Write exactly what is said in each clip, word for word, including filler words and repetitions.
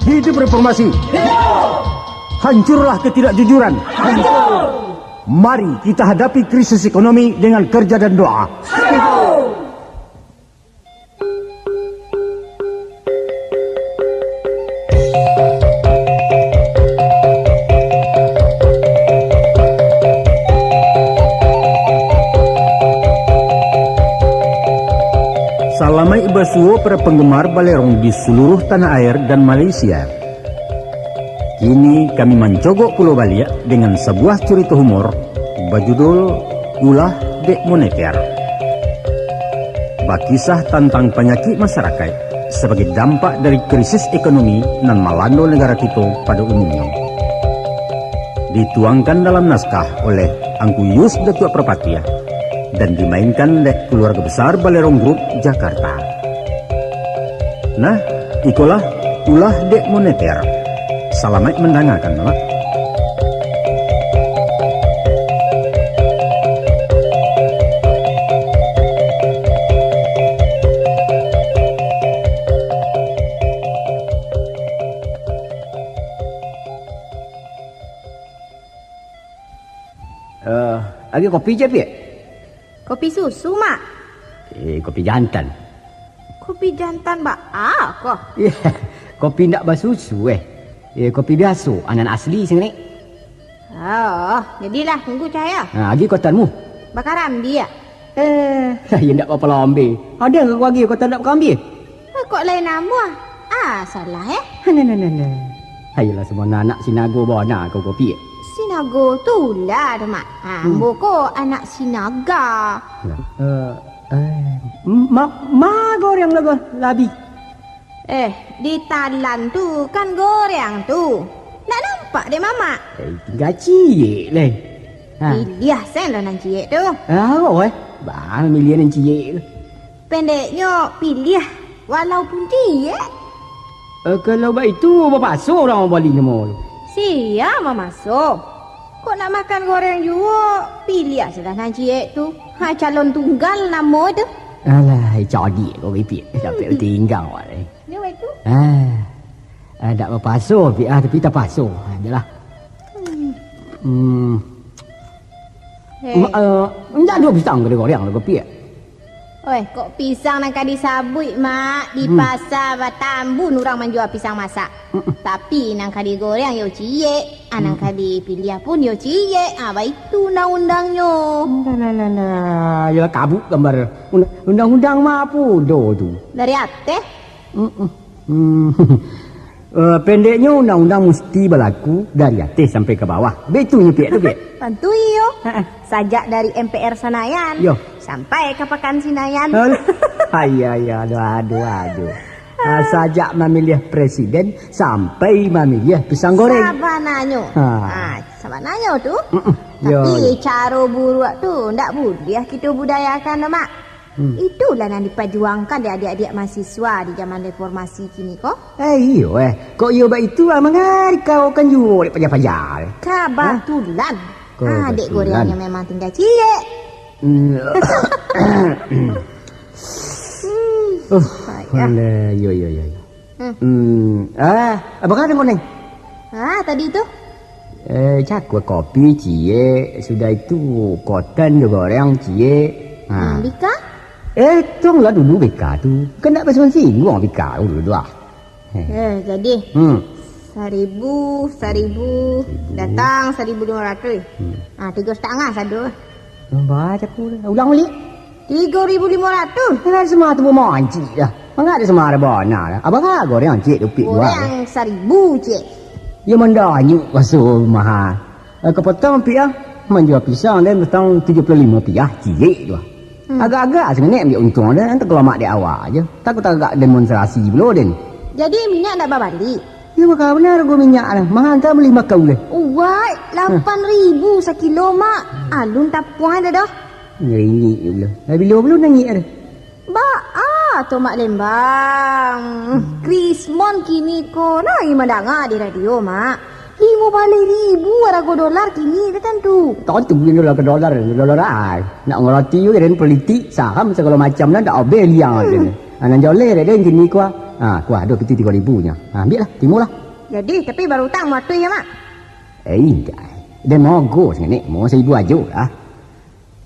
Hidup reformasi. Hancurlah ketidakjujuran. Mari kita hadapi krisis ekonomi dengan kerja dan doa. Salamaik basuo para penggemar Balerong di seluruh tanah air dan Malaysia. Kini kami mancogok pulo baliak dengan sabuah curito humor bajudul Ulah Dek Moneter. Bakisah tantang panyakik masarakaik sabagai dampak dari krisis ekonomi nan malando nagara kito pado umumnyo. Dituangkan dalam naskah oleh Angku Yus Datuak Parpatiah dan dimainkan dek Keluarga Besar Balerong Group, Jakarta. Nah, ikolah Ulah Dek Moneter. Salamaik mandangakan, Mak. Eh, agiah kopi ciek, Piak. Kopi susu, Mak. Eh, kopi jantan. Kopi jantan baa ko? Yah, kopi ndak basusu, eh. Eh, kopi biaso, nan asli sangaik. Oh, jadilah, tunggu cahaya. Ha, agiah kotanmu. Bakarambia. Eh, iyo ndak apo-apo lah, ambiak. Ado nan ka agiah kotan ndak bakarambia? Eh, kok lain namuah? Ah, salah, eh? Nah, nah, nah, nah. Ayolah, samo anak sinago bana ko kopi. Sinago tu lah tu, Mak. Ah, hmm. Ambo ko anak sinaga. Lah, eh, eh, ma, ma goreng lago labi? Eh, di talan tu kan goreng tu. Ndak nampak dek Mamak? Eh, tingga ciek lai. Ha. Piliah sen lah nan ciek tu. Ah, oh, eh. Bang, miliah nan ciek tu. Pendeknyo, piliah walaupun ciek. Eh, kalau baitu, bapaso urang mambalinyo mah. Sia mamaso? Kok nak makan goreng juo, piliah se lah nan ciek tu. Ha, calon tunggal namo tu. Alah, cadiak ko, Piak. Sampai tingga awak ni. Nyo baitu? Ah. Ah, dak bapaso, Piak, ah, tapi tapaso. Ha, jelah. Hmm. Hmm. Eh. Ma-, eh, indak ado pisang ka digoreng lai, Piak? Oi, kok pisang nan ka disabuik, Mak, di Hmm. pasa Batambun urang manjua pisang masak. Mm-mm. Tapi nan ka digoreng yo ciek, ah, nan Mm-mm. ka dipiliah pun yo ciek. Ah, baitu undang-undangnyo. Lah, lah, lah, lah. Yolah, kabuk gambar. Undang-, undang-undang mah apo do tu? Dari ateh? Mm-mm. Hmm. Eh, pendeknyo, undang-undang musti balaku dari ateh sampai ka bawah. Baitu nyo, Piak, tu, Piak? Tantu iyo. Ha, ha. Sajak dari M P R Sanayan Yo. sampai ka Pakan Sinayan. Alah. Ai, ai, aduh, aduh, aduh. Ah, sajak mamiliah presiden sampai mamiliah pisang goreng. Sabananyo. Ha. Ah, sabananyo tu. Mm-mm. Yo, Tapi yo. caro buruak tu ndak buliah kito budayakan doh, Mak. Hmm. Itulah nan dipajuangkan dek adiak-adiak mahasiswa di zaman reformasi kini ko. Eh, iyo, eh. Kok iyo baitu, ah, manga dikawalkan juo dek paja-paja. Kabatulan. Hah? Ah, dek Kabatulan. gorengnyo memang tingga ciek. Hmm. Hmm. Uh, Payah. alah, yo, yo, yo, yo. Hmm. Hmm, ah, apo kata kau, Neng? Ah, tadi tu? Eh, cakua kopi ciek, sudah itu kotan jo goreng ciek. Ha. Hmm, bika? Eh, tunglah dulu bika tu. Kan nak basuo singguang bika dulu tu, ah. Eh. Eh, jadi? Hmm. Saribu, saribu, Saribu. datang saribu limo ratuih. Hmm. Ah, tigo satangah sado. Baca aku. Ulang balik. Tigo ribu limo ratuih. Kan sama tu mancik dah. Manga ado sama ado bana dah. Abang ah, goreng ciek tu, Pik, dua. Goreng saribu ciek. Yo mandanyuk baso rumah. Eh, kapotong, Pik, ah. Manjua pisang den patang tujuh puluh limo piah ciek tu. Hmm. Agak-agak sangaik ambiak untuang den, antah kalamak dek awak aja. Takut agak demonstrasi pulo den. Jadi minyak ndak babalik? Yo, baka bana harga minyak lah. Mahal tak beli bakau deh. Uwai, lapan ribu sakilo, Mak. Alun tapuang dah dah. Ringik je pulo. Lah bilo pulo nangik dah? Baa tu, Mak Lembang. Krismon kini ko, lai mandanga di radio, Mak. Limo baleh ribu arago dolar kini, dah tantu. Tantu dolar ka dolar, dolar ai. Nak ngarati juga den politik, saham sagalo macam dah, dak obeh liang Hmm. den. Anan joleh den kini ko. Ha, kuah ado piti tigo ribu nyo. Ha, ambiaklah, timolah. Jadi, tapi barutang matuih yo, Mak? Eh, indak. Den mogo sangaik, mo saribu ajo lah.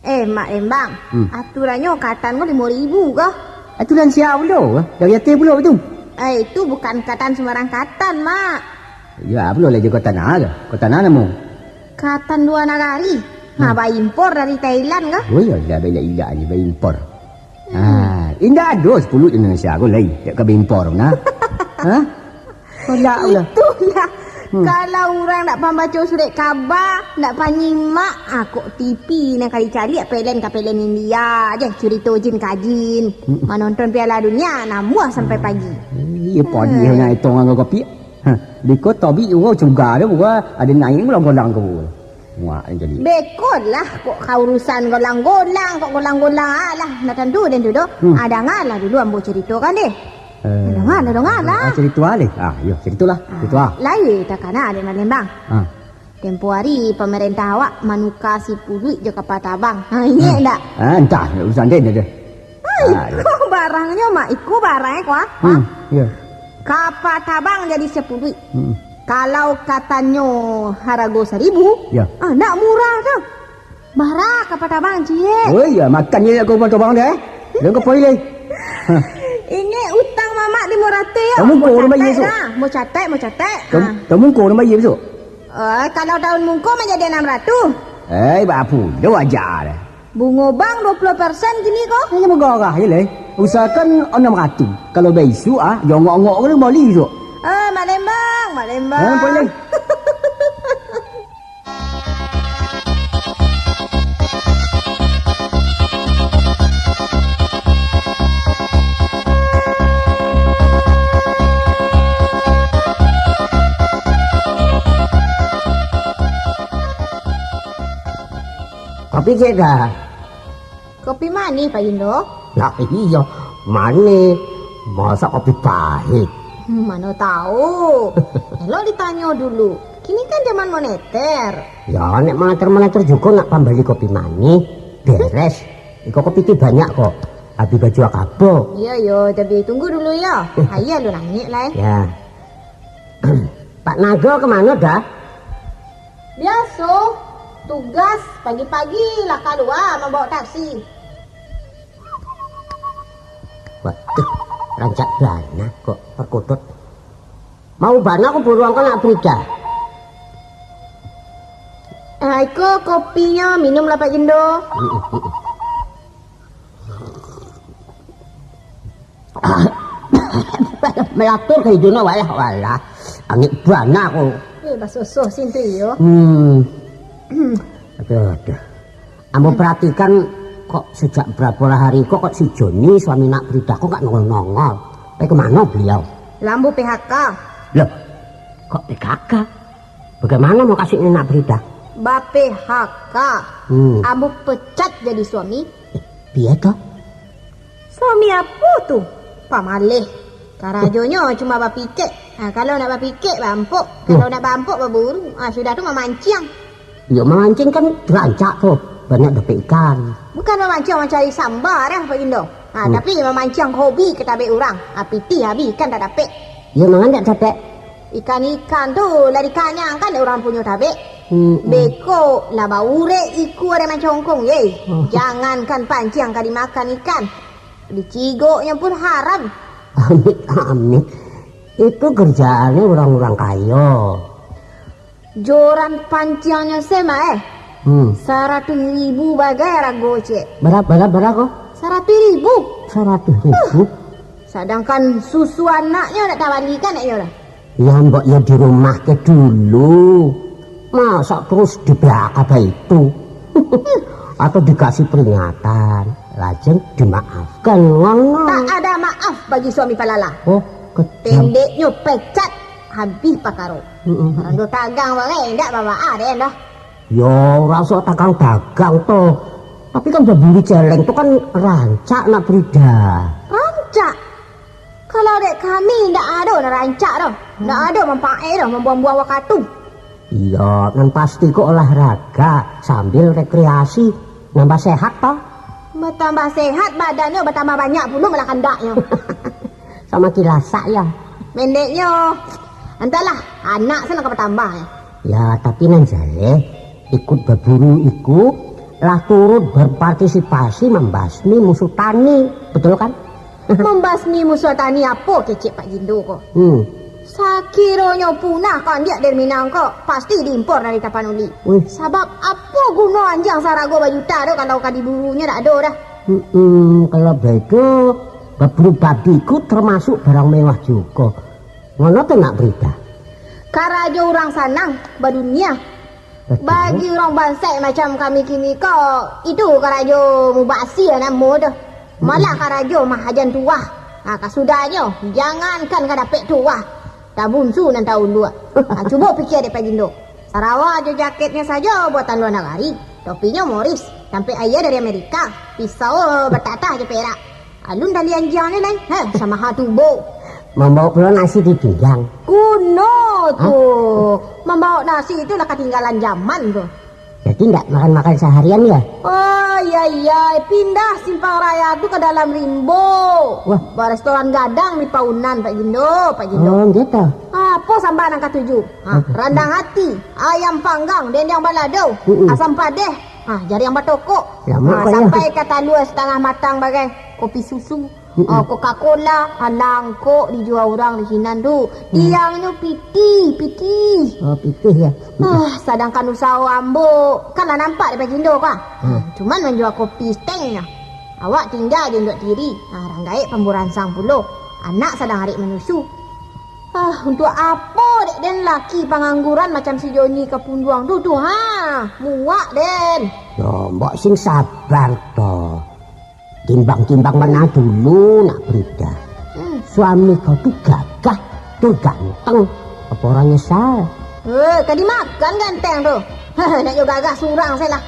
Eh, Mak Lembang, Hmm. aturannyo katan ko limo ribu ko? Aturan sia pulo? Dari ateh pulo tu? Eh, itu bukan katan sembarang katan, Mak. Yo, apo lah jo katan a ko? Katan a namo? Katan lua nagari. Ha, Hmm. baimpor dari Thailand ko? Oh, yo lah, bailak-ilak ni baimpor. Hmm. Ha, indak ado sapuluik Indonesia ko lai, dak ka baimpor nah. Ha? Kolak lah. Itulah. Hmm. Kalau urang ndak pambaco surek kaba, ndak panyimak, ah, kok T V nan ka dicaliak pelen ka pelen India je, curito jin ka jin. Hmm. Manonton Piala Dunia, namuah sampai pagi. Iyo, padi Hmm. nak etong anggo kopi. Ha, di ko tobik urang cuga ado, urang ado naik golang-golang ko. Muak jadi. Bekolah, kok ka urusan golang-golang, kok golang-golang, alah, nak tantu den tu doh. Hmm. Ah, dangalah dulu ambo curitokan deh. Eh, Dangalah, dangalah. ah, cerito alih. Ah, yo, ceritolah. Ah, Cerito ah. Lai takana dek Mak Lembang. Ah. Tempo hari pamarentah awak manuka sipuluik jo kapa tabang. Ha, ingat Hmm. ndak? Ah, entah, urusan den je. Hai, Ah, yo. iko barangnyo, Mak. Iko barang, eh, ko, ah. Hmm, yo. Kapa tabang jadi sapuluik. Hmm. Kalau katannyo harago saribu, Yo. ah, ndak murah tu. Bara kapa tabang, ciek? Oh, iyo, makan je kapa tabang deh. Jangan kapa ilai. Ha. Ingat utang mamak limo ratuih, yo. Taun mungko urang bayia Catat tu. lah. Mau catat, mau catat. Taun, Ah. taun mungko urang bayia tu. Eh, kalau taun mungko manjadi anam ratuih. Eh, baapo? Dah wajar. Bungo bank dua puluh persen kini ko. Hanya murah je lai. Usahakan anam ratuih. Kalau baisuak, ah, jongok-ongok ke bali tu. Eh, Mak Lembang, Mak Lembang. Eh, boleh. Kopi ciek dah. Kopi manih, Pak Indo? Lah iyo, manih. Masa kopi pahit? Hmm, mano tahu. Elok ditanyo dulu. Kini kan zaman moneter. Ya, nek moneter-moneter jugo nak pambali kopi manih. Beres. Iko kopi ti banyak kok. Abi baju akabo. Iyo, iyo, tapi tunggu dulu yo. Aia lu naiak lai. Ya. Pak Nago kemano dah? Biaso, tugas pagi-pagi lah kalua mambawa taksi. Waduh, rancak bana kok perkutut. Mau bana aku buruan kau nak berita. Ah, iko kopinyo, minum lah Pak Indo. Melatur ka hidungnya, walah, walah. Angin bana aku. Eh, basosoh sintri yo. Hmm. Aduh, aduh. Ambo perhatikan, kok sejak berapa hari kok, kok si Joni, suami nak Frida, kok nggak nongol-nongol. Eh, kemana beliau? Lambu P H K. Loh, kok P H K? Bagaimana mau kasih nak Frida? Ba P H K. Hmm. Ambo pecat jadi suami. Eh, biar toh? Suami apo tu? Pamaleh. Karajonyo cuma bapikek. Ha, kalau nak bapikek, baampok. Kalau nak baampok, baburu. Ha, sudah tu mamanciang. Yo, mamanciang kan rancak tu. Banyak dapek ikan. Bukan mamanciang mancari samba dah, Pak Indo. Ha, Hmm. tapi mamanciang hobi ka tabek urang. Ha, pitih habih, ikan tak dapek. Yo, mangan tak dapek. Ikan-ikan tu lah dikanyangkan dek urang punyo tabek. Hmm, hmm. Beko lah baurek ikua dek mancongkong, ye. Oh. Jangankan panciang ka dimakan ikan, dicigoknyo pun haram. Amit-amit. Itu kerjaannya orang-orang kayo. Joran panciangnyo se mah, eh. Hmm. Saratuih ribu bagai arago, ciek. Bara, bara, bara ko? Saratuih ribu. Saratuih ribu? Huh. Sadangkan susu anaknyo nak tabalikan, nak yo lah. Ya, mbok yo di rumah ke dulu. Masa terus di P H K itu? Atau dikasih peringatan, lajeng dimaafkan, ngono. Tak ada maaf bagi suami palala. Oh, kejam. Pendeknyo pecat, habih pakaro. Mm-mm. Rando tagang bagai, indak babaa den doh. Yo, raso tagang-tagang to. Tapi kan babuli celeng tu kan rancak nak Frida. Rancak? Kalau dek kami, ndak ado nan rancak doh. Ndak ado manpaek doh mambuang-buang wakatu. Iyo, nan pasti ko olahraga sambil rekreasi, nambah sehat toh. Batambah sehat, badannyo batambah banyak pulo malah kandaknyo. Samo kilasak yo. Pendeknyo, antahlah, anak se nan ka batambah, eh. Yo, tapi nan jaleh, ikut baburu iko lah turut berpartisipasi mambasmi musuh tani, betul kan? Mambasmi musuh tani apo kecek Pak Jindo ko? Hmm. Sakironyo punah kandiak dari Minang ko, pasti diimpor dari Tapanuli. Wih. Sabab apo guno anjiang sarago bajuta tu kalau ka diburunyo dak ado dah. Hmm, kalau baitu, baburu babi ko termasuk barang mewah jugo. Ngono tu nak berita. Karajo urang sanang badunia. Betul. Bagi urang bansaik macam kami kini ko, itu karajo mubazir namo tu. Malah karajo mahajan tuah. Ha, kasudahnyo, jangankan ka dapek tuah, tabunsu nan tauluak. Ha, cubo pikia dek Pak Jindo. Sarawa jo jaketnyo sajo buatan lua nagari. Topinyo Morris, tampek aia dari Amerika. Pisau batatah jo perak. Alun tali anjiangnyo lai, heh, samaha tubo. Mambawa pulo nasi di pinggang. Kuno tu. Hah? Mambawa nasi tu lah katinggalan zaman tu. Jadi ndak makan-makan seharian yo? Oh, iya, iya. Pindah Simpang Raya tu ka dalam rimbo. Wah. Barestoran gadang di Paunan, Pak Jindo, Pak Jindo. Oh, gitu. Apo samba nan katuju? Ha, randang ati, ayam panggang, dendeng balado, Mm-mm. asam padeh, ha, jariang batokok. Lamak ha, kok, yo. Sampai ka talua satangah matang bagai, kopi susu, Mm-mm. ah, Coca-Cola, ah, langkok dijua urang di sinan tu. Hmm. Tiangnyo pitih, pitih. Oh, pitih yo. Ah, sadangkan usaho ambo, kan lah nampak di Pak Jindo ko. Hmm. Cuman manjua kopi steng nyo. Awak tingga jo induak tiri. Ah, rang gaek pamburansang pulo. Anak sadang arek manyusu. Ah, untuak apo dek den laki pangangguran macam si Joni ka punduang tu, tu, ha? Muak den. Yo, mbok sing sabar to. Timbang-timbang bana dulu nak berita. Hmm. Suami kau tu gagah, tu ganteng. Apa orang nyesal? Eh, ka dimakan ganteng tu. Nak jo gagah surang se lah.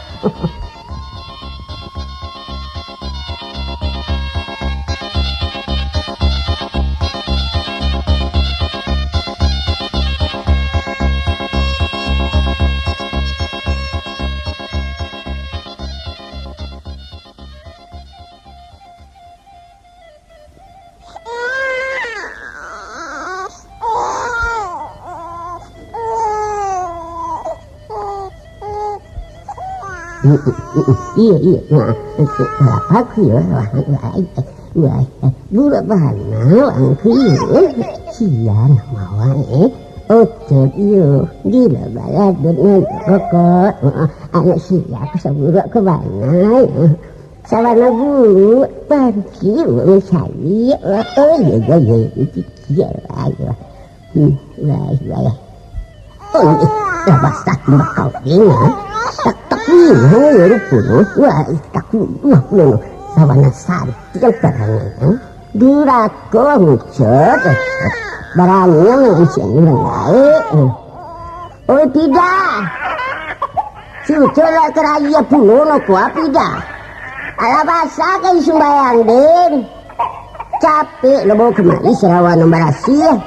Iyo, iyo. Nah, aku yo, wah, wah, wah, buruak bana, wah, aku yo. Sian, mawak, eh. Otot iyo, gila baladot, rokok. Anak siap, saburuak ko bana, eh. Sabana buruak, panci, mencari. Oh, iyo, iyo, iyo, iyo, iyo, ayo. Hmm, wah, wah. Oh, eh, lah basah bakau ni, ha? Tak, tak ni, ha, ya, rupa tu. Wah, eh, tak ni, wah, pulo tu. Sabana santiang parangai, ha? Durako, muncul. Barani yang manusia ni orang lain, ha? Oi, Pida! Sudah lah keraya pulo no ko, Pida. Alah basah ka sumbayang, Den. Capek lo bawa kemari sarawa nan barasiah.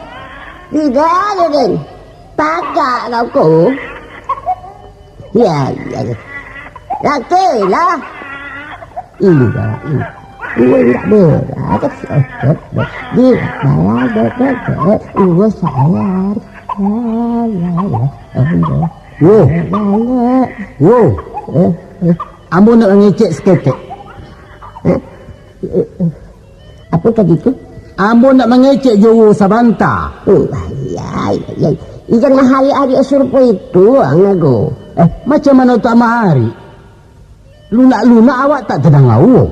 Pida lo, Den. Pagak kau ko. Ya, ya, ya. Laki lah. Indak, indak. Uwa indak bela, tapi si Ocot, dia bala, dia bela, uwa sayang. Ya, ya, ya. Oh, ya. Wo. Ya, ya, ya. Wo. Eh, eh. Ambo nak mangecek saketek. Eh, eh, eh. Apa tadi tu? Ambo nak mangecek jo Wo sabanta. Oh, ya, ya, ya. Ijan mahari-hari surupo itu, Ang Ago. Eh, macam mana tak mahari? Lunak-lunak awak tak tadanga, Wo.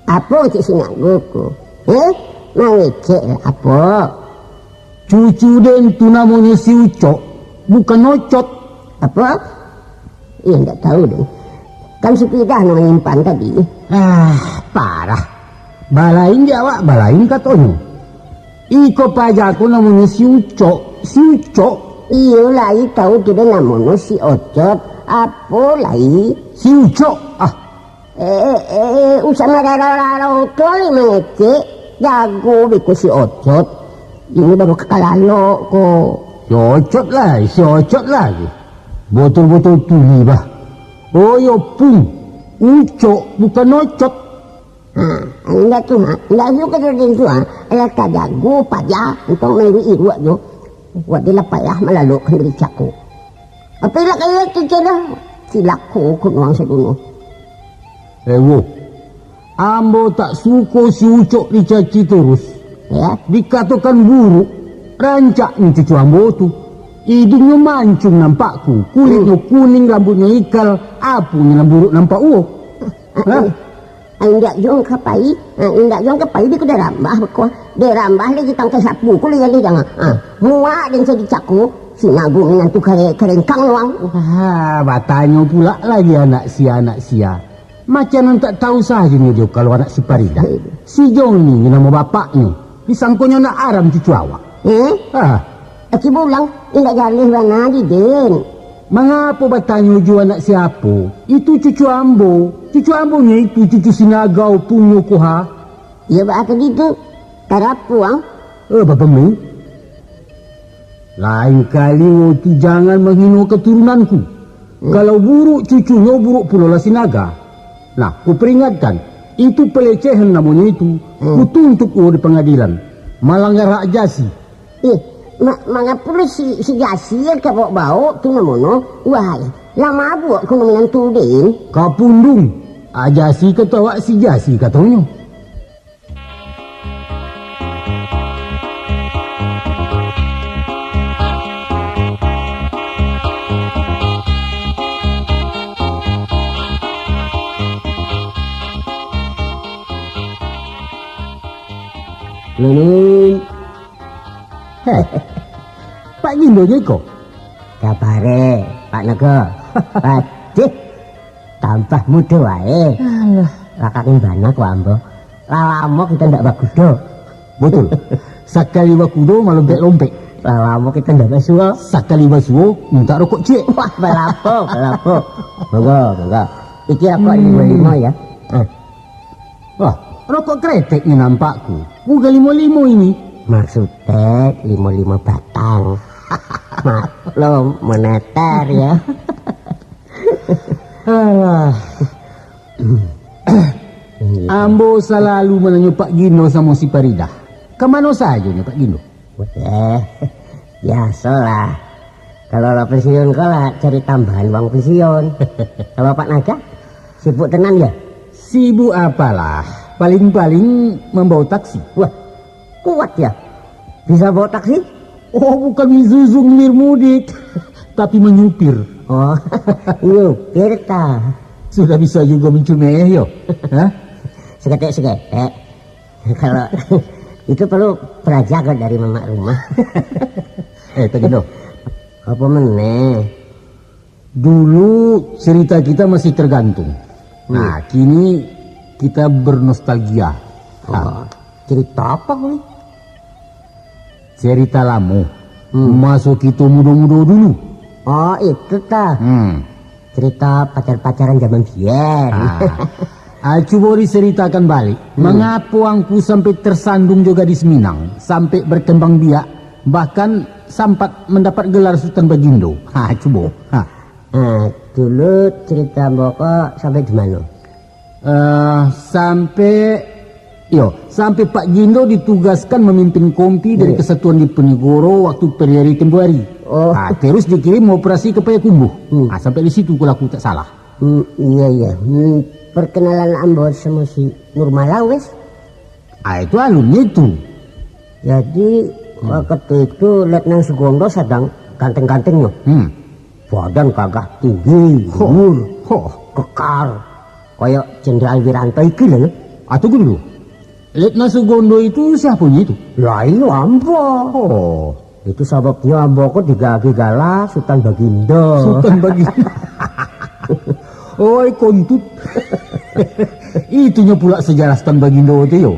Apo cek si Nak Go ko? Eh? Mangecek lah apo? Cucu den tu namonyo si Ucok, bukan Ocot. Apo? Iyo, ndak tahu den. Kan si Pidah nan manyimpan tadi. Ah, parah. Balain di awak, balain katonyo. Iko paja ko namonyo si Ucok, si Ucok. Iyo lai tahu kito namonyo si Ocot, apo lai? Si Ucok, ah. Eh, eh, eh, usah mararo-raro tu lai mangecek, jago beko si Ocot. Ini baru kakalalo ko. Si Ocot lai, si Ocot lai. Botol-botol tuli bah. Oh yo pun, Ucok bukan Ocot. Ha, indak tu, ha. Indak suko jo den tu, ha. Alah tajago paja, untuak main iruak jo. Buat dia lah payah malalokkan diri cako. Apo lah kaya kikeh lah. Cilako kunuang saduno. Eh, wo. Ambo tak suko si Ucok dicaci terus. Ya. Dikatokan buruk, rancak ni cucu ambo tu. Idingnyo mancung nampakku, kulitnyo Hmm. kuning, rambutnyo ikal, aponyo nan buruk nampak uwo. Hah? Ah, indak juo ka pai, ah, indak juo ka pai, di kuda rambah beko. Dek rambah lagi tangkai sapu, ku lian di danga. Ah, muak den jadi cako, si nagu minantu kare-, karengkang nuang. Ah, batanyo pulak lagi anak sia, anak sia. Macam nan tak tahu sajo nyo dio kalau anak si Paridah. Hei. Si Joni nyo namo bapaknyo. Disangkonyo anak aram cucu awak. Eh? Ah. Aki Bulang, indak jaleh bana di den. Mangapo batanyo jo anak siapo? Itu cucu ambo. Cucu ambo nyo itu cucu Sinagau punyo ko ha. Iyo baa tadi tu? Tarapuang? Eh, bapamai. Lain kali wo tu jangan manghino katurunanku. Hmm. Kalau buruk cucunyo, buruk pulolah Sinaga. Nah, kuperingatkan, itu pelecehan namonyo itu, Hmm. kutuntut wo di pangadilan. Malanggar hak ajasi. Eh, ma-, mangapo si, si Jasi ka baok-baok tu namonyo? Wahai, lah mabuak kuno minantu den. Kapundung, ajasi kato awak si Jasi katonyo. Lulun. Heh, Pak Gindo je ko? Kabare, Pak Naga. Padeh, tambah mudo wae. Alah. Lakak bana ko ambo. Lah lamo kito ndak bakudo. Betul. Sakali bakudo malompek-lompek. Lah lamo kito ndak basuo. Sakali basuo, mintak rokok ciek. Wah, balapo, balapo. Monggo, monggo. Iki rokok Hmm. limo-limo ya. Ah. Wah, rokok kretek ni nampakku. Bukan limo-limo ini. Maksudnya limo-limo batang. Maklum, moneter ya. Alah. Ambo salalu mananyo Pak Gindo samo si Paridah. Ka mano sajo nyo Pak Gindo? Eh, biasolah. Kalau lah pensiun ko lah cari tambahan uang pensiun. Kalau Pak Naga, sibuk tenan ya? Sibuk apalah, paling-paling mambawa taksi. Wah, kuat ya? Bisa bawa taksi? Oh, bukan Isuzu ngilir mudik, tapi menyupir. Oh, nyupir ta? Sudah bisa juga mencumeh yo. Hah? Seketek-seketek. Kalau itu perlu pelajaran dari mamak rumah. Eh, Pak Gindo. Apa meneh? Dulu cerita kita masih tergantung. Hmm. Nah, kini kita bernostalgia. Oh, Nah, cerita apa ni? Cerita lamo. Hmm. Maso kito mudo-mudo dulu. Oh, itu ta. Hmm. Cerita pacar-pacaran zaman biyen. Ah. Ah, cubo diceritakan balik, Hmm. mangapo angku sampai tersandung jo gadis Minang, sampai berkembang biak, bahkan sampat mendapat gelar Sutan Bagindo. Ha, cubo. Ha. Ah, dulu cerita ambo ko sampai di mano? Eh, sampai, yo, sampai Pak Gindo ditugaskan memimpin kompi dari Hmm. Kesatuan Diponegoro waktu periode tempo hari. Oh. Ah, terus dikirim operasi ke Payakumbuh. Hmm. Ah, sampai di situ kalau aku tak salah. Hmm, iya, iya. Hmm, perkenalan ambo sama si Nurmala wes. Ah, itu alumni tu. Jadi, Hmm. waktu itu Letnan Sugondo sedang ganteng-gantengnya. Hmm. Badan gagah tinggi, Ho. luhur, Ho. kekar. Kayak Jenderal Wiranto iki lho. Ah, tunggu dulu. Letnan Sugondo itu siapanya itu? Lah, iyo ambo. Oh. Itu sababnya ambo ko digagih gala Sutan Bagindo. Sutan Bagindo. Oi, kontut. Itunyo pula sejarah Sutan Bagindo tu yo.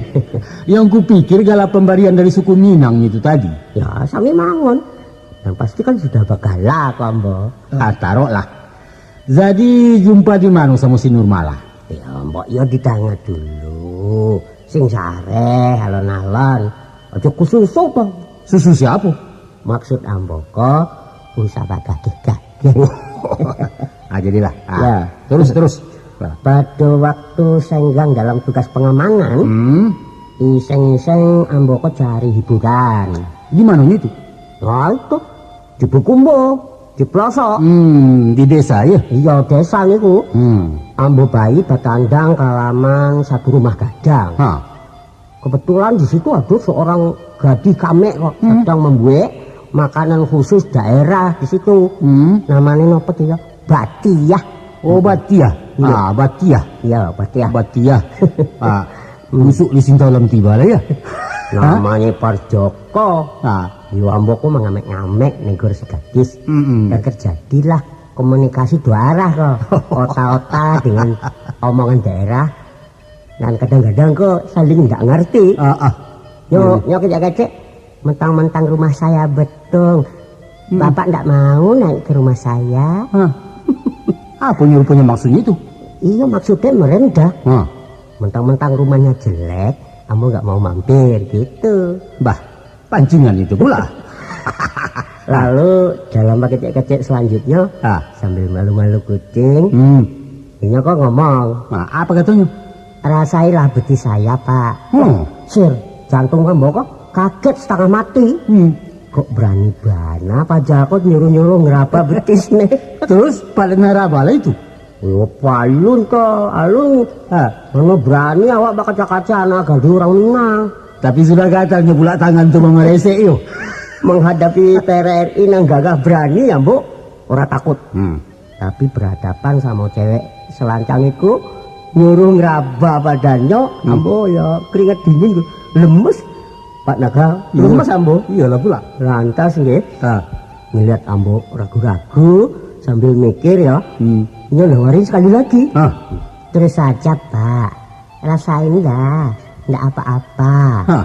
Yang kupikir gala pemberian dari suku Minang itu tadi. Ya, sami mangon. Yang pasti kan sudah bagala ko ambo. Ah, taroklah. Jadi, jumpa di mano samo si Nurmala? Ya, mbok yo di tangah dulu. Sing sareh, alon-alon. Aja kususu, Bang. Susu siapo? Maksud ambo ko, usah bagageh-gageh. Ah, jadilah. Ah, Ya. terus, terus. Pada waktu Senggang dalam tugas pengamanan, Hmm. iseng-iseng ambo ko cari hiburan. Di manonyo itu? Nah, itu. Di Bukumbo, di pelosok. Hmm, di desa, ya? Iya, desa niku. Hmm. Ambo pai batandang ka laman satu rumah gadang. Ha. Kebetulan di situ ada seorang gadih kamek kok, Hmm. sedang membuat makanan khusus daerah di situ. Hmm. Namanya nopo tu ya? Batiah. Oh, batiah. Iya. Ah, batiah. Iya, batiah. Batiah. Ah, Hmm. busuk di sintalam tiba lah ya. Namanya Parjoko. Ah. Yo ambo ko mangamek-ngamek negor si gadis. Mm-mm. Dan terjadilah komunikasi dua arah kok. Ota-ota dengan omongan daerah. Dan kadang-kadang kok saling ndak ngerti. Ah, ah. Nyo, Iya. nyo kecek-kecek, mentang-mentang rumah saya betong, Hmm. Bapak ndak mau naik ke rumah saya. Hah? Apa nyo ruponyo maksudnyo itu? Iyo, maksudnya merendah. Hah. Mentang-mentang rumahnya jelek, ambo nggak mau mampir gitu. Bah, pancingan itu pula. Lalu dalam pakecek-kecek selanjutnya, Ah. sambil malu-malu kucing, Hmm. inyo kok ngomong, Nah, apa katanya? "Rasailah betis saya, Pak." Hmm. Sir, jantung ambo kok kaget setengah mati. Hmm. Kok berani bana paja kok nyuruh-nyuruh ngeraba betis nih. Terus, pada naraba lah itu? Yo, palun to, alun. Ha. Mano berani awak bakaca-kaca anak gadih urang Minang. Tapi sudah gatalnyo pula tangan tu mamaresek yo. Menghadapi P R R I nan gagah berani, ambo ora takut. Hmm. Tapi berhadapan samo cewek selancang iku, nyuruh ngeraba badannyo, Hmm. ambo yo keringat dingin tu. Lemes, Pak Naga, Iya. lemes ambo. Iyolah pula. Lantas nggih, Ha. ngeliat ambo ragu-ragu, sambil mikir yo, Hmm. inyo nawarin sekali lagi. Ha. "Terus saja, Pak. Rasain dah, ndak apa-apa." Ha.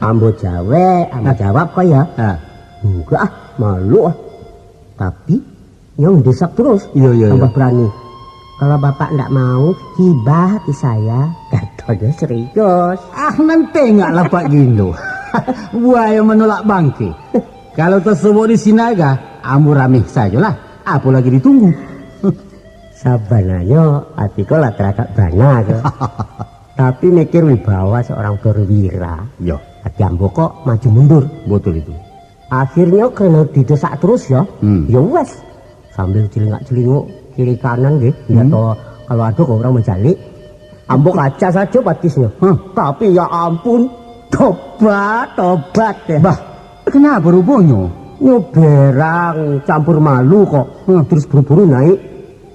Ambo jawek, ambo Ha. jawab kok yo. Ha. "Enggak ah, malu ah." Tapi, inyo mendesak terus, Iya, iya, tambah iya. berani. "Kalau Bapak ndak mau, hibah hati saya." Katonyo serius. Ah, nan tengoklah Pak Gindo. Buaya manolak bangke. Kalau tasobok di Sinaga, ambo rameh sajolah. Apo lagi ditunggu? Sabananyo, ati ko lah taragak bana ko. Tapi mikir wibawa seorang perwira, Yo. ati ambo kok maju mundur. Betul itu. Akhirnyo, karena didesak terus yo, Hmm. yo wes. Sambil celingak-celinguk kiri kanan nggih, Hmm. atau kalau ada kok orang mencalik, ambo kaca saja batisnya. Hah? Tapi ya ampun, tobat, tobat deh. Bah, kenapa rupanya? Nyo berang campur malu kok. Hmm. Terus buru-buru naik,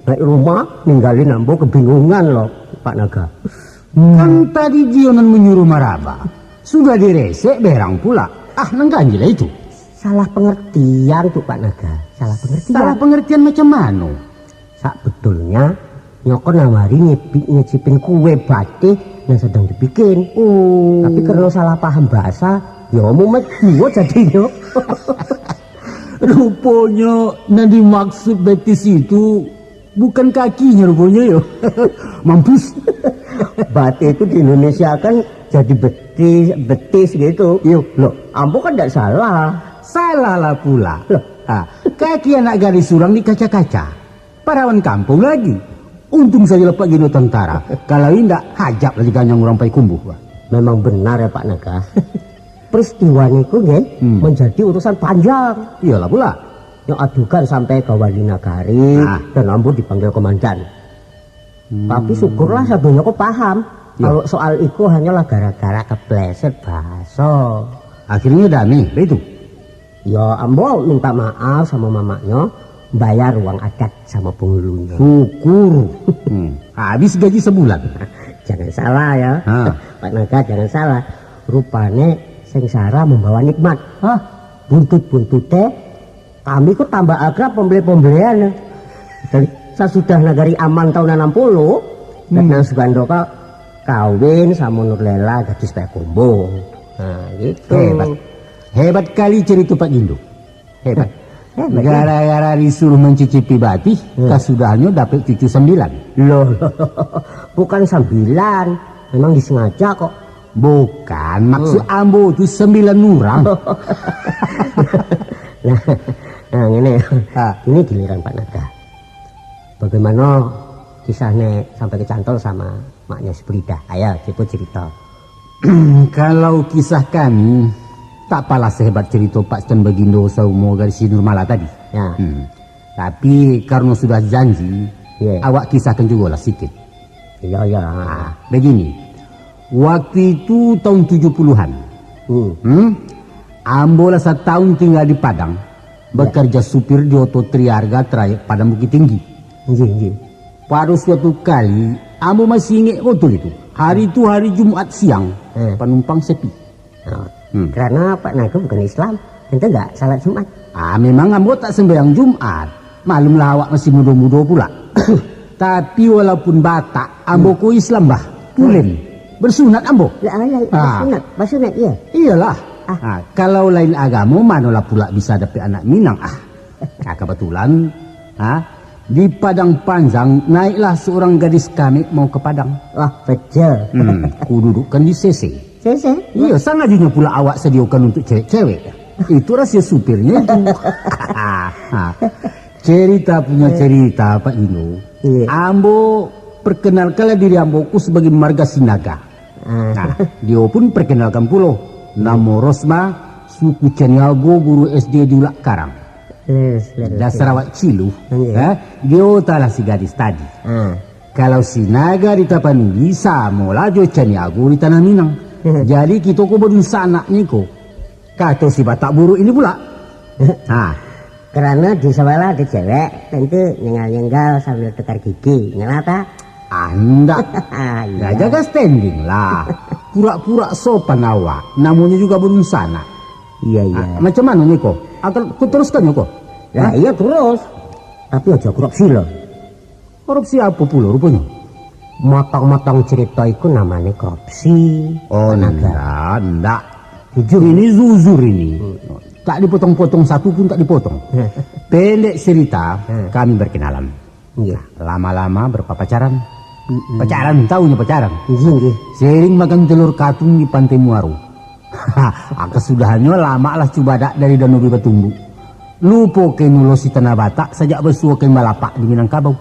naik rumah, ninggalin ambo kebingungan loh, Pak Naga. Hmm. Kan tadi Dio nan menyuruh maraba. Sudah diresek berang pula. Ah, nan ganjil lah itu. Salah pengertian tu, Pak Naga. Salah pengertian. Salah pengertian macam mano? Sak betulnya, nyo ko nawari nyipi-, nyicipin kue batih yang sedang dibikin. Oh. Tapi karena salah paham bahasa, yo mumet juo jadinyo. Ruponyo nan dimaksud betis itu bukan kakinyo ruponyo yo. Mampus. Batih itu di Indonesia kan jadi betis, betis gitu. Iyo. Loh, ambo kan ndak salah. Salah lah pula. Loh. Ha, kaki anak gadis surang dikaca-kaca. Parawan kampung lagi. Untung sajo lah Pak Gindo tentara. Kalau indak, hajab lah diganyang urang Payakumbuh, bah. Memang benar ya, Pak Naga. Peristiwa niku, nggih, Hmm. menjadi urusan panjang. Iyolah pula. Nyo adukan sampai ka wali nagari, Nah. dan ambo dipanggil komandan. Hmm. Tapi syukurlah sadonyo ko paham. Yo. Kalau soal iku hanyalah gara-gara kepleset baso. Akhirnyo damai, baitu? Yo, ambo minta maaf sama mamaknyo, bayar uang adat sama penghulunyo. Syukur. Hmm. Habis gaji sebulan. Jangan salah ya. Ha. Pak Naga, jangan salah. Rupane sengsara membawa nikmat. Hah? Buntut-buntute, kami ko tambah akrab pembeli-pembelian. Dan sasudah nagari aman tahun enam puluh, Hmm. Datang Sugando ka kawin sama Nurlela gadis Payakumbuh. Nah, gitu. Hebat. Hebat kali cerita Pak Gindo. Hebat. Hebat, ya. Gara-gara disuruh mencicipi batih, Hmm. kasudahnyo dapek cucu sambilan. Loh, loh. Bukan sambilan. Memang disengaja kok. Bukan, maksud Hmm. ambo tu sambilan urang. Nah, nah, ini. Ha. Ini giliran Pak Naga. Bagaimana Kisah ne sampai kecantol samo maknyo si Brida. Ayo, cubo carito. Kalau kisah kami, tak apolah sahebat carito Pak Stan Bagindo saumo gadis si Nurmala tadi. Ya. Hmm. Tapi, karano sudah janji, Ye. awak kisahkan jugolah sikit. Iyo, iyo, ha. Ah, begini. Waktu itu tahun tujuh puluhan. Hmm. Hmm? Ambo lah satahun tingga di Padang, Ya. bakarja supir di oto Triarga trayek Padang Bukittinggi. Inggih, inggih. Pado suatu kali, ambo masih ingek batul itu. Hari tu hari Jumat siang, Eh. panumpang sepi. Oh, Hmm. karano Pak Nago bukan Islam, tentu ndak salat Jumat. Ah, memang ambo tak sembahyang Jumat. Maklumlah awak masih mudo-mudo pula. Tapi walaupun Batak, ambo Hmm. ko Islam bah. Tulen. Bersunat ambo. Ya, ya, ya, Ah. bersunat, bersunat, iya. Iyalah. Ah. Ah, kalau lain agamo, manolah pula bisa dapek anak Minang, ah. Ah, kebetulan, ah, di Padang Panjang, naiklah seorang gadis kamek mau ke Padang. Wah, betul. Hmm, kududukkan di C C. C C? Iya, sangajanya pula awak sediakan untuk cewek-cewek. Itu rahasia supirnya itu. Ah, cerita punya Eh. cerita, Pak Gino. Iya. Ambo perkenalkanlah diri ambo ku sebagai marga Sinaga. Ah. Nah, dio pun perkenalkan pulo. Namo Rosma, suku Caniago, guru S D di Ulak Karang. Leres, leres, Dasar leres. awak cilu, Iya. eh? Dio talah si gadis tadi. Ah. Kalau Sinaga di Tapanuli, samolah jo Caniago di Tanah Minang. Jadi, kito ko badunsanak niko. Kato si Batak Buruk ini pula. Ha. Karano di sabalah ado cewek, tentu nyenggal-nyenggal sambil tukar gigi. Nyalah tak? Ah, ndak. Iya. Ya, jaga standing lah. Pura-pura sopan awak. Namonyo juga badunsanak. Iya, iya. Ah, macam mano niko? Akan kuteruskan nyo ko? Ya, Hah? iya terus. Tapi aja korupsi lah. Korupsi apo pulo ruponyo? Motong-motong carito iku namanya korupsi. Oh, Pak Naga. ndak, ndak. Jujur. Ini jujur ini. Hmm. Tak dipotong-potong, satu pun tak dipotong. Pendek cerita, Hmm. kami berkenalan. Iya. Lama-lama berpapacaran. Mm-mm. Pacaran, tahu nyo pacaran? Iya, iya. Sering makan telur katung di Pantai Muaro. Ah, kasudahannyo lamak lah cubadak dari Danau Batumbu. Lupo kain ulos di Tanah Batak, sajak basuo kain balapak di Minangkabau.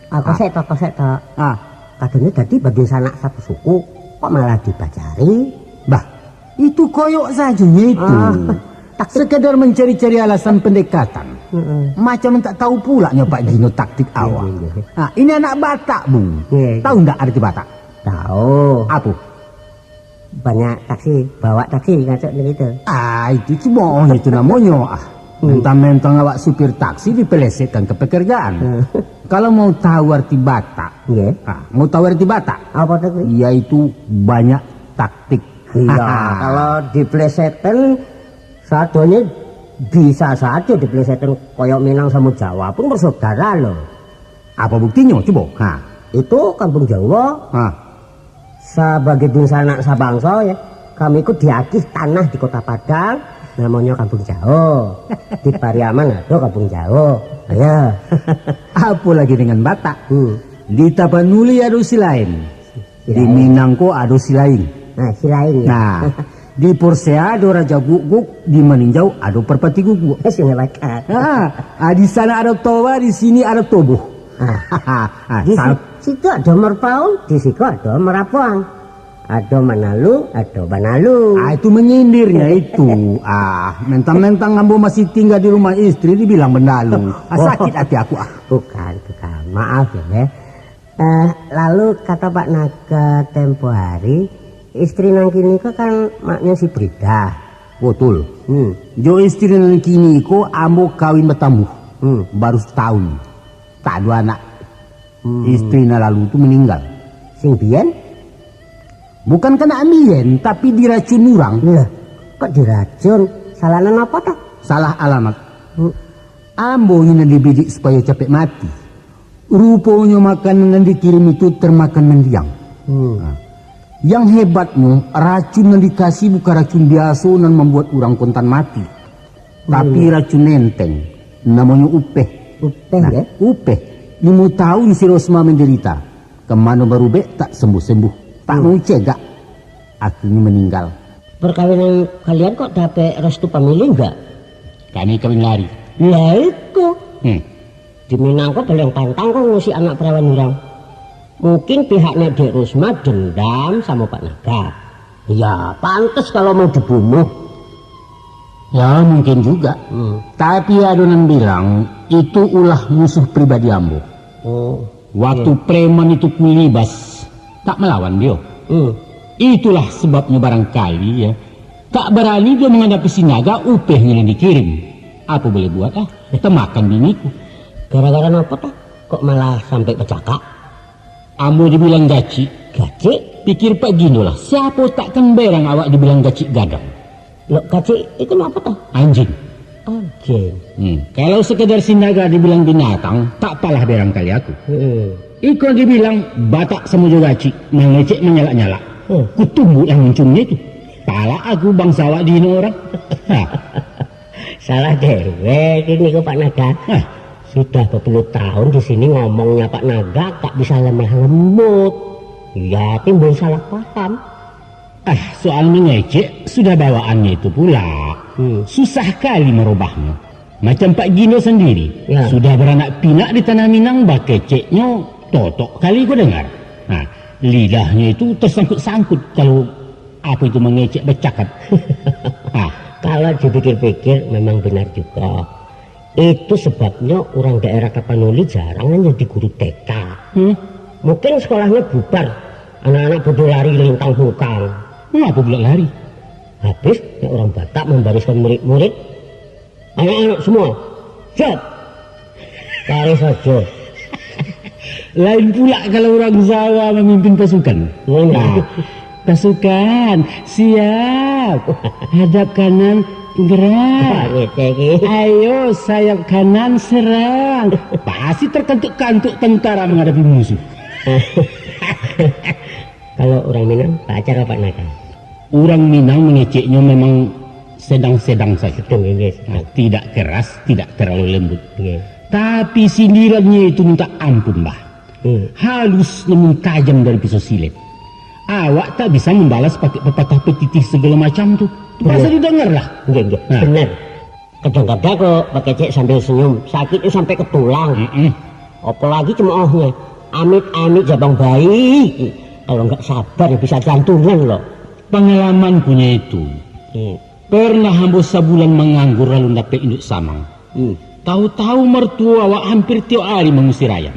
Ah, kosek to, kosek to. Ah. Katonyo tadi badunsanak satu suku, kok malah dipacari? Bah, itu koyok sajonyo itu. Ah, taktik. Sekadar mencari-cari alasan pendekatan. Mm-mm. Macam tak tahu pula nyo Pak Gino taktik Iya, awak. iya, iya. Ah, ini anak Batak, Bung. Iya, iya. Tahu ndak arti Batak? Tahu. Apo? Banyak taksi, bawa taksi, ngaco begitu. Ah, itu cuma itu namonyo, ah. Hmm. Mentang-mentang awak supir taksi dipelesetkan ke pekerjaan. Hmm. Kalau mau tahu arti Batak, Iya. ah, mau tahu arti Batak? Apa tu? Yaitu banyak taktik. Iya, kalau dipelesetkan, satunya bisa saja dipelesetkan koyok Minang sama Jawa pun bersaudara loh. Apa buktinyo? Cubo. Ha. Itu Kampung Jawa. Ha. Sabagai dunsanak sabangso, ya, kami ku diagih tanah di Kota Padang, namonyo Kampung Jao. Di Pariaman ado Kampung Jao. Ya. Apo lagi dengan Batak? Hmm. Di Tapanuli ado Silain. Di Silain. Minang ko ado Silaing. Nah, Silaing, ya. Nah, di Porsea ado Raja Gukguk, di Maninjau ado Parpati Guguk. Sungai Bakar. Ah, ah, di sana ado Toba, di sini ado Toboh. Ah. Ah, Di sal- si-, situ ado Merpaung, di siko ado Merapuang. Ado Manalu, ado Banalu. Ah, itu menyindirnya itu. Ah, mentang-mentang ambo masih tinggal di rumah istri, dibilang benalu. Ah, Oh. sakit hati aku, ah. Bukan, bukan. Maaf ya, ya. Eh, lalu kato Pak Naga tempo hari, istri nan kini ko kan maknyo si Brida. Betul. Hmm. Jo istri nan kini ko ambo kawin batambuah. Hmm. Baru satahun. Tak ado anak. Hmm. Istri nan lalu tu maninggal. Sing bian? Bukan kena ambian, tapi diracun urang. Lah, kok diracun? Salah nan apa toh? Salah alamat. Hmm. Ambo ini nan dibidik supayo capek mati. Ruponyo makanan nan dikirim itu termakan mendiang. Hmm. Nah, yang hebatnyo, racun nan dikasih bukan racun biaso nan mambuat urang kontan mati. Tapi Hmm. racun enteng, namonyo upeh. Upeh, Nah, ya? upeh. Limo tahun si Rosma menderita. Kemano barubek tak sembuh-sembuh. Tak Hmm. mau cegak. Akhirnyo meninggal. Perkawinan kalian kok dapek restu pamilih enggak? Kami kawin lari. Lah iko. Hmm. Di Minang ko paling pantang ko ngusik anak perawan urang. Mungkin pihaknya Dek Rusma dendam sama Pak Naga. Ya, pantas kalau mau dibunuh. Ya, mungkin juga. Hmm. Tapi ado nan bilang, itu ulah musuh pribadi ambo. Oh. Waktu, hmm, preman itu kulibas, tak melawan dio. Hmm. Itulah sebabnya barangkali, ya, tak barani dio manghadapi si Naga, upehnyo nan dikirim. Apo boleh buat, ah? Tamakan biniku. Gara-gara napa, tah? Kok malah sampai bacakak? Ambo dibilang gacik. Gacik? Pikir Pak Gino lah, siapo takkan berang awak dibilang gacik gadang? Lok gacik itu napa, tah? Anjing. Anjing. Hmm. Kalau sekedar si Naga dibilang binatang, tak apalah berang kali aku. Hmm. Iko dibilang batak samo jo gacik, mangecek manyalak-nyalak. Hmm. Kutumbuklah muncungnyo itu. Palak aku bangsa awak dihino orang. Ha. Salah dewek ini ko Pak Naga. Hah? Sudah berpuluh tahun di sini ngomongnya Pak Naga tak bisa lemah lembut. Ya, timbul salah paham. Ah, soal mengecek sudah bawaannya itu pula. Hmm. Susah kali merubahnyo. Macam Pak Gino sendiri, ya, sudah beranak pinak di Tanah Minang, bakeceknyo totok kali ko dengar. Nah, lidahnyo itu tersangkut-sangkut kalau apa itu mengecek bercakap. Ah. Kalau dipikir-pikir, memang benar juga. Itu sebabnya orang daerah Tapanuli jarang yang jadi guru T K. Hmm? Mungkin sekolahnya bubar, anak-anak bodoh lari lintang bungkang. Mengapa pula lari? Habis, nek orang Batak membariskan murid-murid, anak-anak semua, siap. Lari saja. Lain pula kalau orang Jawa memimpin pasukan. Hmm. Nah, pasukan, siap. Hadap kanan, gerak. Wah, ngecek ni. Ayo, sayap kanan, serang. Pasti terkantuk-kantuk tentara menghadapi musuh. Kalau orang Minang, pacar apa nakal? Urang Minang mangeceknyo memang sedang-sedang sajo. Sedang, inggih, sedang. Nah, tidak keras, tidak terlalu lembut. Inggih. Tapi sindirannyo itu minta ampun, Bah. Hmm. Halus namun tajam dari pisau silet. Awak tak bisa mambalas pakai pepatah petitih segalo macam tu. Terpaksa didangar lah. Inggih, inggih. Nah. Benar. Kadang-kadang kok bakecek sambil senyum, sakik tu sampai ke tulang. Mm-mm. Apalagi cemoohnyo, amit-amit jabang bayi. Kalau nggak sabar, bisa jantungan loh. Pangalamanku nyo itu, hmm, pernah ambo sabulan manganggur lalu dapek induak samang. Hmm. Tahu-tahu mertua awak hampir tiok ari mangusir ayam.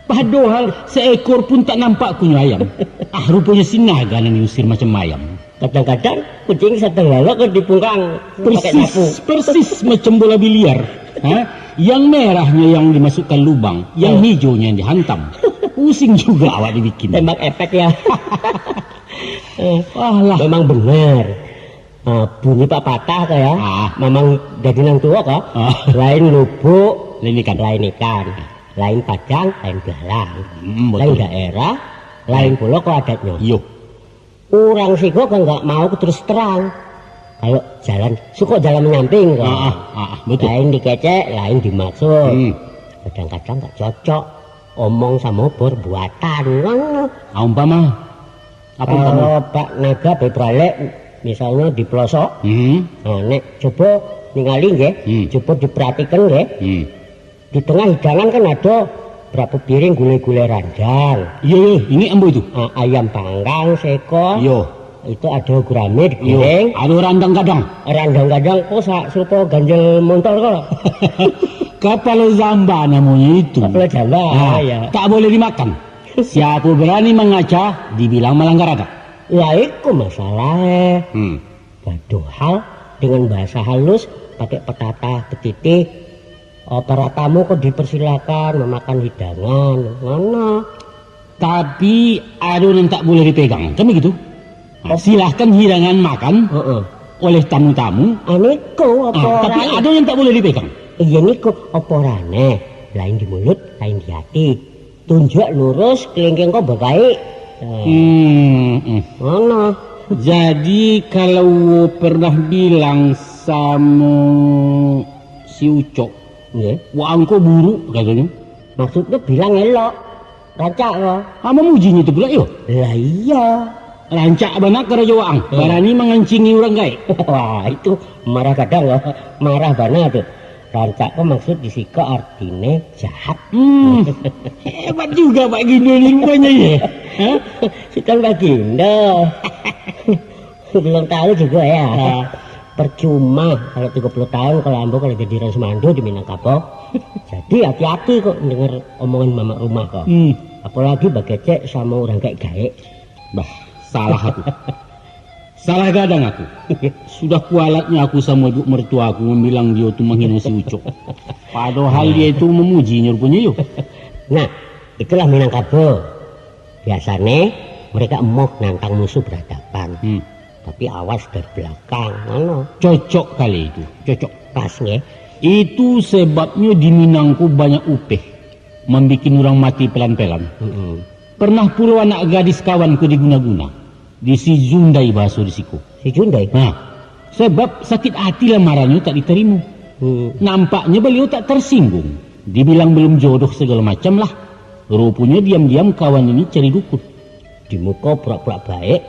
Padohal seekor pun tak nampak kunyo ayam. Ah, ruponyo si naga nan diusir macam ayam. Kadang-kadang kucing satang lalok kan dipungkang pakai sapu. Persis, persis macam bola biliar. Ha? Yang merahnyo yang dimasukkan lubang, yang, oh, hijonyo yang dihantam. Pusing juga awak dibikin. Tembak efek ya. Eh, alah. Memang benar. Ah, bunyi papatah ko ya. Ah. Mamang jadi nang tuo ko. Ah. Lain lubuk, lain ikan. Lain ikan. Lain padang, lain belalang. Hmm, betul. Lain daerah, lain pulo ko adatnyo. Iyo. Urang siko kan nggak mau terus terang. Kalau jalan, suko jalan menyamping ko. Ah, ah, ah, ah, betul. Lain dikecek, lain dimaksud. Hmm. Kadang-kadang nggak cocok omong samo perbuatan. Ngono. Ah, umpama? Apa umpama? Kalau Pak Naga bebralek, misalnya di pelosok, hmm, nah, nek coba ningali nggih, hmm, coba diperhatikan nggih. Hmm. Di tengah hidangan kan ada berapa piring gulai-gulai randang. Iya, iya, ini ambo itu. Ah, ayam panggang seekor. Iya. Itu ada gurame digiling. Iya, ada randang gadang. Randang gadang kok sa-, serupa ganjel montol kok. Kapalo zamba namanya itu. Kapalo zamba, ah, iya. Tak boleh dimakan. Siapa berani mengacah, dibilang melanggar adat. Lah, itu masalah. Hmm. Padahal dengan bahasa halus, pakai pepatah petitih, eh, para tamu kok dipersilakan memakan hidangan. Mana? Tapi, ado nan tak boleh dipegang, kan begitu? Nah, oh, silahkan hidangan makan, heeh, oleh tamu-tamu. Ah, niko, apa, ah, tapi rai? Ado yang tak boleh dipegang. Iya, niko, apa rane? Lain di mulut, lain di hati. Tunjuk lurus, kelingking kau berbaik. Hmm, hmm. Mana? Jadi, kalau pernah bilang samo si Ucok, nggih, "Waang ko buruk," katonyo. Maksudnyo bilang elok. Rancak ko. Ah, mamujinyo tu pula, yo? Lah, iya. Rancak bana karajo waang. Hmm. Barani mangancingi urang gaek. Wah, itu marah gadang ko. Marah bana tu. Rancak ko maksud di siko artine jahat. Hmm, hebat juga Pak Gindo ni rupanya, ya. Hah? Sutan Bagindo. Belum tahu juga ya. Ah. Percuma kalau tiga puluh tahun kalau ambo kalau jadi Ransumando di Minangkabau. Jadi hati-hati kok dengar omongan mamak rumah kok. Hmm. Apalagi bagecek sama orang gaek-gaek. Bah, salah aku. Salah gadang aku. Sudah kualatnyo aku samo ibu mertua aku mambilang dio tu manghino si Ucok. Padohal dio tu mamujinyo ruponyo yo. Nah, itulah Minangkabau. Biasane mereka emoh nantang musuh berhadapan. Hmm. Tapi awas dari belakang, mano? Cocok kali itu, cocok. Pas, nggih. Itu sebabnyo di Minang ko banyak upeh, mambikin urang mati pelan-pelan. Mm-mm. Pernah pulo anak gadis kawan ko diguna-guna, di si Jundai bahaso di siko. Si Jundai? Nah, sebab sakit hati lah marannyo tak ditarimo. Hmm. Nampaknyo baliau tak tarsingguang, dibilang balum jodoh sagalo macam lah. Ruponyo diam-diam kawan ini cari dukun. Di muko purak-purak baik,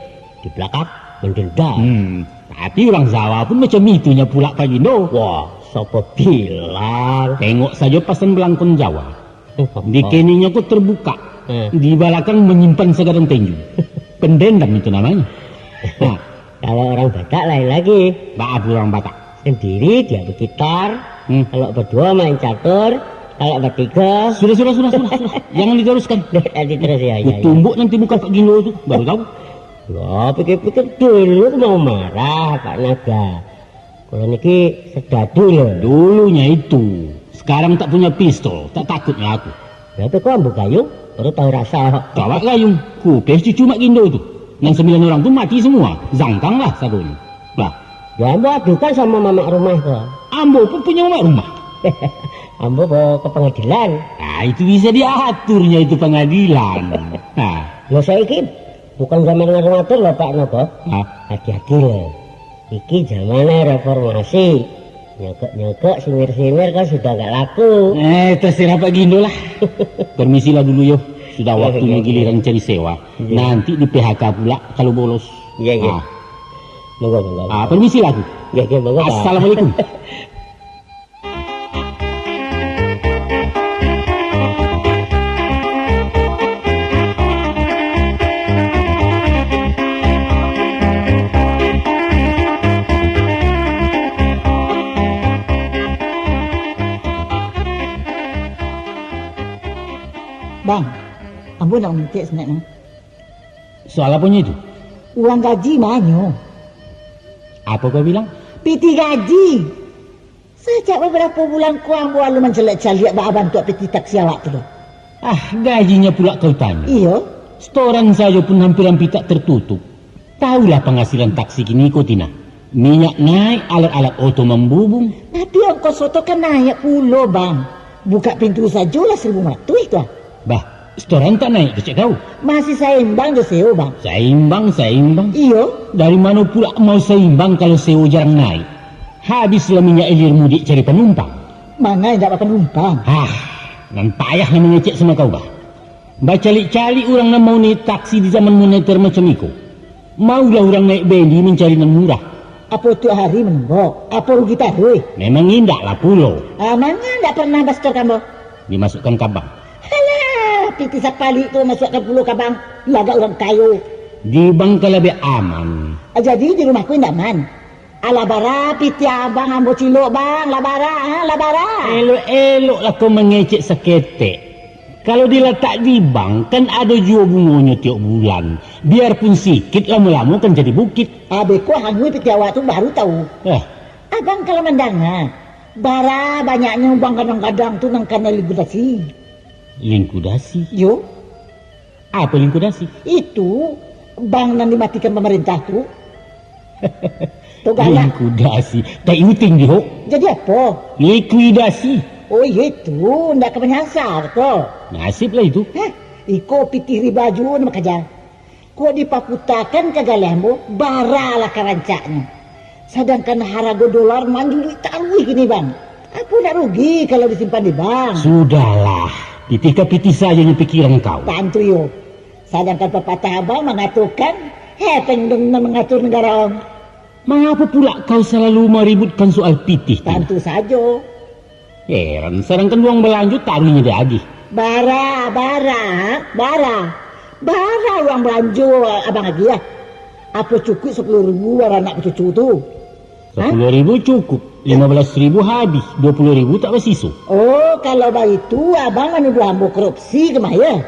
di balakang mandendam. Hmm, tapi urang Jawa pun macam itu nyo pulak, Pak Gindo. Wah, sapa bilang? Tengok sajo pasan balangkon Jawa. Di keningnyo ko terbukak. Hmm. Di balakang manyimpan sagadang tenju. Pendendam itu namanyo. Nah. Kalau orang Batak lain lagi. Baa urang Batak? Sendiri dia bergitar. Hmm. Kalau berdua main catur. Kalau bertiga. Sudah, sudah, sudah, sudah, sudah. Jangan diteruskan. Nanti terus, ya, ya, ya. Kutumbuk nanti muka Pak Gindo tu. Baru tahu. Wah, pikir-pikir dulu mau marah, Pak Naga. Kalau niki sedadu lo. Dulunya itu. Sekarang tak punya pistol, tak takutnya aku. Berarti kau ambo gayung, baru tahu rasa. Kawak gayung, kupes cucu Mak Gindo tu. Nan sembilan orang tu mati semua, zangkang lah sadonyo. Lah. Ya, ambo adukan sama mamak rumah ko. Ambo pun punya mamak rumah. Ambo bawa ke pengadilan. Ah, itu bisa diaturnya itu pengadilan. Nah. Lo saiki bukan zaman ngatur-ngatur lo, Pak Noto. Ah. Hati-hati lo. Iki zamannya reformasi. Nyokok-nyokok, sinir-sinir kan sudah gak laku. Eh, terserah Pak Gindo lah. Permisilah dulu yo. Sudah waktunya giliran cari sewa. Iya. Nanti di P H K pula kalau bolos. Iya, iya. Ah. Monggo, monggo. Ah, permisilah aku. Iya, iya, monggo, Pak. Assalamualaikum. Bang, ambo nak mintak sanak, Bang. Soal aponyo itu? Uang gaji manyo? Apo kau bilang? Pitih gaji. Sajak babarapo bulan ko ambo alun mancaliak-caliak baa bantuak pitih taksi awak tu doh. Ah, gajinyo pulak kau tanyo? Iyo. Setoran sajo pun hampir-hampir tak tertutup. Tahulah pangasilan taksi kini ko, Tina. Minyak naik, alat-alat oto mambubung. Tapi ongkos oto kan naik pulo, Bang. Bukak pintu sajo lah saribu limo ratuih tu ah. Bah, setoran tak naik kecek kau? Masih saimbang jo sewo, Bang. Saimbang, saimbang. Iyo. Dari mano pulak mau saimbang kalau sewo jarang naik? Habislah minyak ilir mudik cari panumpang. Manga indak bapanumpang? Hah, nan payah nan mangecek samo kau, bah. Bacaliak-caliak urang nan mau naik taksi di zaman moneter macam iko. Maulah urang naik bendi mancari nan murah. Apo tiok hari manembok? Apo rugi taruih? Memang indaklah pulo. Ah, manga ndak pernah basetor ka ambo? Dimasukkan ka bank. Alah, pitih sapalik tu masuakkan pulo ka bank. Lagak urang kayo. Di bank kan labiah aman. Ah, jadi di rumah ko indak aman? Alah bara pitih abang ambo cilok, Bang. Lah bara, ha? Lah bara. Elok-eloklah kau mangecek saketek. Kalau dilatak di bank, kan ado juo bungonyo tiok bulan. Biarpun sikit, lamo-lamo kan jadi bukit. Abih ko hanyo pitih awak tu baru tahu. Eh. Abang kalau mandanga, bara banyaknyo bank gadang-gadang tu nan kanai likuidasi. Likuidasi? Yo. Apo likuidasi? Itu bank nan dimatikan pamarintah tu. Tu galak. Likuidasi. Tai uting di ho. Jadi apo? Likuidasi. Oh, iyo itu. Ndak ka manyasar ko. Nasib lah itu. Hah? Iko pitih riba juo nan bakaja. Kok dipaputakan ka galeh ambo, bara lah ka rancaknyo. Sadangkan harago dolar manjuluik taruih kini, Bang. Apo nak rugi kalau disimpan di bank? Sudahlah, pitih ka pitih sajo nyo pikiran kau. Tantu yo. Sadangkan papatah abang mangatokan, hepeng dong nan mangatur nagara, Bang. Mangapo pulak kau salalu maributkan soal pitih tu? Tantu sajo. Heran, sadangkan uang balanjo taruihnyo diagih. Bara, bara, bara. Bara uang balanjo abang agiah. Apo cukuik sapuluah ribu baranak bacucu tu? Hah? Sapuluah ribu cukuik, limo baleh ribu habih, duo puluah ribu tak basiso. Oh, kalau baitu, abang manuduah ambo korupsi kama, yo?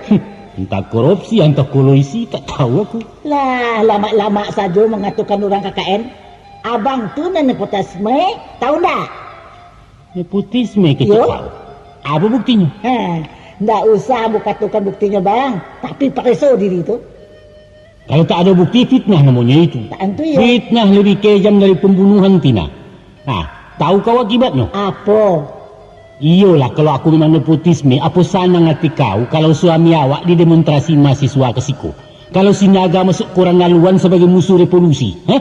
Antah korupsi, antah koloisi, tak tahu aku. Lah, lamak-lamak sajo mangatokan urang K K N. Abang tu nan nepotisme, tahu ndak? Nepotisme kecek kau. Apo buktinyo? Ha, ndak usah ambo katokan buktinyo, Bang. Tapi pareso diri tu. Kalau tak ado bukti, fitnah namonyo itu. Tantu iyo. Fitnah lebih kejam dari pembunuhan, Tina. Nah, tahu kau akibatnyo? Apo? Iyolah, kalau aku memang nepotisme, apo sanang ati kau kalau suami awak didemonstrasi mahasiswa ka siko? Kalau Sinaga masuk koran laluan sabagai musuh revolusi, hah?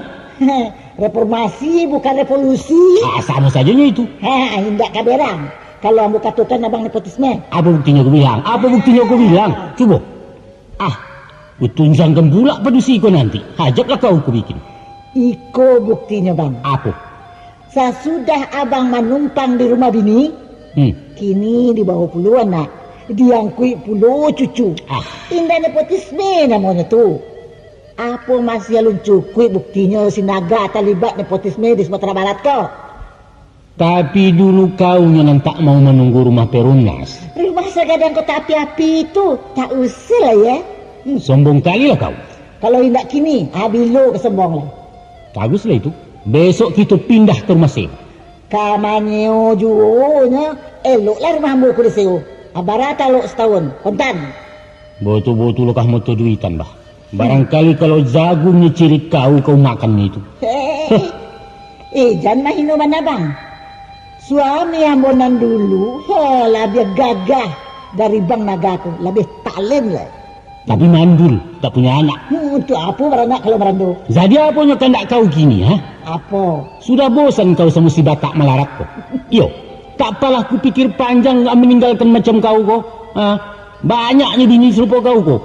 Reformasi bukan revolusi. Ah, samo sajonyo itu. Ha, indak ka berang. Kalau ambo katokan abang nepotisme. Apo buktinyo ku bilang? Apo buktinyo ku bilang? Cubo. Ah, ku tunjangkan pulak padusi ko nanti. Hajatlah kau ku bikin. Iko buktinyo, Bang. Apo? Sasudah abang manumpang di rumah bini, Hmm. kini dibawo pulo anak, diangkuik pulo cucu. Ah. Indak nepotisme namonyo tu. Apo masih alun cukuik buktinyo Sinaga talibat nepotisme di Sumatera Barat ko? Tapi dulu kau nyo nan tak mau manunggu rumah Perumnas. Rumah sagadang kota api-api tu, tak usah lah, ya. Hmm, sombong kali lah kau. Kalau indak kini, ha, bilo ka sombong lah. Baguslah itu. Besok kito pindah ka rumah sewa. Ka manyeo juo nyo, eloklah rumah ambo ko disewo. Abara talok satahun, kontan. Botul-botul kah moto duitan, bah. Barangkali kalau jagung nyo cirik kau, kau makan itu. Heh. Eh, jan mahino bana, Bang. Suami ambo nan dulu, ha, labiah gagah dari Bang Naga ko, labiah talent lah. Tapi mandul, tak punyo anak. Hmm, untuak apo baranak kalau marando? Jadi aponyo kandak kau kini, ha? Apo? Sudah bosan kau samo si Batak malarat ko? Iyo, tak apalah kupikir panjang maninggalkan macam kau ko. Ha? Banyaknyo bini sarupo kau ko.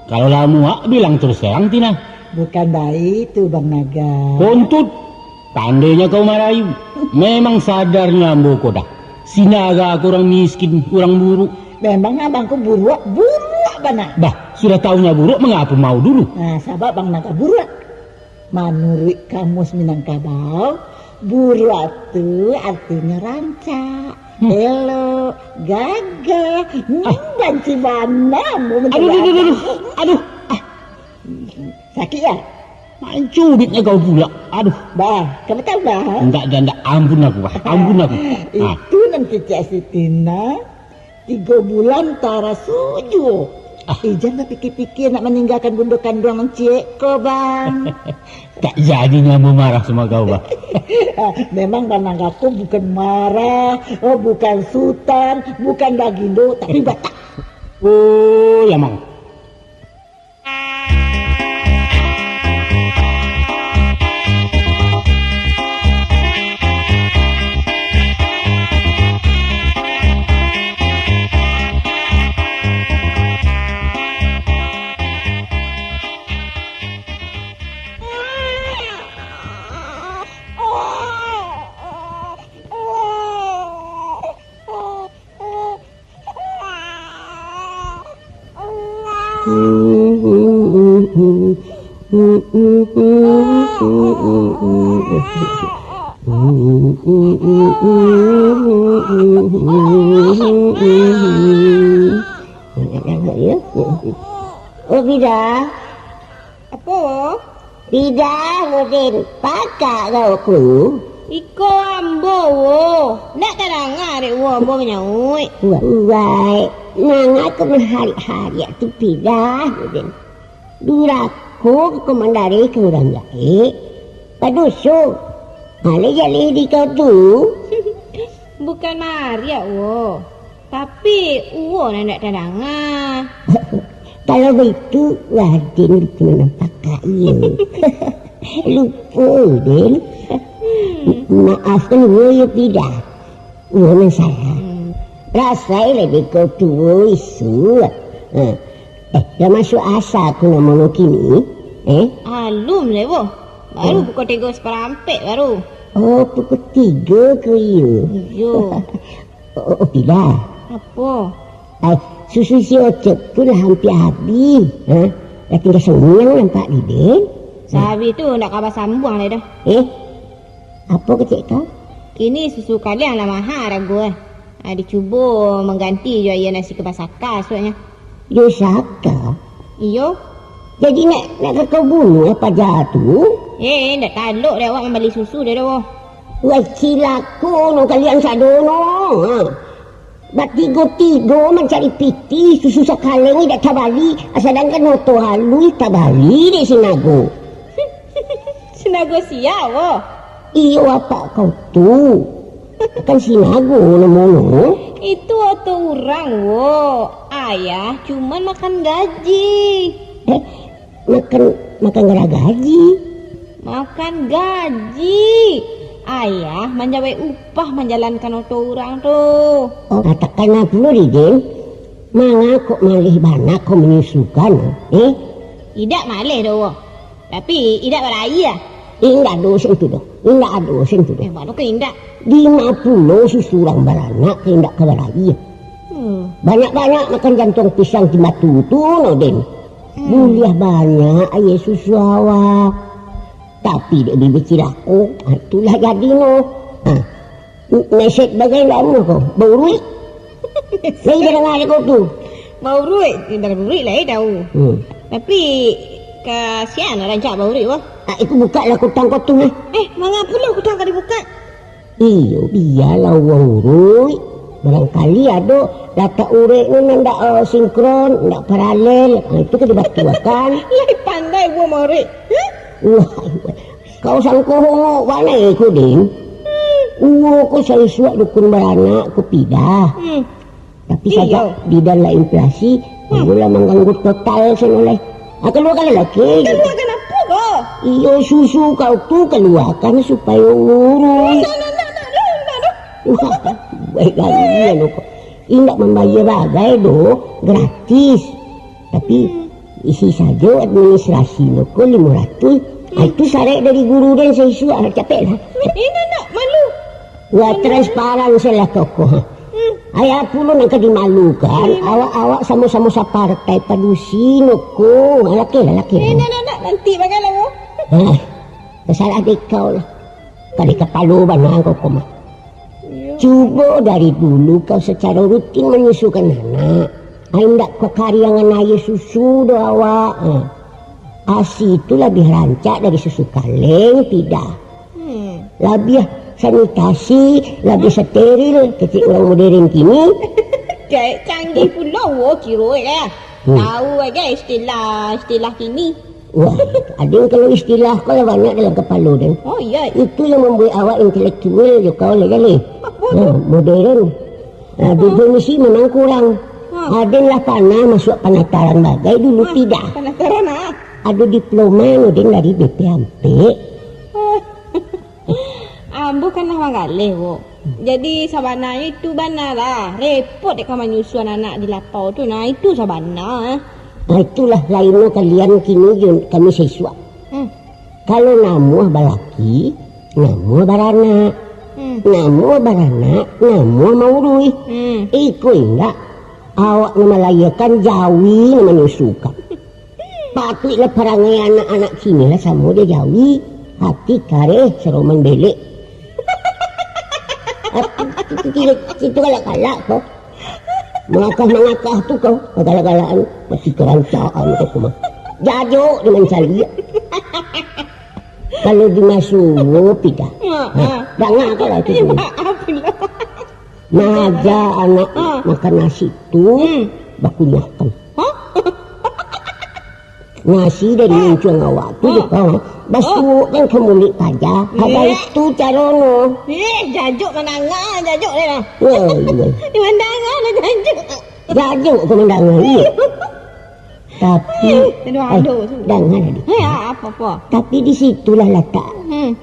Kalau lah muak, bilang terus terang, Tina. Bukan baitu, Bang Naga. Kontut! Pandai nyo kau marayu. Memang sadarnyo ambo ko dah. Sinaga ko urang miskin, urang buruak. Memang abang ko buruak, buruak bana. Bah, sudah tahu nyo buruak, mangapo mau dulu? Nah, sabab Bang Naga buruak. Manuruik Kamus Minangkabau, buruak tu artinyo rancak, Hmm. elok, gagah. Hmm, Ah. banci bana ambo Aduh, aduh, aduh, aduh. Aduh. Ah. Sakik, ya? Mancubitnyo kau pulak. Aduh. Bah, ka batambah. Ndak, ndak, ndak. Ampun aku, bah. Ampun aku. Ah. Itu nan kecek si Tina. Tigo bulan taraso juo. Ah. Ijan bapikia-pikia nak maninggakan bundo kanduang nan ciek ko, Bang. Tak jadi nyo ambo marah samo kau, bah. Ah, memang Bang Naga ko bukan marah, oh, bukan sutan, bukan bagindo, tapi Batak. Oh, ya, Mang. Oh, Bida. Apo? Pidah, Nurdin. Pakak kau ko. Iko ambo, wo. Ndak tadanga dek wo ambo manyauik. Wai, manga kau maharik-harik tu pidah, Nurdin. Durako ka komandari ka urang gaek. Paduso. Alih-alih di kau tu. Bukan mariak, wo. Tapi, uwo nan indak tadanga. Kalau baitu, Raden itu manampak kaya. Lupo, Den. Hmm. Maafkan uwo yo, Pidah. Uwo nan salah. Hmm. Rasai lah dek kau tuo isu. Eh, eh, lah masuak asa aku namo lo kini? Eh? Alun lai, wo. Baru Oh. pukul tigo saparampek baru. Oh, pukul tigo ko iyo? Iyo. Oh, oh, Pida. Apo? Ai, susu si Ocep tu lah hampia habih. Ha? Lah tingga sangiang nampak di den. Sahabih tu ndak ka basambuang lai doh. Eh? Apo kecek kau? Kini susu kaliang lah maha arago, eh. Ah, dicubo mangganti jo aia nasi ka basaka isuaknyo. Yo saka? Iyo. Jadi nak, nak ka kau bunuah paja tu? Eh, ndak talok dek awak mambali susu dek doh. Wah, cilako no kalian sado no. Ha. Batigo-tigo mancari pitih, susu sakaleng indak tabali, sadangkan oto alui tabali dek si Nago. Si Nago sia, wo? Iyo, apak kau tu. Kan si Nago namonyo. Itu oto urang, wo. Ayah cuman makan gaji. Eh, makan, makan gara gaji? Makan gaji. Ayah manjawek upah manjalankan oto urang tu. Oh, katakan pulo di den. Manga kok maleh bana kau manyusukan, eh? Idak maleh doh, wo. Tapi, indak baraia. Indak ado sen tu doh. Indak ado sen tu doh. Eh, mano ka indak? Dima pulo susu urang baranak ka indak ka baraia. Hmm. Banyak-banyak makan jantuang pisang di batu tu, no, Den. Hmm. Buliah banyak aia susu awak. Tapi, dek bibia cilako, ha, itulah jadi, no. Ha. Meset bagai lamo ko, bauruik. Lai dah danga dek kau tu? Bauruik, eh, bauruik lai tau. Hmm. Tapi, kasian lah rancak bauruik, wah. Ah, itu buka lah kutang kau tu, nah. Eh, manga pulo kutang ka dibuka? Iyo, bialah urang uruik. Barangkali ado latak uruik ni nan ndak, eh, sinkron, ndak paralel. Ah, itu ka dibatuakan. Lai pandai buah mauruik. Huh? Wah, kau sangko hongok bana ko, Din. Uwo ko saisuak dukun baranak ko Pida. Hmm. Tapi sajak Didan lah inflasi, hmm, ambo lah mangganggu total sano lai. Ah, kaluakan lah laki. Kaluakan apo ko? Iyo, susu kau tu kaluakan supayo urus. Ndak, ndak, ndak, ndak, ndak, ndak. Wah, baik gai anu ko. Indak mambayia bagai doh, gratis. Tapi, hmm, isi sajo administrasinyo ko limo ratuih. Ah, hmm, itu sarek dari guru den saisuak, capeklah. Eh, ndak, ndak, malu. Wah, transparan salah kau ko, ha. Hmm. Ayah pulo nan ka dimalukan, hmm, awak-awak samo-samo sapartai padusi no ko. Laki lah, laki lah. Eh, ndak, ndak, ndak, nanti bagai lah, wo. Hah, tasalah dek kau lah. Kali kapalo bana kau ko mah. Iyo. Cubo dari dulu kau sacaro rutin manyusukan anak. Ai, indak kakariangan aia susu doh awak. Ha. Asi tu labiah rancak dari susu kaleng, Pida. Hmm. Labiah sanitasi, labiah, hmm, steril, kecek urang modern kini. Cek canggih pulo, wo, kiro lah. Hmm. Tahu aja istilah-istilah kini. Wah, Adin kalau istilah ko lah banyak dalam kapalo den. Oh, iya. Itu yang mambuek awak intelektual jo kau lah, Jaleh. Apo tu? Nah, modern. Nah, definisi memang kurang. Ha. Adin lah panah masuak panataran bagai dulu, ha, Pida. Panataran, ha? Ado diploma no den dari B P Ampek. Ambo kan lah manggaleh, wo. Jadi, sabananyo itu bana lah. Repot dek ka manyusuan anak di lapau tu. Nah, itu sabana, eh. Nah, itulah lainnyo kalian kini jo kami saisuak. Hmm. Kalau namuah balaki, namuah baranak. Hmm. Namuah baranak, namuah mauruih. Hmm. Iko indak, awak nan malahiakan, jawi nan manyusukan. Patuiklah parangai anak-anak kini lah samo jo jawi, hati kareh, saroman belek. Situ, situ, situ galak-galak ko. Mangakah-mangakah tu kau, galak-galakan, mati karancaan kau ko mah. Jajok di mancaliak. Kalau di masuo, Pida. Ha, ha. Danga kau lah tu. Maaf lah. Maaja anak, ha, makan nasi tu, hmm, bakunyahkan. Hah? Nasi dari, ah, muncuang awak tu, ah, jo kau, ha? Basuokkan ka muluik paja. Haba, eh, itu caronyo. Eh, jajok mandanga, jajok deh lah. Woi, woi. Mandanga lah jajok. Jajok ko mandanga, iyo. Tapi, eh, aduh, eh, aduh, tu. Danga, Dik. Eh, ah, apo, apo? Tapi di situlah latak, hmm,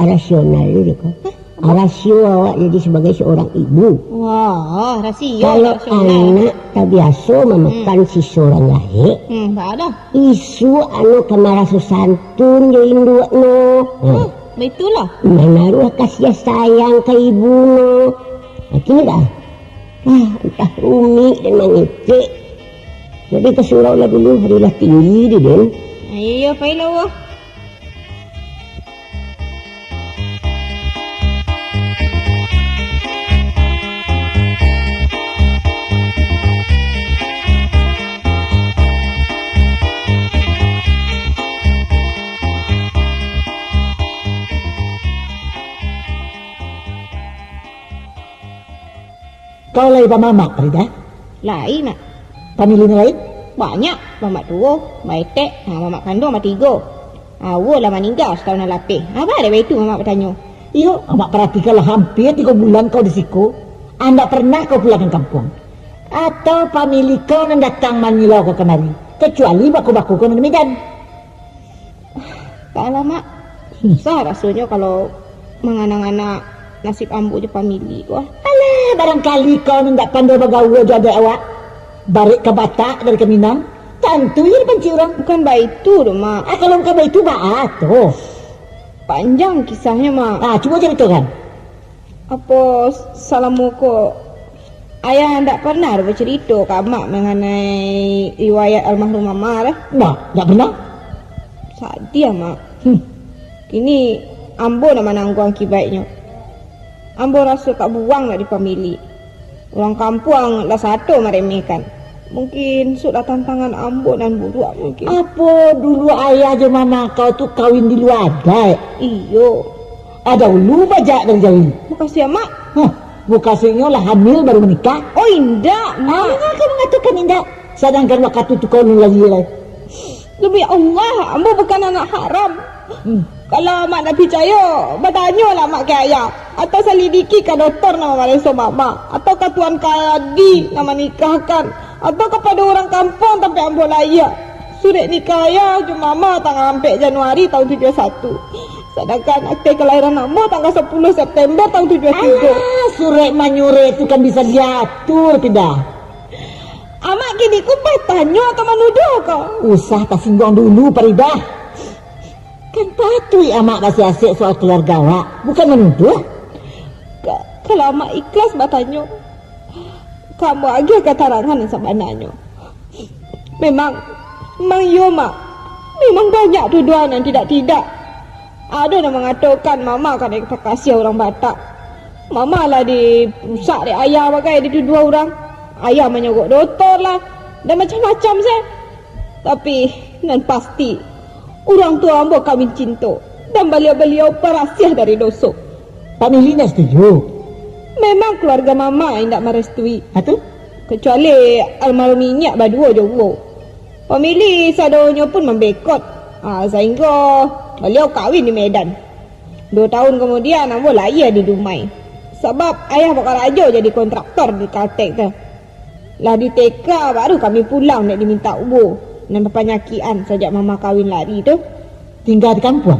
rasional tu, ko. Hah? Rasio awak jadi sabagai saurang ibu. Wah, rasio. Kalau rasional. Anak tabiaso mamakan, hmm, siso urang gaek, hmm, baa doh? Isuak anu ka maraso santun jo induaknyo. Hmm, ha, baitulah. Manaruah kasiah sayang ka ibunyo. Ha, kini dah. Ah, antah rumik den mangecek. Jadi ka surau lah dulu, hari lah tinggi di den. Iyo, iyo, pailah, Wo. Kau lai bamamak, Farida? Lai, Mak. Pamili nan lain? Banyak. Mamak tuo, maetek, ha, mamak kanduang batigo. Awo lah maningga satahun nan lapeh. Aba dek baitu mamak batanyo. Iyo, amak paratikanlah, hampia tigo bulan kau di siko. Andak pernah kau pulang ka kampuang. Atau pamili kau nan datang manyilau kau kamari, kacuali bako-bako kau nan di Medan. Taklah, Mak. Hmm. Susah rasonyo kalau mangana-ngana nasib ambo jo pamili ko. Alah, barangkali kau nan indak pandai bagaua jo adaik awak. Barek ka Batak dari ka Minang, tantu iyo dipancik urang. Bukan baitu doh, Mak. Ah, kalau bukan baitu, baa tu? Panjang kisahnyo, Mak. Ah, cubo caritokan. Apo salamo ko Ayah ndak pernah doh bacarito ka Amak manganai riwayat almarhum Mama doh? Ndak, ndak pernah. Sadiah, Mak. Hmm. Kini ambo nan manangguang akibaiknyo. Ambo raso tabuang dari pamili. Urang kampuang lah sato maremehkan. Mungkin sudah tantangan ambo nan buruak mungkin. Apo dulu ayah jo mama kau tu kawin di lua adaik? Iyo. Ado ulu bajak dari jauah. Mukasuik Amak? Huh, mukasuiknyo lah hamil baru manikah. Oh, indak, Mak. Amak kau mangatokan indak? Sadangkan wakatu tu kau alun lahia lai. Demi Allah, ambo bukan anak haram. Hmm. Kalau Amak ndak picayo, batanyolah Amak ka ayah, atau salidiki ka doktor nan mamareso Mama, atau ka tuan kadi nan manikahkan, atau kapado urang kampuang tampek ambo lahia. Surek nikah ayah jo Mama tanggal ampek Januari tahun tujuah satu. Sadangkan akte kalahiran ambo tanggal sapuluah September tahun tujuah tigo. Alah, surek manyurek tu kan bisa diatur, Pidah. Amak kini ko batanyo atau manuduah ko? Usah tasingguang dulu, Faridah. Kan patuik Amak basiasek soal kaluarga awak, bukan manuduah. Ka-, kalau Amak ikhlas batanyo, ka ambo agiah katarangan nan sabananyo. Memang, memang iyo, Mak. Memang banyak tuduhan nan tidak-tidak. Ado nan mangatokan Mama kanai takasiah urang Batak. Mama lah dirusak dek ayah bagai dituduah urang. Ayah manyogok dotor lah, dan macam-macam se. Tapi, nan pasti, urang tuo ambo kawin cinto, dan baliau-baliau barasiah dari doso. Pak Mili indak setuju? Memang kaluarga Mama indak marastui. Ha, tu? Kacuali almarhum inyiak baduo jo Uwo. Pak Mili sadonyo pun mambekot, ah, sahinggo baliau kawin di Medan. Duo tahun kamudian, ambo lahia di Dumai. Sabab ayah bakarajo jadi kontraktor di Kaltek tu. Lah diteka, baru kami pulang dek dimintak Uwo nan bapanyakikan sajak Mama kawin lari tu. Tingga di kampuang?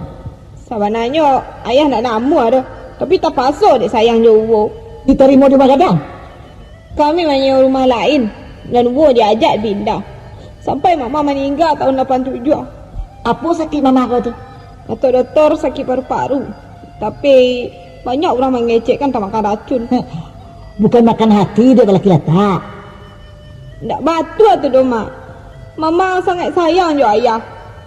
Sabananyo, ayah ndak namuah doh, tapi tapaso dek sayang jo Uwo. Ditarimo di rumah gadang? Kami manyewa rumah lain, dan Uwo diajak pindah. Sampai Mama maningga tahun lapan tujuah. Apo sakik Mama kau tu? Kato doktor, sakik paru-paru. Tapi, banyak urang mangecekkan tamakan racun. Bukan makan hati dek balaki latak. Ndak batua tu doh, Mak. Mama sangaik sayang jo ayah.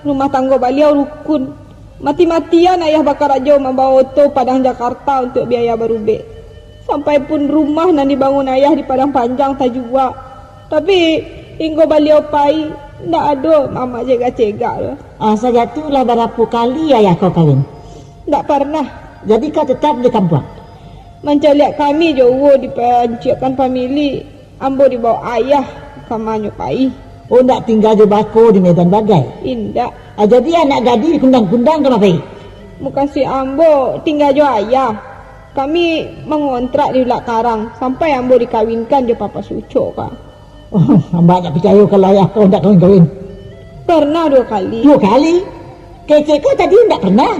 Rumah tanggo baliau rukun. Mati-matian ayah bakarajo mambawa oto Padang Jakarta untuak biaya barubek. Sampai pun rumah nan dibangun ayah di Padang Panjang tajua. Tapi, hinggo baliau pai, ndak ado Mama cegak-cegak tu. Ah, sajak tu lah barapo kali ayah kau kawin? Ndak parnah. Jadi kau tetap di kampuang? Mancaliak kami jo Uwo dipanciakkan pamili, ambo dibaok ayah ka manyo pai. Oh, ndak tingga jo bako di Medan bagai? Indak. Ah, jadi anak gadih dikundang-kundang ka ma pai? Mukasuik ambo tingga jo ayah. Kami mangontrak di Ulak Karang sampai ambo dikawinkan jo Papa Sucok ka. Oh, ambo ndak picayo kalau ayah kau ndak kawin-kawin. Parnah duo kali. Duo kali? Kecek kau tadi ndak parnah.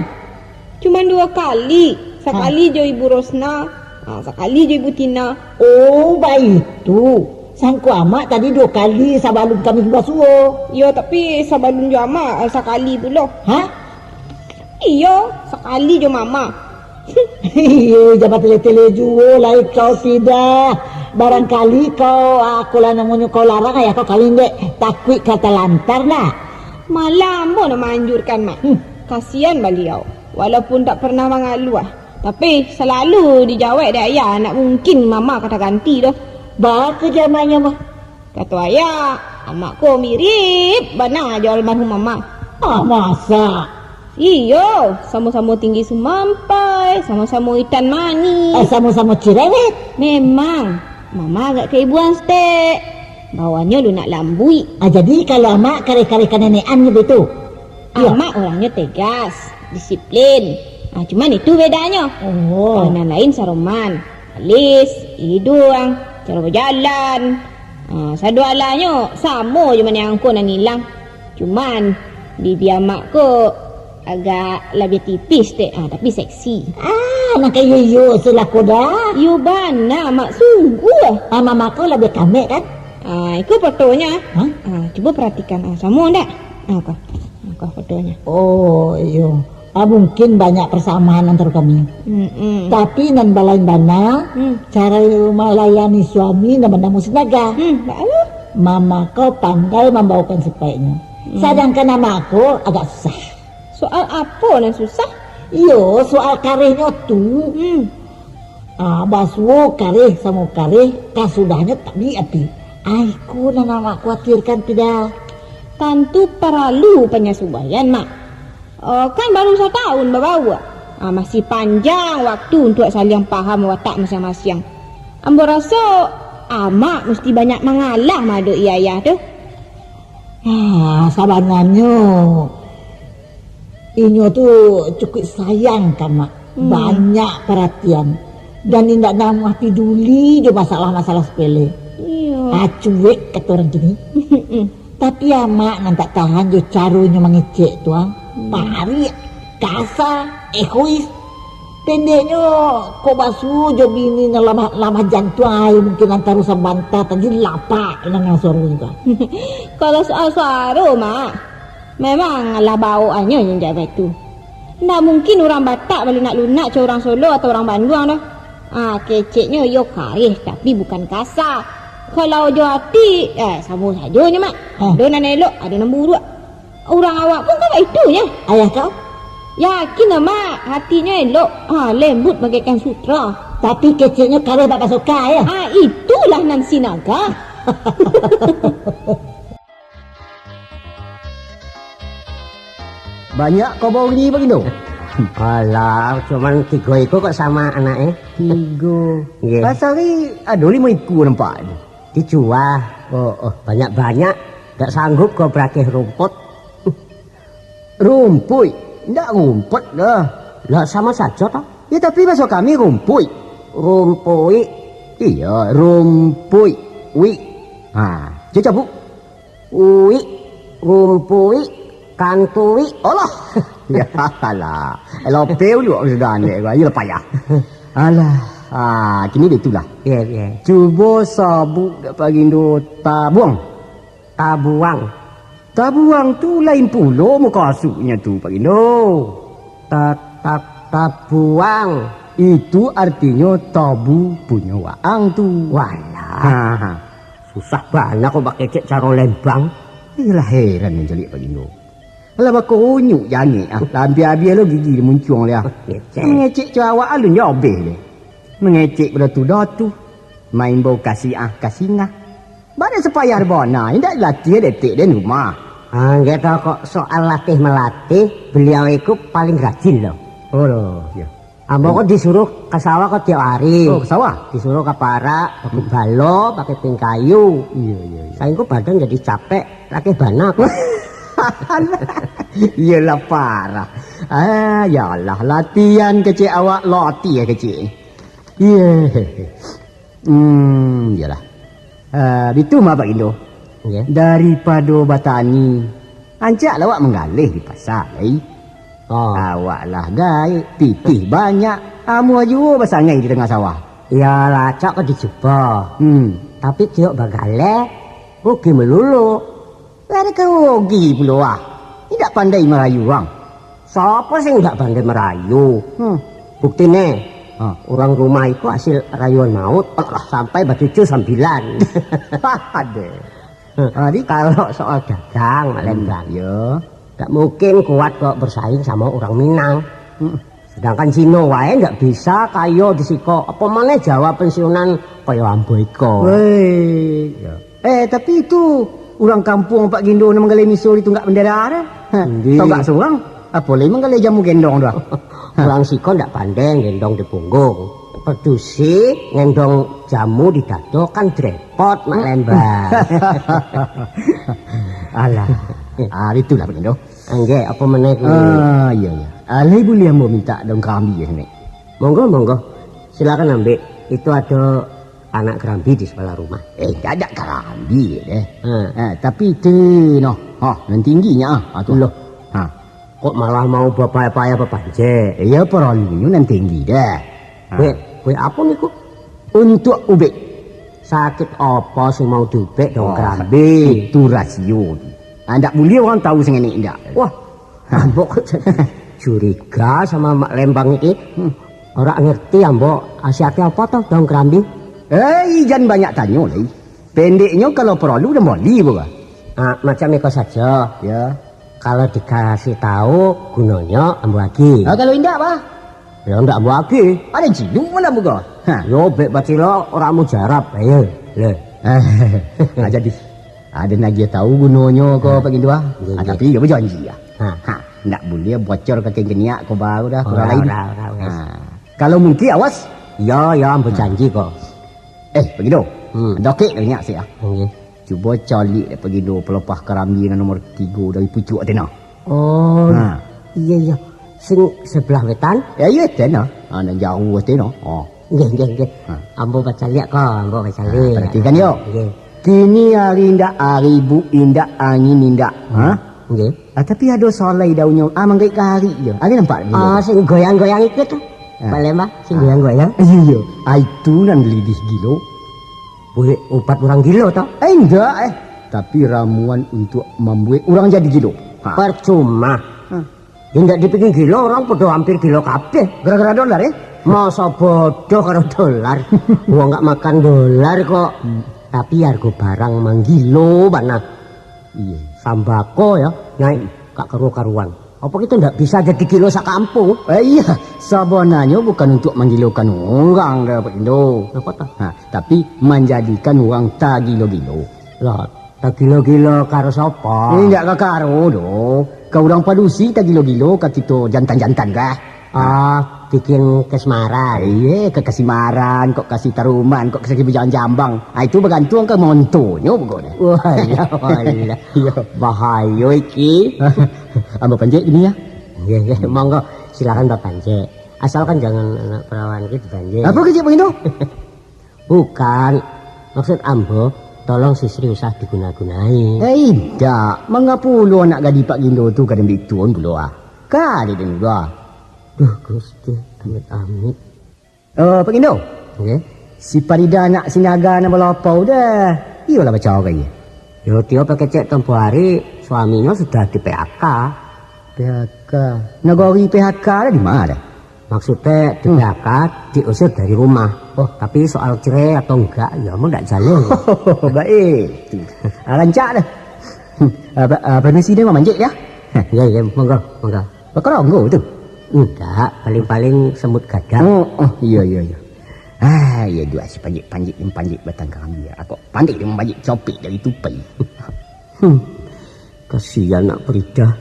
Cuman duo kali. Sakali jo Ibu Rosna, ha, sakali jo Ibu Tina. Oh, baitu. Sangko Amak tadi duo kali sabalun kami basuo. Iyo, tapi sabalun jo Amak, eh, sakali pulo. Hah? Iyo, sakali jo Mama. Iyo, jan batele-tele juo lai kau, Pidah. Barangkali kau, ah, akolah namonyo kau larang, ayah kau kawin dek, takuik ka talantar, nak. Malah ambo nak maanjurkan, Mak. Hmm. Kasian baliau. Walaupun tak pernah mangaluah, tapi salalu dijawek dek ayah, nak mungkin mama ka taganti doh. Baa ka jamannyo mah? Kato ayah, amak ko mirip bana jo almarhum mama. Ah, masa? Iyo, samo-samo tinggi sumampai, samo-samo itan manih. Eh, samo-samo cirewet. Memang, mama agak kaibuan stek. Bawahnyo lunak lambuik. Ah, jadi kalau amak kareh-kareh kanenekan gitu? Iyo. Amak orangnyo tegas, disiplin. Ah, cuman itu bedanyo. Oh. Kalau nan lain saroman, alis, iduang, caro bajalan. Ah, sadoalahnyo samo jo maniang angko nan ilang. Cuman, bibia amak ko agak labiah tipis dek, ah, tapi seksi. Ah, nan kayo iyo, cilako dah. Iyo bana, Mak, sungguah. Ah, mama ko labiah kamek kan? Ah, iko fotonyo. Hah? Ah, cubo paratikan. Ah, samo ndak? Ah, ko. Ah, ko fotonyo. Oh, iyo. Ah, mungkin banyak persamaan antara kami. Mm-mm. Tapi nan balain bana, Hmm. caro malayani suami nan banamo sinaga. Hmm, baa lo? Mama ko pandai mambaokan sipaiknyo. Hmm. Sadangkan amak ko agak susah. Soal apo nan susah? Iyo, soal karehnyo tu. Hmm. Ah, basuo kareh samo kareh, kasudahnyo tabik api. Ah, iko nan amak kuatirkan, Pidah. Tantu paralu panyasuaian, Mak. Oh, kan baru satahun babaua. Ah, masih panjang waktu untuak saliang paham watak masiang-masiang. Ambo raso, amak musti banyak mangalah maadoki ayah tu. Ah, sabananyo, inyo tu cukuik sayang ka amak. Hmm. Banyak paratian. Dan indak namuah paduli jo masalah-masalah sepele. Iyo. Ah, cuek kato urang kini. Tapi amak nan tak tahan jo caronyo mangecek tu, ah. Hmm. Parik, kasa, egois. Pendeknyo, kok basuo jo bini nan lamah, lamah jantuang, ai, mungkin antaro sabanta tadi lapak nan suaronyo tu. Kalau soal suaro, Mak, memang lah baokannyo nan jak baitu. Ndak mungkin urang Batak balunak-lunak cak urang Solo atau urang Banduang doh. Ah, keceknyo iyo kareh, tapi bukan kasa. Kalau jo ati, eh, samo sajonyo, Mak. Hah? Ado nan elok, ado nan buruak. Urang awak pun kan baitu nyo. Ayah kau? Yakin lah, Mak. Hatinyo elok. Ah, lembut bagaikan sutra. Tapi keceknyo kareh bak basoka, ya? Ah, itulah nan sinaga. Banyak kau bawa ni, Pak Indo? Alah, cuman tigo iko kok samo anak, eh. Tigo. Nggih. Pasal ni ado limo ikua nampak ni. Dijual. Oh, oh, banyak-banyak. Dak sanggup kau barakeh rumput. Rumpuik? Ndak rumput doh. Lah, samo sajo toh. Ya, tapi baso kami rumpuik. Rumpuik. Iyo, rumpuik. Wik. Ha, cubo cabut. Uik, rumpuik, kantuik. Alah. Ya, alah. Lope uluk sudah andek ko. Ayolah payah. Alah. Ah, kini itulah. Ya, ya. Cubo sabut dak Pak Gindo tabuang. Tabuang. Tabuang tu lain pulo mukasuiknyo tu, Pak Gindo. Ta-, ta-, tabuang. Itu artinyo tabu punyo waang tu. Walah. Ha, ha. Susah bana kok bakecek caro Lembang. Iyolah, heran mancaliak Pak Gindo. Alah, bakunyuk jangek ah. Lah, ampia abih lo gigi muncuang liah. Ngecek. Mangecek cawak alun jo abih deh. Mangecek pado tu dah tu. Main bau kasiah kasingah. Badan sapayah bana, indak dilatih detek den rumah. Ah, nggak tahu kok soal latih melatih, beliau itu paling rajin loh. Oh, loh, ya. Ambo kok disuruh ka sawah kok tiap hari. Oh, ka sawah? Disuruh ka parak, pakai balo, pakai pingkayu. Iya, iya, iya. Sainggo badan jadi capek, latih bana kok. Iyalah parah. Ah, ya Allah, latihan kecek awak, latih kecek. Iya. Hmm, iyalah. Ah, bitu mah, Pak Gindo. Nggih. Daripado batani, ancaklah awak manggaleh di pasa, ai. Oh. Awak lah gaek, pitih banyak, amuah juo basangai di tangah sawah. Iyolah, cok ka dicubo. Hmm. Tapi tiok bagaleh, rugi malulu. Lah, ado ka rugi pulo, ah. Indak pandai marayu, ang. Sapa sing indak pandai marayu? Hmm. Bukti ne, ha, urang rumah iko hasil rayuan maut, alah, sampai bacucu sambilan. Ade. Ha, di- Kalau soal dagang, Mak Lembang, hmm, yo, tak mungkin kuat kok bersaing sama orang Minang. Hmm. Sedangkan Cino wae ndak bisa kayo di siko, apa maneh Jawa pensiunan kayo ambo iko. Weh, yo. Eh, tapi itu urang kampuang Pak Gindo nan manggaleh miso di tunggak bendera tu. Ha, tau gak surang? Apo lai manggaleh jamu gendong tu, ah? Urang siko ndak pandai gendong di punggung. Padusi gendong jamu di dado kan repot, Mak Lembang. Alah. Ah, itulah Pak Gindo. Angge, apa maneh ku? Ah, iya, iya. Alai buliah ambo minta daun karambi, Nek? Monggo, monggo. Silakan ambil. Itu ada anak karambi di sebelah rumah. Eh, indak, indak karambi deh. Ha. Eh, tapi itu, noh. Ha, nan tingginyo, ah, tu. Loh. Ha. Kok malah mau bapayah-payah bapancek? Iya, paralunyo nan tinggi deh. Ha. Weh, weh, apa ni, Kok? Untuk ubek. Sakit apa sih mau diubek daun karambi? Itu rasio. Ah, ndak buliah urang tahu sangenek indak. Wah, ambo kok jadi curiga sama Mak Lembang ini. Hmm. Ora ngerti ambo, asiatnyo apa toh daun karambi? Eh, jan banyak tanyo lai. Pendeknyo, kalau paralu, den boli, bukan? Ah, macam iko sajo. Ya. Kalau dikasih tahu gunonyo, ambo agi. Ah, kalau indak, bah? Ya, ndak ambo agi. Ado cilok malam buka. Ha. Yo, bek bacilo, ora mujarab. Ayo, le. Ah, jadi. Ado nagih tahu gunonyo ko, ha, Pak Gindo, ah. Iya, ah, iya. Tapi yo bajanji, ah. Ha. Ha, ndak buliah bocor ka kengkeniak ko baru dah, kurang lain. Ora, ora, ora, wes. Ha. Kalau mungkin, awas. Iya, iya, ambo janji ko. Eh, Pak Gindo. Hmm. Dokek dah nyak sik, ah. Iya. Cubo caliak dek Pak Gindo pelepah karambi nan nomor tigo dari pucuak tu nah. Oh, ha, iya, iya. Sing sebelah wetan? Ya, iya, tu nah. Ha, nan jauah tu nah. Oh. Nggih, nggih, nggih. Ha. Ambo bacaliak ko, ambo bacaliak. Ha, perhatikan, yo. Nggih. Kini ari indak ari, bu indak, angin indak. Ha? Nggih. Ah, tapi ado solai daunnyo. Ah, manggaik kari je. Ado nampak Pak Gindo? Ah, sing goyang-goyang itu tu. Ha. Palembang, sing goyang-goyang. Iya, iya. Ah, itu nan lidih gilo. Buek ubat urang gilo, toh? Eh, indak, eh. Tapi ramuan untuak mambuek urang jadi gilo. Ha. Percuma. Ha. Indak dipikia gilo, urang podo hampir gilo kabeh. Gara-gara dolar, eh? Masa bodoh karo dolar. Wong nggak makan dolar kok. Hmm. Tapi harga barang manggilo bana. Iya. Sambako, ya, naik, hmm, gak karu-karuan. Apa kita ndak bisa jadi gilo sakampung? Eh, iya, sabananyo bukan untuak manggilokan urang doh, Pak Gindo. Napa toh? Ha, tapi manjadikan urang tagilo-gilo. Lah, tagilo-gilo karo sapa? Eh, indak ka karo doh. Ka urang padusi tagilo-gilo, ka kito jantan-jantan kah? Ah, bikin kasmaran. Iya, ka kasimaran, kok kasitaruman, kok kasajambang-jambang. Ah, itu bagantuang ka montonyo pokoknyo. Walah, walah. Iya. Bahayo iki. Ambo pancik kini, ya. Iya, iya, monggo, silakan bapancik. Asalkan jangan anak perawan ki dipancik. Apa kecek Pak Gindo? Bukan. Maksud ambo, tolong si Sri usah diguna-gunai. Eh, indak. Mangapo lo anak gadih Pak Gindo tu ka den bituan pulo, ah? Ka den dulu, ah. Duh, Gusti, amit-amit. Eh, Pak Gindo. Nggih. Si Parida anak si Naga nan balapau dah. Iyolah bacarai. Yo, tio pakecek tempo hari, suaminyo sudah di P H K. P H K. Nagori P H K dah di mana dah? Maksudnya di, hmm, P H K, diusir dari rumah. Oh. Tapi soal cerai atau enggak, ya mau ndak jaleh. Baik. Ah, rancak dah. Hmm. Ah, ba-, ah, permisi deh, mau manjek ya. Ya, ya, monggo, monggo. Bakaronggo tu? Enggak, paling-paling semut gadang. Oh, oh, iya, iya, iya. Ah, iya dua si panjik-panjik yang panjik batang kami. Aku pandai dia mempanjik copik dari tupai. Hmm. Kasihan nak Perida.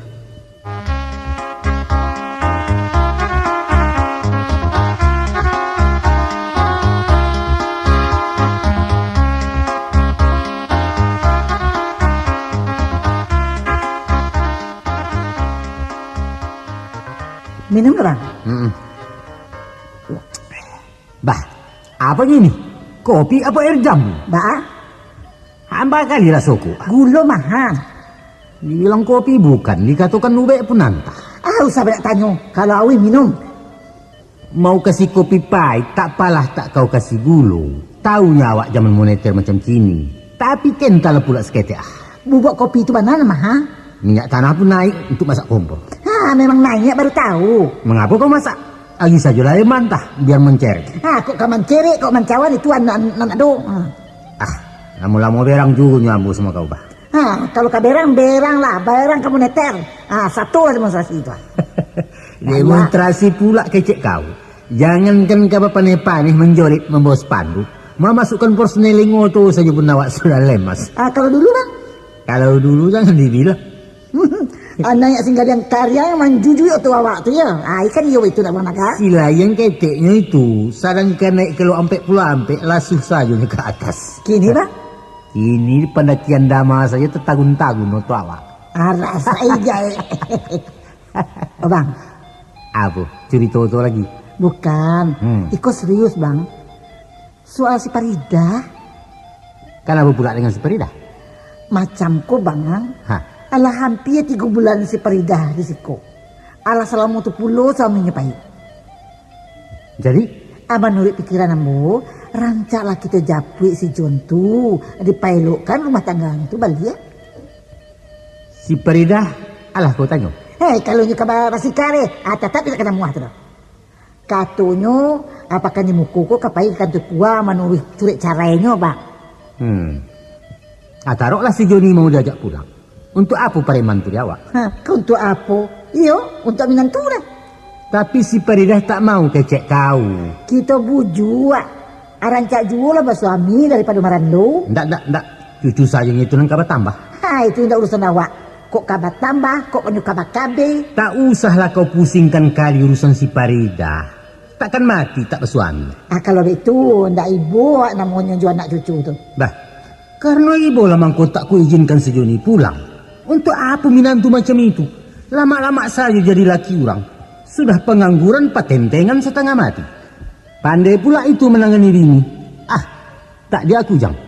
Minum, Bang. Mm-mm. Bah, apa ini? Kopi apa air jamu? Bah. Hamba kali rasoku. Gulo maha. Dibilang kopi bukan, dikatakan ubek pun antah. Ah, usah banyak tanyo. Kalau awih minum. Mau kasih kopi pahit, tak palah tak kau kasih gulo. Tahunya awak zaman moneter macam kini. Tapi kental pula saketek, ah. Bubuk kopi tu bana maha. Minyak tanah pun naik untuk masak kompor. Ha, memang naik, baru tahu. Mengapa kau masak? Agi sajolah, eh, mantah, biar mancerek. Ha, kok ka mancerek, kok mancawan itu anak, anak do. Ha. Ah, lamo-lamo berang juo nyo ambo samo kau, bah. Ha, kalau ka berang, berang lah, berang ka moneter. Ha, satu lah demonstrasi itu. Demonstrasi pula kecek kau. Jangankan ka bapaneh-paneh manjoret mambawa spanduk, mamasukkan porselen limo tu sajo pun awak sudah lemas. Ha, kalau dulu, bang? Kalau dulu jangan dibilang. Anak yang singgaliang kariang manjujuik tu awak tu, ya. Ah, ikan iyo itu nak bang naga. Silayang keteknyo itu, sadangkan naik kilo ampek puluah ampek, lasuh sajo nyo ka atas. Kini, bang? Kini pandakian dama sajo tatagun-tagun oto awak. Aras ai jai. Oh, bang. Apo? Curito tu lagi? Bukan. Hmm. Iko serius, bang. Soal si Faridah. Kan apo pula dengan si Faridah? Macam ko, bang, ang. Ha. Alah hampia tigo bulan si Faridah di siko. Alah salamo tu pulo suaminyo pai. Jadi? Ah, manuruik pikiran ambo, rancaklah kito japuik si Jon tu, dipaelokkan rumah tangganyo tu baliak. Si Faridah, alah kau tanyo? Hei, kalau nyo ka ba-, basikar, eh, ah, tatap indak ka namuah tu doh. Katonyo, ah, pakan di muko ko ka pai ka kantua kua manuruih surek carainyo, bang. Hmm. Ah, taroklah si Joni mau diajak pulang. Untuak apo pareman tu di awak? Ha, ka untuak apo? Iyo, untuak minantu lah. Tapi si Faridah tak mau kecek kau. Kito bujuak. Ah, rancak juo lah basuami daripado marando. Ndak, ndak, ndak. Cucu sajo itu nan ka batambah. Ha, itu indak urusan awak. Kok ka batambah, kok nyo ka bakabe. Tak usahlah kau pusingkan kali urusan si Faridah. Takkan mati tak basuami. Ah, kalau baitu, ndak ibo awak namonyo jo anak cucu tu. Bah, karano ibo lah mangko tak kuizinkan si Joni pulang. Untuak apo minantu macam itu? Lamak-lamak sajo jadi laki urang. Sudah pangangguran patentengan satangah mati. Pandai pula itu manangani bini. Ah, tak di aku, Jang.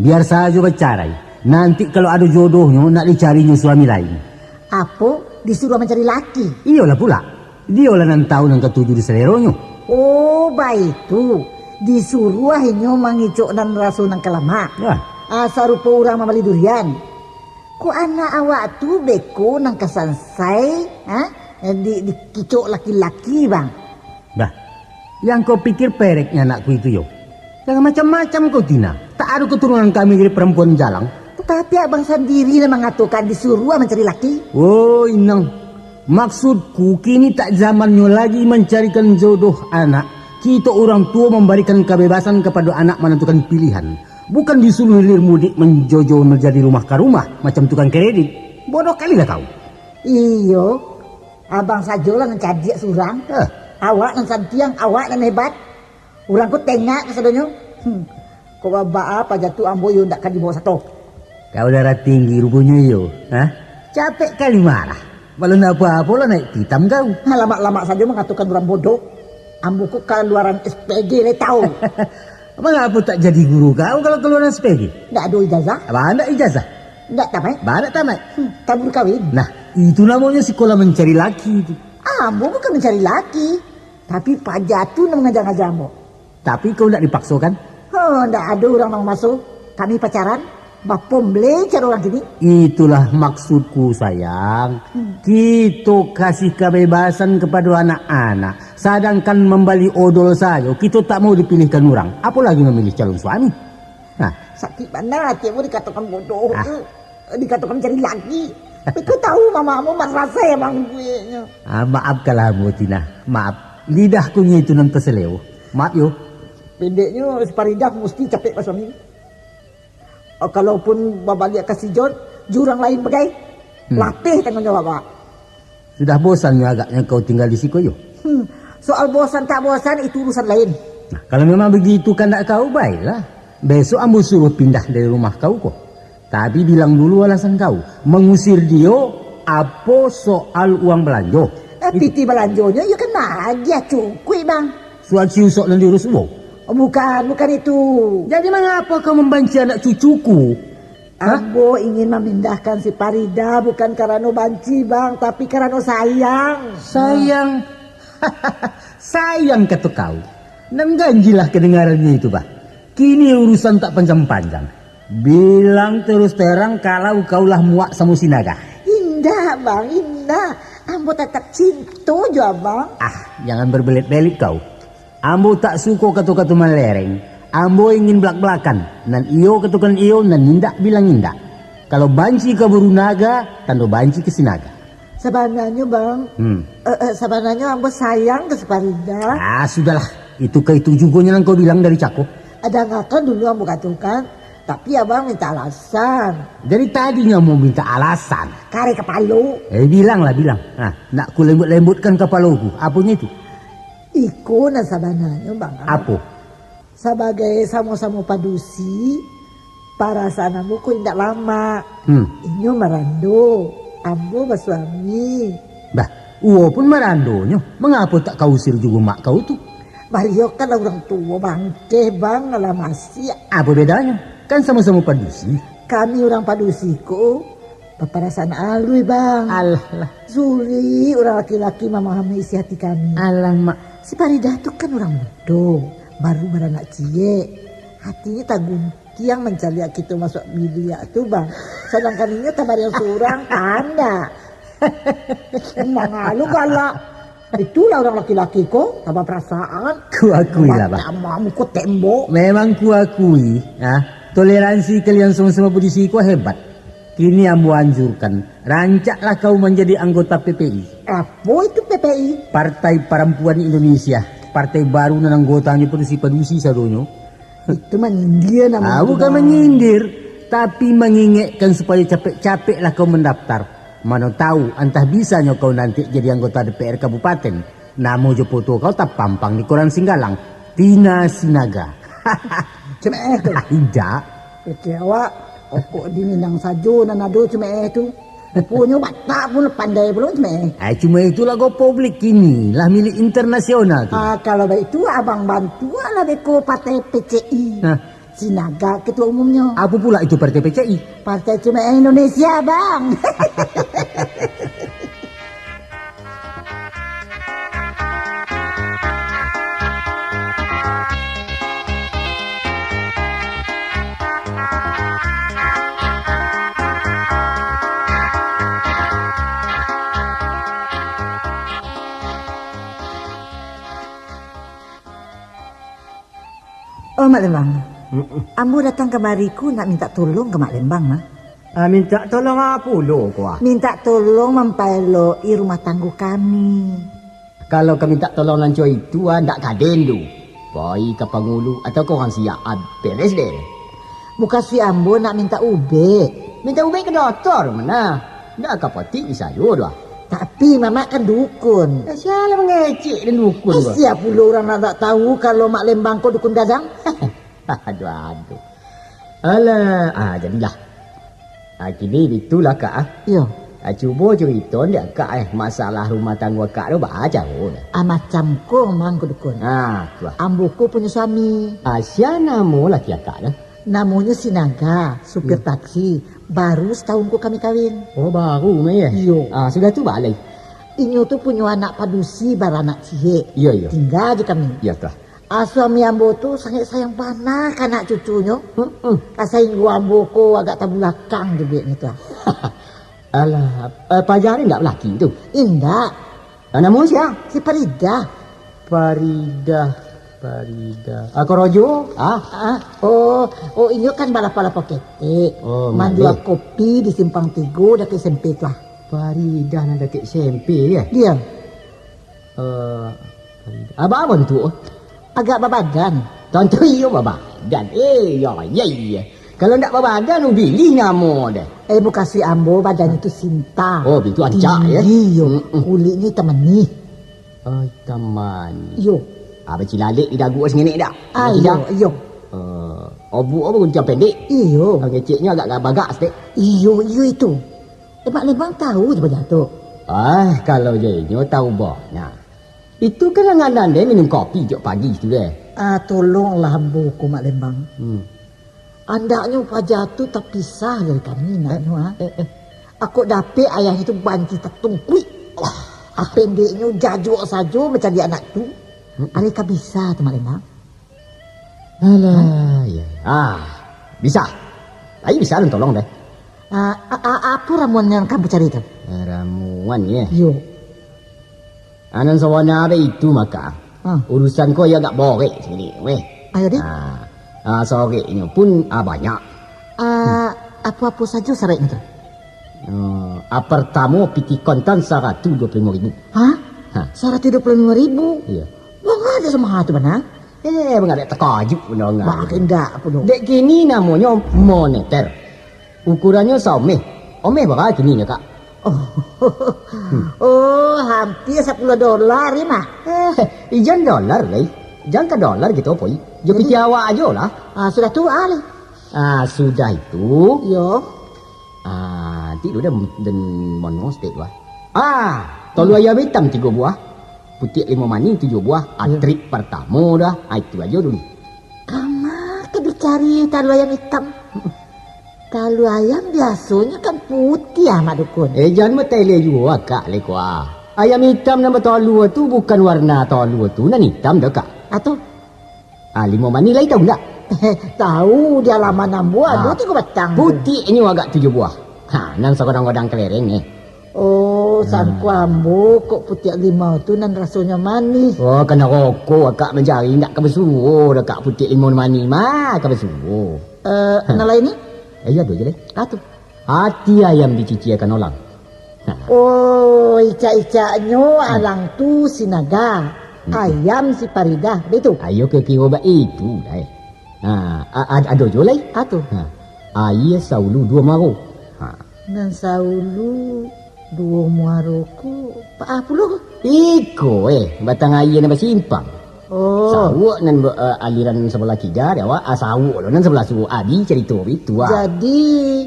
Biar sajo bacarai. Nanti kalau ado jodohnyo, nak dicarinyo suami lain. Apo? Disuruah mancari laki? Iyolah pula. Diyolah nan tahu nan katuju di saleronyo. Oh, baitu. Disuruah inyo mangicok nan raso nan ka lamak. Wah. Ah, sarupo urang mambali durian. Kok anak awak tu beko nan ka sansai, ha? Di, dikicok laki-laki, bang. Bah, yang kau pikir pereknyo anakku itu, yo? Jangan macam-macam kau, Tina. Tak ado keturunan kami dari perempuan jalang. Tapi abang sandiri nan mangatokan disuruah mancari laki. Oh, inang. Maksudku, kini tak zamannyo lagi mancarikan jodoh anak. Kito urang tuo mambarikan kabebasan kapado anak manantukan pilihan. Bukan disuruah hilir mudik manjojo manjadi rumah ka rumah, macam tukang kredit. Bodoh kalilah kau. Iyo, abang sajolah nan cadiak surang. Eh. Awak nan santiang, awak nan hebat. Urang ko tengak kasadonyo. Hmm. Kok babaa paja tu ambo iyo ndak ka dibawa sato. Kau darah tinggi ruponyo iyo, ha? Capek kali marah. Balun apo-apo lah naik pitam kau. Lamak-lamak sajo mangatokan urang bodoh. Ambo ko kaluaran S P G lai tau. Mangapo tak jadi guru kau kalau kaluaran S P G? Ndak ado ijazah. Banyak ijazah. Ndak tamaik. Banyak tamaik. Hmm, tabur kawin. Nah, itu namonyo sikolah mancari laki tu. Ambo bukan mancari laki, tapi paja tu nan mangaja-ngaja ambo. Tapi kau ndak dipakso kan? Ho, ndak ado urang nan mamaso. Kami pacaran, bapomble caro urang kini. Itulah maksudku, sayang. Hmm. Kito kasih kabebasan kapado anak-anak, sadangkan mambali odol sajo kito tak mau dipilihkan urang, apolagi mamilih calon suami. Nah. Sakik bana ati ambo dikatokan bodoh tu. Ah. Dikatokan cari laki. Kau tahu mama ambo marasai abang ibuiknyo. Ah, maafkanlah ambo, Tina. Maaf. Lidah kunyo itu nan tasaleo. Maaf yo. Pendeknyo, si Faridah musti capek basuami. Oh, kalaupun babaliak ka si Jon, jo urang lain bagai. Hmm. Lapeh tangguang jawab awak. Sudah bosan nyo agaknyo kau tinggal di siko yo? Hmm. Soal bosan tak bosan, itu urusan lain. Nah, kalau memang begitu kandak kau, baiklah. Besok ambo suruh pindah dari rumah kau ko. Tapi bilang dulu alasan kau. Mangusir dio, apo soal uang balanjo? Eh, itu piti balanjonyo iyo kan agiah cukuik, Bang. Surat si Usok nan diurus uwo? Oh, bukan, bukan itu. Jadi, mangapo kau mambanci anak cucuku? Hah? Ambo ingin mamindahkan si Faridah bukan karano banci, Bang, tapi karano sayang. Sayang? Sayang, kato kau. Nan ganjilah kadangarannyo itu, bah. Kini urusan tak panjang-panjang. Bilang terus terang kalau kau lah muak samo si Naga. Indak, Bang, indak. Ambo tatap cinto jo abang. Ah, jangan berbelit-belit kau. Ambo tak suko kato-kato malereng. Ambo ingin belak-belakan. Nan iyo katokan iyo, nan indak bilang indak. Kalau banci ka buru naga, tando banci ka si naga. Sabananyo, Bang, Hmm. eh, eh, sabananyo ambo sayang ka si Parida. Ah, sudahlah. Itu ka itu jugonyo nan kau bilang dari cako. Dangakan dulu ambo katokan, tapi abang minta alasan. Dari tadinyo ambo minta alasan. Kareh kapalo. Eh, bilanglah, bilang. Nah, nak ku lembut-lembutkan kapaloku. Aponyo itu? Iko nan sabananyo, Bang. Apo? Sabagai samo-samo padusi, parasaan ambo ko indak lamak. Hmm. Inyo marando, ambo basuami. Bah, uwo pun marandonyo, mangapo tak kau usir jugo mak kau tu? Baliau kan lah urang tuo bangkeh, Bang, alah masiak. Apo bedanyo? Kan samo-samo padusi. Kami urang padusi ko baparasaan aluih, Bang. Alah, lah. Sulik urang laki-laki mamahami isi hati kami. Alamak. Si Faridah tu kan urang mudo, baru baranak ciek. Hatinyo taguntiang mancaliak kito masuak biliak tu, Bang. Sadangkan inyo tabariang surang, kandak. Mangalu galak. Itulah urang laki-laki ko, taba parasaan. Kuakuilah, Bang. Batama muko tembok. Memang kuakui, ah, toleransi kalian samo-samo padusi ko hebat. Kini ambo anjurkan, rancaklah kau manjadi anggota P P I. Apo itu P P I? Partai Parampuan Indonesia. Partai baru nan anggotanyo padusi-padusi sadonyo. Itu manyindir namonyo. Ah, bukan manyindir, tapi mangingekkan supayo capek-capeklah kau mandaftar. Mano tahu, antah bisanyo kau nanti jadi anggota D P R kabupaten. Namo jo foto kau tapampang di koran Singgalang. Tina Sinaga. Cemeeh tu. Indak. Kecek awak, okok di Minang sajo nan ado cemeeh tu. Ruponyo Batak pun pandai pulo cemeeh. Ai, cuma itulah go publik kini, lah milik internasional tu. Ah, kalau baitu, abang bantuaklah beko partai P C I. Nah. Sinaga ketua umumnyo. Apo pula itu partai P C I? Partai Cemeeh Indonesia, Bang. Oh, Mak Lembang. Mm-mm. Ambo datang kamari ko nak mintak tolong ka Mak Lembang, mah. Ah, mintak tolong apo pulo ko, ah? Mintak tolong mampaelok-i rumah tanggo kami. Kalau ka mintak tolong nan co itu, ah, ndak kaden tu. Pai ka pangulu atau ka urang siak, ah, beres deh. Mukasuik ambo nak mintak ubek. Mintak ubek ka doktor, mah. Ndak ka apotik bisa juo tu, ah. Tapi Mamak kan dukun. Eh, sia lah mangecek den dukun ko. Eh, sia pulo urang nak, nak tahu kalau Mak Lembang ko dukun gadang? Aduh, aduh. Alah, ah, jadilah. Ah, kini bitulah, Kak, ah. Iyo. Ah, cubo curito dek Kak, eh, masalah rumah tanggo Kak tu, baa caro nyo? Ah, macam ko, Mang, ko dukun. Ah, tu ah. Ambo ko punyo suami. Ah, sia namo laki Akak tu? Namonyo Sinaga, supir Hmm. taksi. Baru satahun ko kami kawin. Oh, baru mah, yo? Iyo. Ah, sudah tu baa lai? Inyo tu punyo anak padusi baranak ciek. Iyo, iyo. Tingga jo kami. Iyo, tu ah. Ah, suami ambo tu sangaik sayang bana ka anak cucunyo. Mm-mm. Ah, sainggo ambo ko agak tabulakang jo bibiknyo tu ah. Alah, eh, paja ni ndak balaki tu? Indak. Ah, namo sia? Si Faridah. Faridah, Faridah. Ah, korojo? Ah? Ah, oh, oh, inyo kan balapau-lapau ketek. Oh, Manjua maleh. kopi di Simpang Tigo, dakek S M P tu ah. Faridah nan dakek S M P, yo? Iyo. Eh, Faridah. Ah, baa bantuak? Agak babadan. Tantu iyo babadan. Eh, yo, yo, yo. Kalau ndak babadan, ubilih namo deh. Eh, mukasuik ambo badannyo tu sinta. Oh, bitu ancak, yo? Tinggi, yo. Mm-mm. Kuliknyo itam manih. Oh, itam manih. Iyo. Ah, bacilalek di dagu sengenek dak? Ah, Sudah? iyo, iyo. Eh, obuak apa guntiang pendek? Iyo. Ah, ngeceknyo agak bagak saketek. Iyo, iyo itu. Eh, Mak Lembang tahu jo paja tu? Ah, kalau jo inyo tahu bana. Itu kan langganan den minum kopi tiok pagi tu deh. Ah, tolonglah ambo ko, Mak Lembang. Hmm. Andaknyo paja tu tapisah dari kami, naknyo, ah. Eh, eh. Ako dapek ayahnyo tu banci tatungkuik. Ah, pendeknyo jajuak sajo mancaliak anak tu. Mm-mm. Alai ka bisa tu, Mak Lembang? Alah, yo. Ah, bisa. Ai bisa alun tolong deh. Ah, a-, a-, apo ramuan nan ka ambo cari tu? Ah, ramuan, yo? Iyo. Ah, nan sabana baitu mako. Ah. Urusan ko iyo agak borek saketek, weh. Ayo, deh. Ah, ah, soreknyo pun, ah, banyak. Ah, apo-apo sajo saraiknyo tu? Ah, ah, partamo, pitih kontan saratuih duo puluah limo ribu. Hah? Ha. Saratuih duo puluah limo ribu? Iyo. Banyak se mahal tu, bana? Eh, banyak takajuik mandanga. Bah, indak apo tu? Dek kini namonyo moneter. Ukurannyo saomeh. Omeh bara kini nyo, Kak? Oh, oh, hampir sapuluah dolar, yo, mah. Eh, ijan dolar, lai. Jan ka dolar gitu, poi. Jo Jadi? Pitih awak ajo lah. Ah, sudah tu, ah, lai. Ah, sudah itu. Yo. Ah, ti dulu dah den mongos dek, wah. Ah, tolu Hmm. ayam itam tigo buah. Putiak limo manih tujuah buah. Ah, Yo. Trip partamo dah. Ah, itu ajo dulu. Kama ka dicari talua ayam itam? Talua ayam biasonyo kan putiah, Mak Dukun. Eh, jan batele juo akak, lai ko, ah. Ayam itam nan batalua tu bukan warna talua tu nan itam doh, Kak. Atu? Ah, limo manih lai tahu ndak? Tahu, di alaman ambo ado Ah, tigo batang tu. Putiaknyo agak tujuah buah. Ha, nan sagodang-godang kelereng, eh. Oh, Hmm. sangko ambo kok putiak limau tu nan rasonyo manih. Oh, kana rokok akak mancari, ndak ka basuo doh, Kak, putiak limau manih mah ka basuo. Eh, Ha. nan lain ni? Eh, iyo, ado se lai. Ah, tu. Ati ayam diciciakan olang. Ha. Oh, icak-icaknyo Hmm. alang tu si Naga, Hmm. ayam si Paridah, baitu? Ayo ka kiro baitu lai. Ha, a-, a-, ado juo lai. Ah, tu. Ha. Aia saulu duo muaro. Ha. Nan saulu duo muaro ko, pa puluah. Iko, eh, batang aia nan basimpang. Oh. Sauak nan ba-, eh, aliran sabalah kida dek awak, ah, sauak lo nan sabalah suok. Adi carito baitu, ah. Jadi,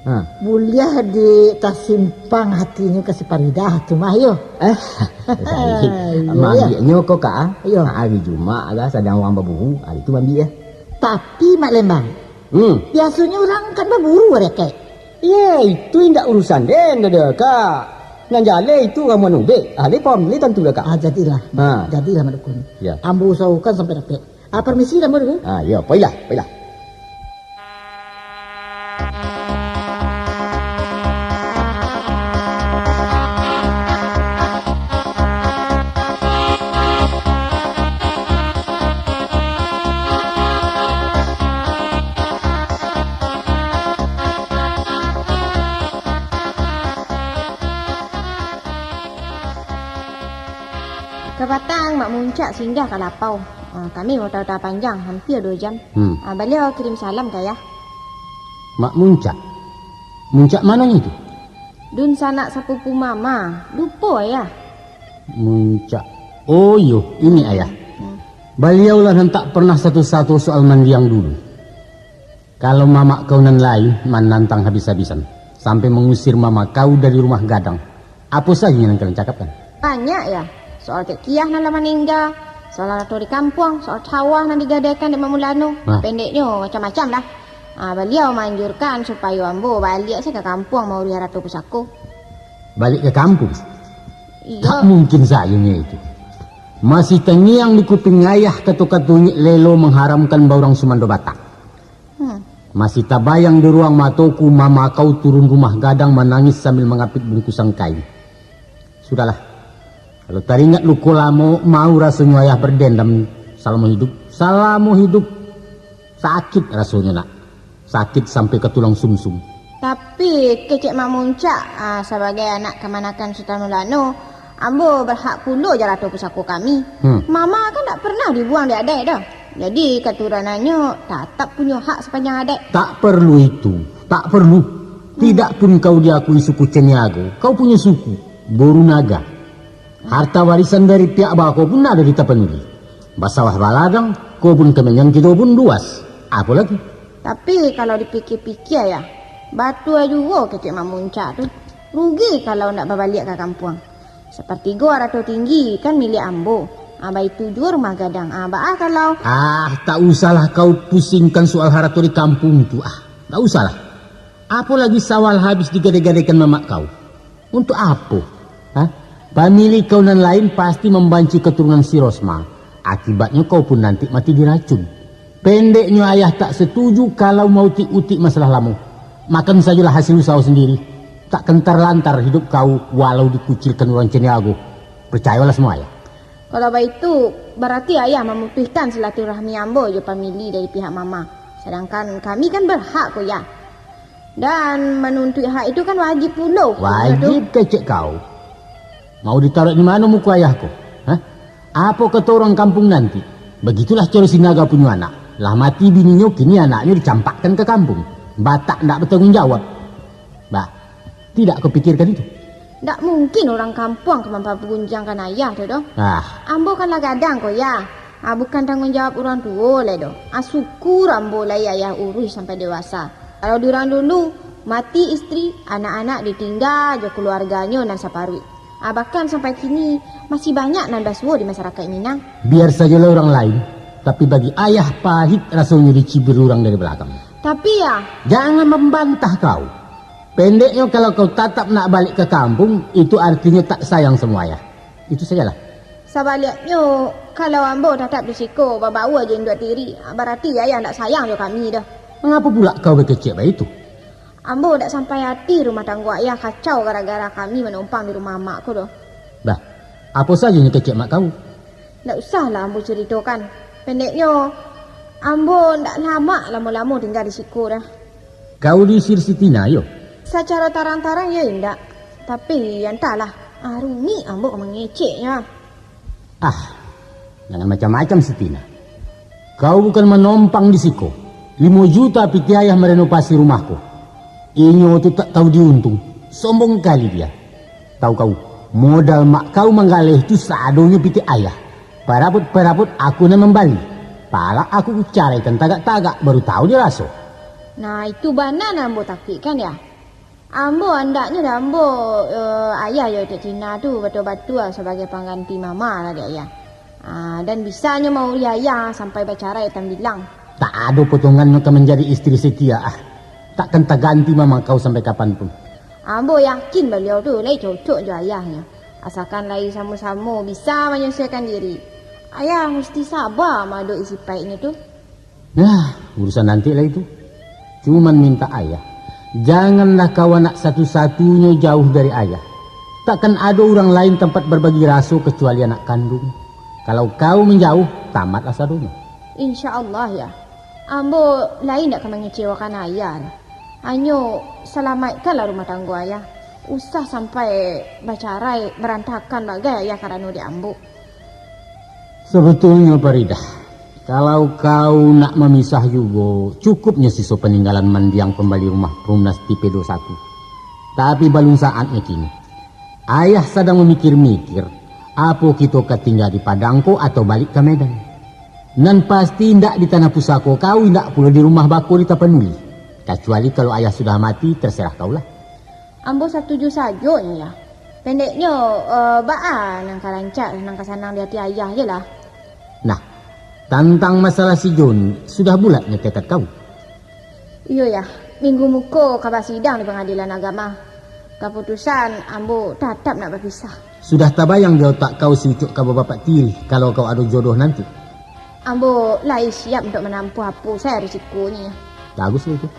Ha. buliah di tasimpang atinyo ka si Paridah tu mah, yo. Eh, Hai, iyo, iyo. Maambiaknyo ko, Kak, ah. Iyo. Ha, ari Jumaik lah, sadang urang baburu, ari tu maambiak, eh. Tapi, Mak Lembang, Hmm. biasonyo urang kan baburu ari Akaik. Ye, itu indak urusan den doh, Kak. Nan jaleh itu ramuan ubek. Ah, lai paham, lai tantu dah, Kak. Ah, jadilah. Ha. Jadilah, Mak Dukun. Ya. Ambo usahokan sampai dapek. Ah, permisi lah, Mak Dukun. Ah, ya, pailah, pailah. Kapatang, Mak Muncak singgah ka lapau. Ah, kami bautah-utah panjang, hampir duo jam. Hmm. Ah, baliau kirim salam ka Ayah. Mak Muncak? Muncak manonyo tu? Dunsanak sapupu Mama, lupo Ayah. Muncak. Oh iyo, ini Ayah. Hmm. Baliaulah nan tak pernah sato-sato soal mandiang dulu. Kalau mamak kau nan lain manantang habis-habisan, sampai mangusir mama kau dari rumah gadang, apo sajo nan kalian cakapkan? Banyak, Yah. Soal Tek Kiah nan lah maningga, soal arato di kampuang, soal sawah nan digadaikan dek Mak Mulano. Nah. Pendeknyo, macam-macam lah. Ah, baliau maanjurkan supayo ambo baliak sajo ka kampuang mauruih arato pusako. Balik ka kampuang? Iyo. Tak mungkin sajo nyo itu. Masih tangiang di kuping ayah kato-kato Nyek Lelo mangharamkan baurang sumando Batak. Hmm. Masih tabayang di ruang matoku mama kau turun rumah gadang manangih sambil mangapit bungkusan kain. Sudahlah. Kalau taringat luko lamo, mau rasonyo ayah bardendam salamo hidup. Salamo hidup. Sakik rasonyo, Nak. Sakik sampai ka tulang sumsum. Tapi, kecek Mak Muncak, ah, sabagai anak kamanakan Sutan Mulano, ambo barhak pulo jo arato pusako kami. Hmm. Mama kan dak pernah dibuang dek adaik doh. Jadi, katurunannyo tatap punyo hak sapanjang adaik. Tak perlu itu. Tak perlu. Hmm. Tidak pun kau diakui suku Caniago, kau punyo suku, Boru Naga. Harta warisan dari pihak bako pun ado di Tapanuli. Basawah baladang, kebun kemenyan kito pun luas. Apo lagi? Tapi, kalau dipikia-pikia, Yah, batua juo kecek Mak Muncak tu. Rugi kalau ndak babaliak ka kampuang. Sapartigo arato tinggi kan milik ambo. Ah, baitu juo rumah gadang. Ah, baa kalau Ah, tak usahlah kau pusingkan soal harato di kampuang tu, ah. Tak usahlah. Apo lagi sawah habis digadai-gadaikan mamak kau? Untuk apo? Hah? Pamilih kau nan lain pasti mambanci katurunan si Rosma. Akibatnyo kau pun nanti mati diracun. Pendeknyo, ayah tak setuju kalau mautik-utik masalah lamo. Makan sajolah hasil usaho sendiri. Tak kentar lantar hidup kau walau dikucilkan urang Caniago. Picayolah samo ayah. Kalau baitu, barati ayah mamutuihkan silaturahmi ambo jo pamili dari pihak mama. Sadangkan kami kan barhak ko, Yah. Dan manuntuik hak itu kan wajib pulo hukumnyo tu. Wajib kecek kau. Mau ditaruak di mano muko ayah ko? Hah? Apo kato urang kampuang nanti? Bagitulah caro Sinaga punyo anak. Lah mati bininyo, kini anaknyo dicampakkan ka kampuang. Batak ndak batangguang jawab. Bah, tidak kau pikirkan itu? Ndak mungkin urang kampuang ka mampagunjangkan ayah tu doh. Ah. Ambo kan lah gadang ko, Yah. Ah, bukan tangguang jawab urang tuo lai doh. Ah, syukur ambo lai ayah uruih sampai dewasa. Kalau di urang dulu, mati istri, anak-anak ditingga jo kaluarganyo nan saparuik. Ah, bahkan sampai kini, masih banyak nan basuo di masyarakaik Minang. Biar sajolah urang lain, tapi bagi ayah pahit rasonyo dicibir urang dari balakang. Tapi, Yah. Jangan mambantah kau. Pendeknyo, kalau kau tatap nak balik ka kampuang, itu artinyo tak sayang samo ayah. Itu sajolah. Sabaliaknyo, kalau ambo tatap di siko, babaua jo induak tiri, barati ayah ndak sayang jo kami doh. Mangapo pulak kau bakecek baitu? Ambo ndak sampai ati rumah tanggo ayah kacau gara-gara kami manumpang di rumah amak ko doh. Bah, apo sajo nyo kecek mak kau? Ndak usahlah ambo caritokan. Pendeknyo, ambo ndak lamak lamo-lamo tingga di siko doh. Kau diusir si Tina, yo? Sacaro tarang-tarang, yo indak. Tapi, yo antahlah, ah, rumik ambo mangeceknyo. Ah, jangan macam-macam si Tina. Kau bukan manompang di siko. Limo juta pitih ayah marenovasi rumah ko. Inyo tu tak tahu diuntung. Sombong kali dia. Tahu kau, modal mak kau manggaleh tu sadonyo pitih ayah. Parabot-parabot aku nan mambali. Palak aku kucaraikan tagak-tagak, baru tahu dia raso. Nah, itu bana nan ambo takuikkan, Yah. Ambo andaknyo dek ambo, eh, ayah jo Tek Tina tu batua-batua sabagai pangganti mama lah dek ayah. Ah, dan bisanyo maurih ayah sampai bacarai tambilang. Tak ado potongannyo ka manjadi istri setia, ah. Takkan taganti mama kau sampai kapan pun. Ambo yakin baliau tu lai cocok jo ayahnyo. Asakan lai samo-samo bisa manyasuaikan diri. Ayah musti saba maadopi sipaiknyo tu. Nah, urusan nanti lah itu. Cuman minta ayah, janganlah kau anak satu-satunyo jauh dari ayah. Takkan ado urang lain tampat barbagi raso kacuali anak kanduang. Kalau kau manjauh, tamatlah sadonyo. Insya Allah, Yah. Ambo lai indak ka mangecewakan ayah. Hanyo salamaikkanlah rumah tanggo ayah. Usah sampai bacarai, barantakan bagai ayah karano dek ambo. Sabetulnyo, Faridah, kalau kau nak mamisah jugo, cukupnyo siso paninggalan mandiang pambali rumah Perumnas Tipe duo satu. Tapi balun saatnyo kini. Ayah sadang mamikir-mikir, apo kito ka tingga di Padang ko atau baliak ka Medan. Nan pasti, indak di tanah pusako kau, indak pulo di rumah bako di Tapanuli. Kacuali kalau ayah sudah mati, terserah kaulah. Ambo satuju sajo nyo, Yah. Pendeknyo, eh, baa nan ka rancak, nan ka sanang di ati ayah je lah. Nah, tantang masalah si Joni, sudah bulatnyo tekad kau? Iyo, Yah. Minggu muko ka basidang di Pangadilan Agama. Kaputusan ambo tatap nak bapisah. Sudah tabayang di otak kau si Ucok ka babapak tiri, kalau kau ado jodoh nanti? Ambo lai siap untuak manampuah apo sajo risikonyo. Bagus lah itu.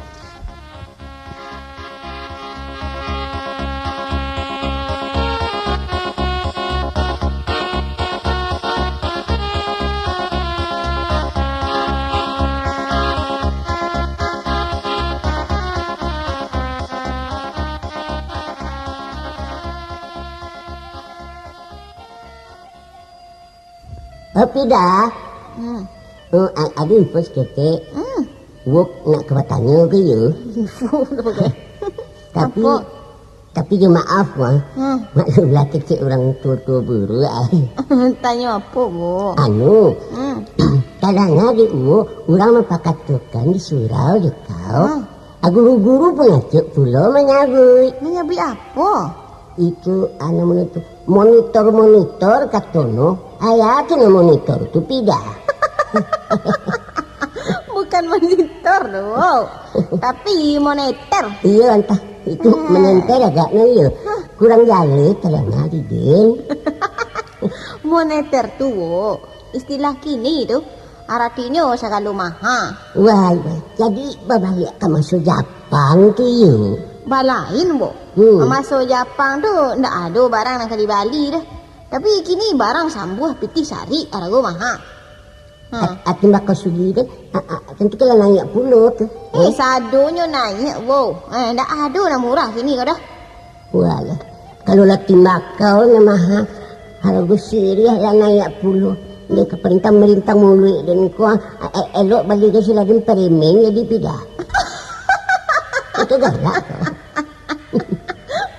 Tapi dah. Hmm. Oh, a-, ado info saketek. Hmm. Wok nak ka batanyo ka iyo. Info tu pakai. Tapi, apo? Tapi jo maaf, Wak. Hmm. Maklumlah kecek urang tuo-tuo buruak, ai. Tanyo apo, Bo? Anu, hmm, tadanga dek Uwo, urang mampakatokan di surau jo kau. Hmm. A guru-guru pangacek pulo manyabuik. Manyabuik apo? Itu, anu, monitor, monitor-monitor katono. Aya tu no monitor tu, Pidah. Bukan monitor tu, tapi moneter. Iyo, antah. Itu, hmm, menyenter agaknyo, iyo. Hah? Kurang jaleh tadanga, Didin. Moneter tu, Wo. Istilah kini tu, aratinyo sagalo maha. Wai, wai. Jadi, babaliak ka maso Japang tu, iyo? Balain, Bo. Hmm. Maso Japang tu, ndak ado barang nan ka dibali doh. Tapi kini barang sambuah pitih sarik arago maha. Ha. At-, ati bakal sugi deh. A-, a-, kan tu kalau naiak pulo tu. Eh, sadonyo naiak, wo. Eh, ndak ado nan murah kini ko doh. Walah. Kalau lah timbakau nan maha, harago siriah lah naiak pulo. Dek ka perintah-merintah muluik den ko, a-, e-, elok bali ka sila den peremen jadi pida. Itu galak ko.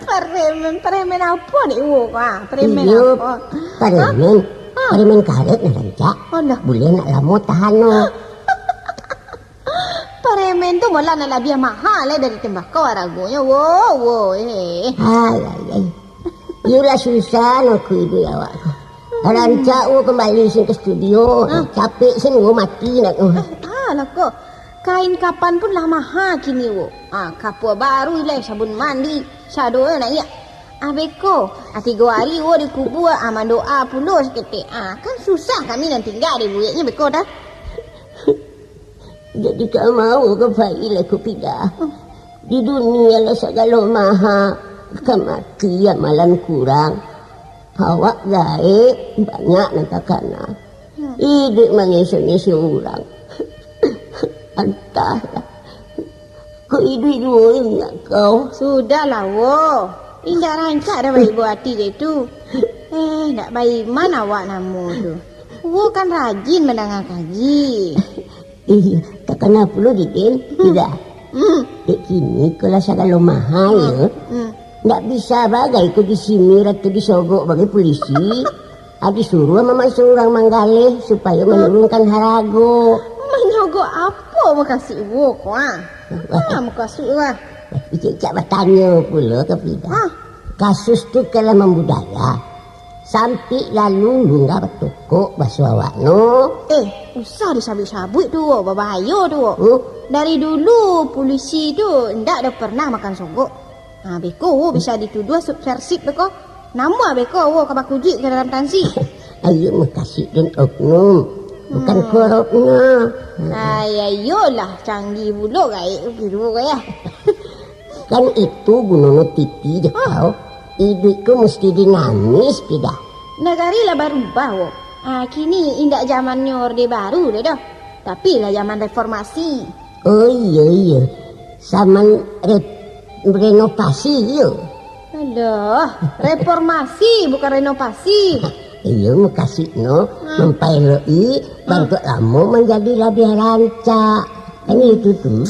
Peremen, peremen apo ni, wo, ko, ah? Peremen apo? Iyo, peremen. Ha? Ha. Peremen karet nan rancak. Alah. Bulih nak lamo tahan no. Peremen tu malah nan labiah maha lai dari tembakau aragonyo, wo, wo, eh. Hai, hai, hai. Iyolah susah no ku iduik awak ko. Rancak wo kembali sin ka studio. Ha? Capek sin wo mati nak tu. Eh, alah ko. Kain kapan pun lah maha kini wo. Ah, kapua baru lai, sabun mandi, sado naiak. Ah, beko, ah, tigo ari wo di kubua, ah, mandoa pulo saketek. Ah, kan susah kami nan tingga di bueknyo beko dah. Jadi ka mau ka pai lah ko pida. Di dunia lah sagalo maha, ka mati amalan kurang. Awak gaek banyak nan takana. Hmm. Iduik mangeso-ngeso urang. Antahlah. Ko iduik duo indak kau. Sudahlah, wo. Indak rancak dah baibo ati je tu. Eh, ndak baiman awak namo tu. Wo kan rajin mandanga kaji. Eh, takana pulo di den, hmm, Ida. Hmm. Dek kini ko lah sagalo maha, hmm, yo. Hmm. Ndak bisa bagai ko disimir atau disogok bagai pulisi. Ah, disuruah mamaso urang manggaleh supayo, hmm, manurunkan harago. Manyogok apo mukasuik wo ko, ah? Wah. Ah, mukasuik, wah. Icak-icak batanyo pulo ka Pida. Ah. Kasus tu kan lah mambudaya. Sampik lalu lunggah batokok baso awak no. Eh, usah disabuik-sabuik tu, wo, babahayo tu, wo. Hmm? Dari dulu pulisi tu ndak ado pernah makan sogok. Ha, beko wo bisa dituduah subversif beko. Namuah beko wo ka bakujuik ka dalam tansik. Ayo mukasuik den oknum. Bukan, hmm, korupnyo. Ai, ayolah, canggih pulo gaek tu kiro ko, yah. Kan itu gunono T V je, hah, kau. Iduik ko musti dinamis, Pida. Nagari lah barubah, wo. Ah, kini indak zamannyo Orde Baru lai doh, tapi lah zaman reformasi. Oh, iyo, iyo. Zaman re-, renovasi, iyo. Alah, reformasi, bukan renovasi. Iyo, mukasuik no, hmm, mampaelok-i, hmm, bantuak lamo manjadi labiah rancak. Kan itu tu.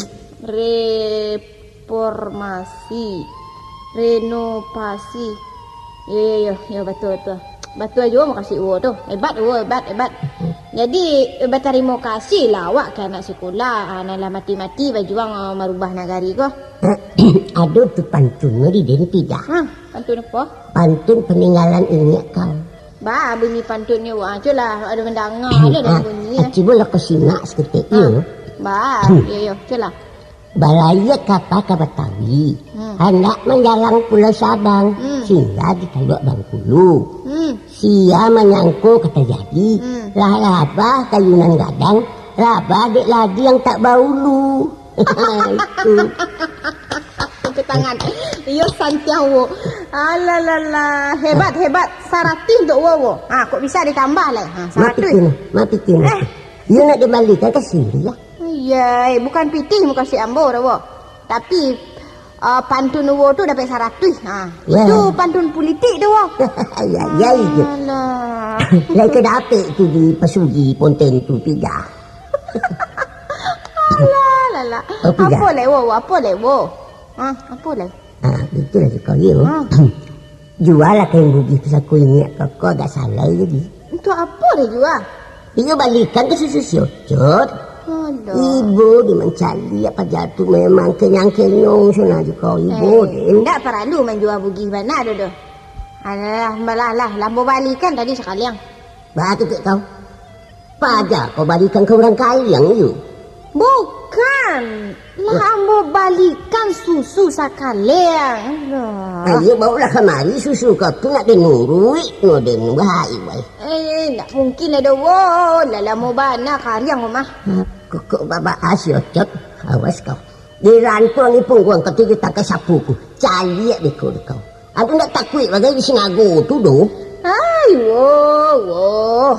Reformasi. Renovasi. Yo, yo, yo, yo, batua, batua. Batua juo mukasuik wo tu. Hebat wo, hebat, hebat. Jadi, batarimo kasih lah awak ka anak sikolah, ah, nan lah mati-mati bajuang, ah, marubah nagari ko. Ado tu pantunnyo di den Pida. Ha, pantun apo? Pantun paninggalan inyiak kau. Ba, bunyi pantunnyo, wah, cubolah, ado mandanga, ado bunyi, ah. Cubolah kau simak saketek, yo. Ba, yo, yo, cubolah. Balayia kapa ka Batawi, hmm, handak manjalang Pulau Sabang, hmm, singgah di Taluak Bangkulu. Hmm. Sia manyangko ka tajadi, hmm, lah rabah kayu nan gadang, rabah dek ladi yang tak baulu. Itu. Tepuk tangan. Iyo, santiang wo. Alalala, hebat, hebat. Saratuih untuak wo, wo. Ha, kok bisa ditambah lai? Ha, saratuih. Mati kini, mati kini. Eh. Iyo nak dibalikan ka siriah. Iyo, eh, bukan pitih mukasuik ambo doh, wo. Tapi, ah, pantun wo tu dapek saratuih. Ha, ya, itu pantun pulitik tu, wo. Ya, ya, itu. Alah. Lai ka dapek tu di Pasugi Ponten tu, Pida. Alah, alah, alah. Oh, Pida. Apo lai, wo, wo? Apo lai, wo? Ha, apo lai? Ah, itulah tu kau, yo. Ha. Jualah kain bugih pusako inyiak kau, kau agak salah jadi. Untuak apo deh jua? Iyo balikan ka susu si Ocot. Alah. Ibo deh mancaliak paja tu memang kenyang-kenyong sana je kau, ibo deh. Eh, ndak paralu manjua bugih bana doh, doh. Alah, balah lah, ambo balikan tadi sakaliang. Bah, ketek kau. Paja kau balikan ka urang kaliang, yo? Bukan. Lah, ambo balikan susu sakaliang. Alah. Ayo, baolah kamari susu kau tu nak den uruik no den. Wahai, wai. Eh, ndak mungkin lah doh, wo. Lah lamo bana kaliang, wo, mah. Kok, kok babaa si Ocot. Awas kau. Dirantuang di pungguang kau tu, ditangkai sapu ku. Caliak beko dek kau. Aku ndak takuik bagai di sinago tu doh. Ah, Woh, woh.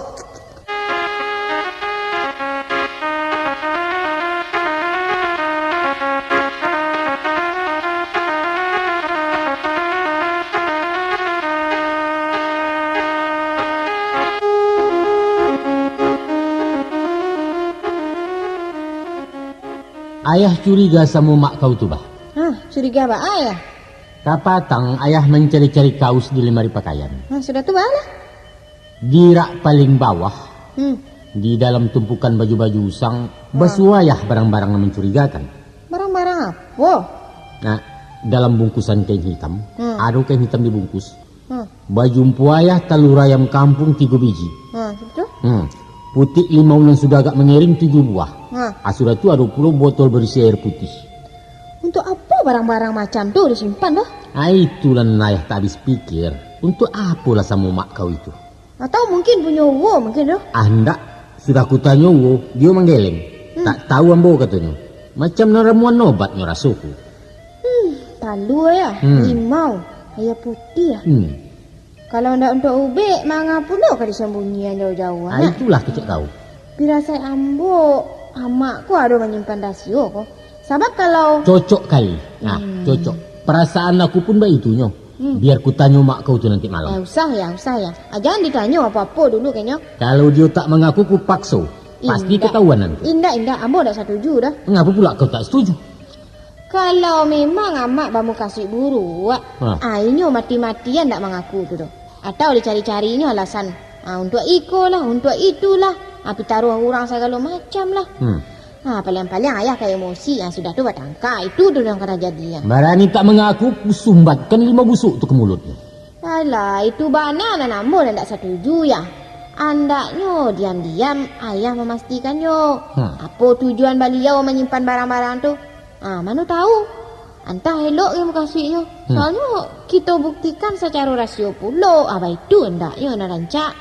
Ayah curiga samo mak kau tu, Bah. Hah, curiga baa, Yah? Kapatang ayah mancari-cari kaus di lamari pakaian. Hah, sudah tu baa lah? Di rak paling bawah, Hmm. di dalam tumpukan baju-baju usang, Ha. basuo ayah barang-barang nan mancurigakan. Barang-barang apo? Nah, dalam bungkusan kain hitam, Hmm. ado kain hitam dibungkus. Hmm. Baju umpu ayah talua ayam kampuang tigo biji. Hmm, betul. Hmm. Putik limau nan sudah agak mangering tujuah buah. Hmm. Ah, sudah tu ado pulo botol barisi aia putiah. Untuk apo barang-barang macam tu disimpan tu? Ah, itulah nan ayah tak habis pikir. Untuk apolah samo mak kau itu? Atau mungkin punyo uwo mungkin tu? Ah, ndak. Sudah ku tanyo uwo, dio manggeleng. Hmm. Tak tahu ambo katonyo. Macam nan ramuan obatnyo rasoku. Hmm, talua, Yah. Hmm. Limau, aia putiah. Hmm. Kalau ndak untuak ubek, manga pulo ka disambunyian jauah-jauah, Ah, nak? Itulah kecek kau. Pirasai ambo, amak ko ado manyimpan rasio ko. Sabab kalau Cocok kali. Nah, Hmm. cocok. Perasaan aku pun baitunyo. Hmm. Biar ku tanyo mak kau tu nanti malam. Eh, usah, Yah, usah, Yah. Ah, jangan ditanyo apo-apo dulu, kayaknyo. Kalau dio tak mangaku, ku pakso. Pasti Indak. ketahuan nanti. Indak, indak. Ambo ndak satuju doh. Mengapa pula kau tak setuju? Kalau memang amak bamukasuik buruak, Ha. ah, inyo mati-matian ndak mangaku tu doh. Atau dicari-carinyo alasan, ah, untuak iko lah, untuak itu lah, ah, pitaruah urang sagalo macam lah. Hmm. Ah, paliang-paliang ayah ka emosi, ah, sudah tu batangka. Itu tu nan ka tajadi, ah. Barani tak mangaku, ku sumbatkan limau busuk tu ka mulutnyo. Alah, itu bana nan ambo nan ndak satuju, Yah. Andaknyo diam-diam ayah mamastikannyo. Hmm. Apo tujuan baliau manyimpan barang-barang tu? Ah, mano tahu? Antah elok ka mukasuiknyo. Hmm. Soalnyo kito buktikan sacaro rasio pulo. Ah, baitu andaknyo nan rancak.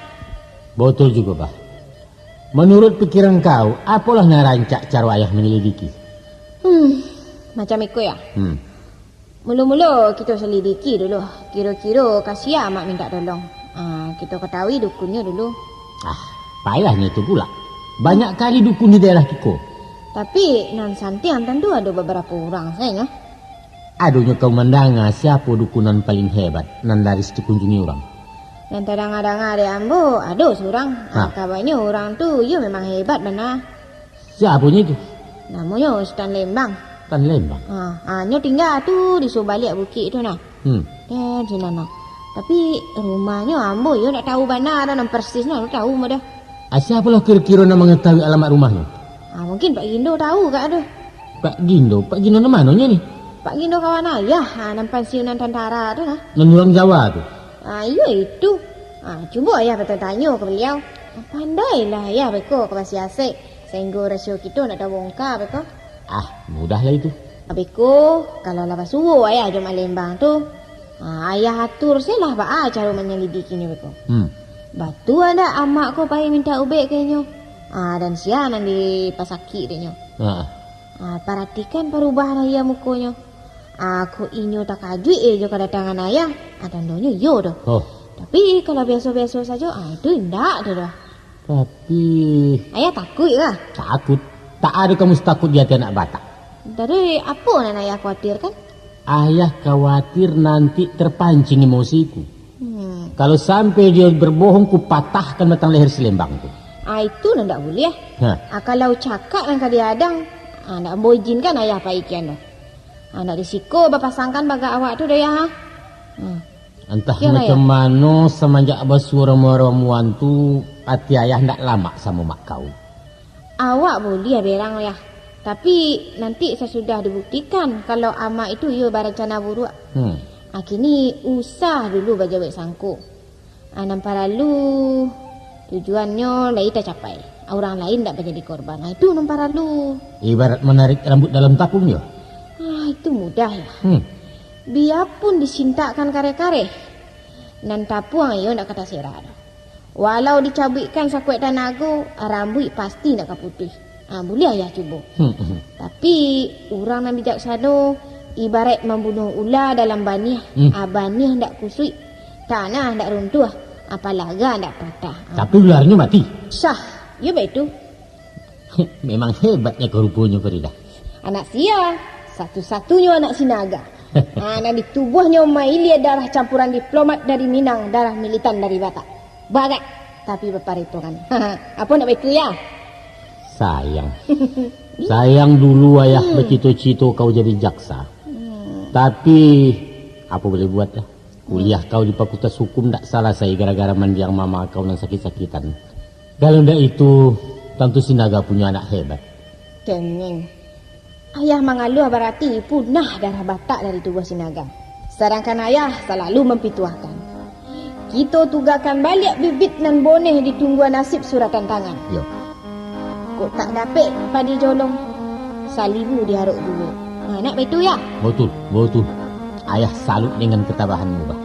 Batul jugo, Bah. Manuruik pikiran kau, apolah nan rancak caro ayah manyalidiki? Hmm, macam iko, Yah. Hmm. Mulo-mulo kito salidiki dulu, kiro-kiro ka sia amak mintak tolong. Ah, kito katahui dukunnyo dulu. Ah, payahnyo tu pula. Banyak kali dukun di daerah kiko. Tapi, nan santiang tantu ado babarapo urang sajo. Adonyo kau mandanga siapo dukun nan paling hebat, nan laris dikunjungi urang? Nan tadanga-danga dek ambo, ado surang. Ha. Ah, kabanyo urang tu, iyo memang hebat bana. Siaponyo itu? Namonyo Sutan Lembang. Sutan Lembang? Ha, ha, nyo tingga tu di subaliak bukik tu nah. Hmm. Eh, di sinan nah. Tapi rumahnyo ambo iyo ndak tahu bana dah, nan persisnyo ndak tahu mah dah. Ah, siapolah kiro-kiro nan mangatahui alamat rumahnyo? Ah, mungkin Pak Gindo tahu kak tu. Pak Gindo? Pak Gindo nan manonyo ni? Pak Gindo kawan ayah, ha, nan pansiunan tantara tu nah. Nan urang Jawa tu? Ah, iyo itu. Ah, cubo ayah batanyo ka baliau. Pandailah ayah beko ka basiasek, sahinggo rasio kito ndak tabongka beko. Ah, mudahlah itu. Beko, kalau lah basuo ayah jo Mak Lembang tu, ah, ayah atur se lah baa caro manyalidikinyo beko. Hmm. Batua ndak amak ko pai mintak ubek ka inyo? Ah, dan sia nan dipasakik dek nyo. Ha. Ah, paratikan parubahan aia mukonyo. Ah, kok inyo takajuik eh jo kadatangan ayah, ah, tandonyo iyo doh. Oh. Tapi, kalau biaso-biaso sajo, ah, itu indak doh, doh. Tapi ayah takuik kah? Takut. Tak ado ka musti takut di ati anak Batak. Jadi, apo nan ayah kuatirkan? Ayah khawatir nanti terpancing emosiku. Hmm. Kalau sampai dia berbohong, ku patahkan batang leher si Lembang tu. Ah, itu nan ndak buliah. Hah. Ah, kalau cakak nan ka diadang, ah, ndak ambo ijinkan ayah pai kian doh. Ah, ndak risiko bapasangkan bagak awak tu doh, Yah, ha? Hmm. Antah Kian, macam Ayah? mano, samanjak basuo ramuan-ramuan tu, ati ayah ndak lamak samo mak kau. Awak buliah berang, Yah. Tapi, nanti sasudah dibuktikan kalau amak itu iyo barancana buruak. Hmm. Ah, kini usah dulu bajawek sangko. Ah, nan paralu tujuannyo lai tacapai. Ah, urang lain ndak manjadi korban. Ah, itu nan paralu. Ibarat manarik rambut dalam tapung, yo? Ah, itu mudah, Yah. Hmm. Biapun disintakkan kareh-kareh, nan tapuang iyo ndak ka taserak doh. Walau dicabuikkan sakuek tanago, rambuik pasti ndak ka putuih. Ah, buliah ayah cubo. Hmm, hmm. Tapi, urang nan bijaksano, ibaraik mambunuah ula dalam baniah. Hmm. Ah, baniah ndak kusuik, tanah ndak runtuah. Apalaga ndak patah. Tapi ularnyo mati. Sah, yo baitu. Memang hebatnyo ko ruponyo, Faridah. Anak sia, satu-satunyo anak Sinaga. Ah, nan di tubuahnyo mailia darah campuran diplomat dari Minang, darah militan dari Batak. Bagak, tapi baparitongan. Apo nak baitu, ya? Sayang. Sayang dulu ayah bacito-cito kau jadi jaksa. Tapi, apo boleh buat lah. Kuliah kau di Fakultas Hukum ndak salasai gara-gara mandiang mama kau nan sakik-sakitan. Kalau ndak itu, tantu Sinaga punyo anak hebat. Kengeng. Ayah mangaluah barati punah darah Batak dari tubuah Sinaga. Sadangkan ayah salalu mampituahkan, kito tugakan baliak bibit nan boneh di tungguan nasib suratan tangan. Yo. Kok tak dapek padi jolong, salibu diarok juo. Ha, nak baitu, ya? Batul, batul. Ayah salut dengan ketabahanmu, bah.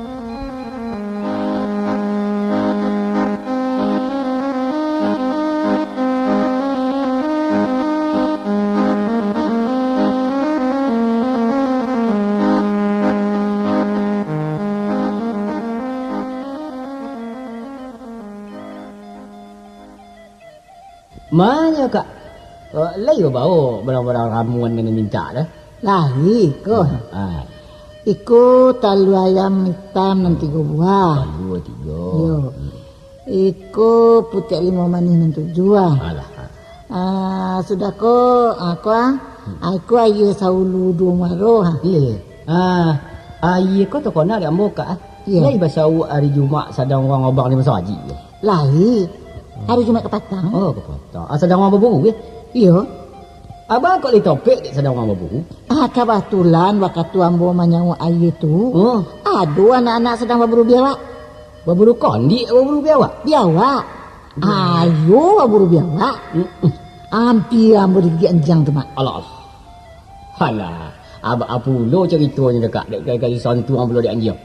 Manyo, Kak? Eh, lai babao barang-barang ramuan nan mintak tu? Lai ko. Ah. Iko talua ayam itam nan tigo buah. Talua tigo. Yo. Hmm. Iko putek limau manih nan tujuah. Alah. Ah, sudah ko, ah, ko, ah. Hmm. Ah, iko aia saulu duo muaro, ah. Iyo, iyo. Ah, aia ko takana dek ambo, Kak, ah. Iyo. Lai basauak ari Jumaik sadang urang abang di masajik ko. Lai. Hari Jumaik kapatang. Oh, kapatang. Ah, sadang urang baburu, eh? Iyo. Abang kok lai topek dek sadang urang baburu? Ah, kabatulan wakatu ambo manyauak aia tu, oh, ado anak-anak sadang baburu biawak. Baburu kondik, baburu biawak? Biawak. Biawak. Ayo baburu biawak. Mm-mm. Ampia ambo digigik anjiang tu, Mak. Alah, alah. Alah, abak apulo caritonyo dek Kak, dek ka, ka disantuang pulo dek anjiang.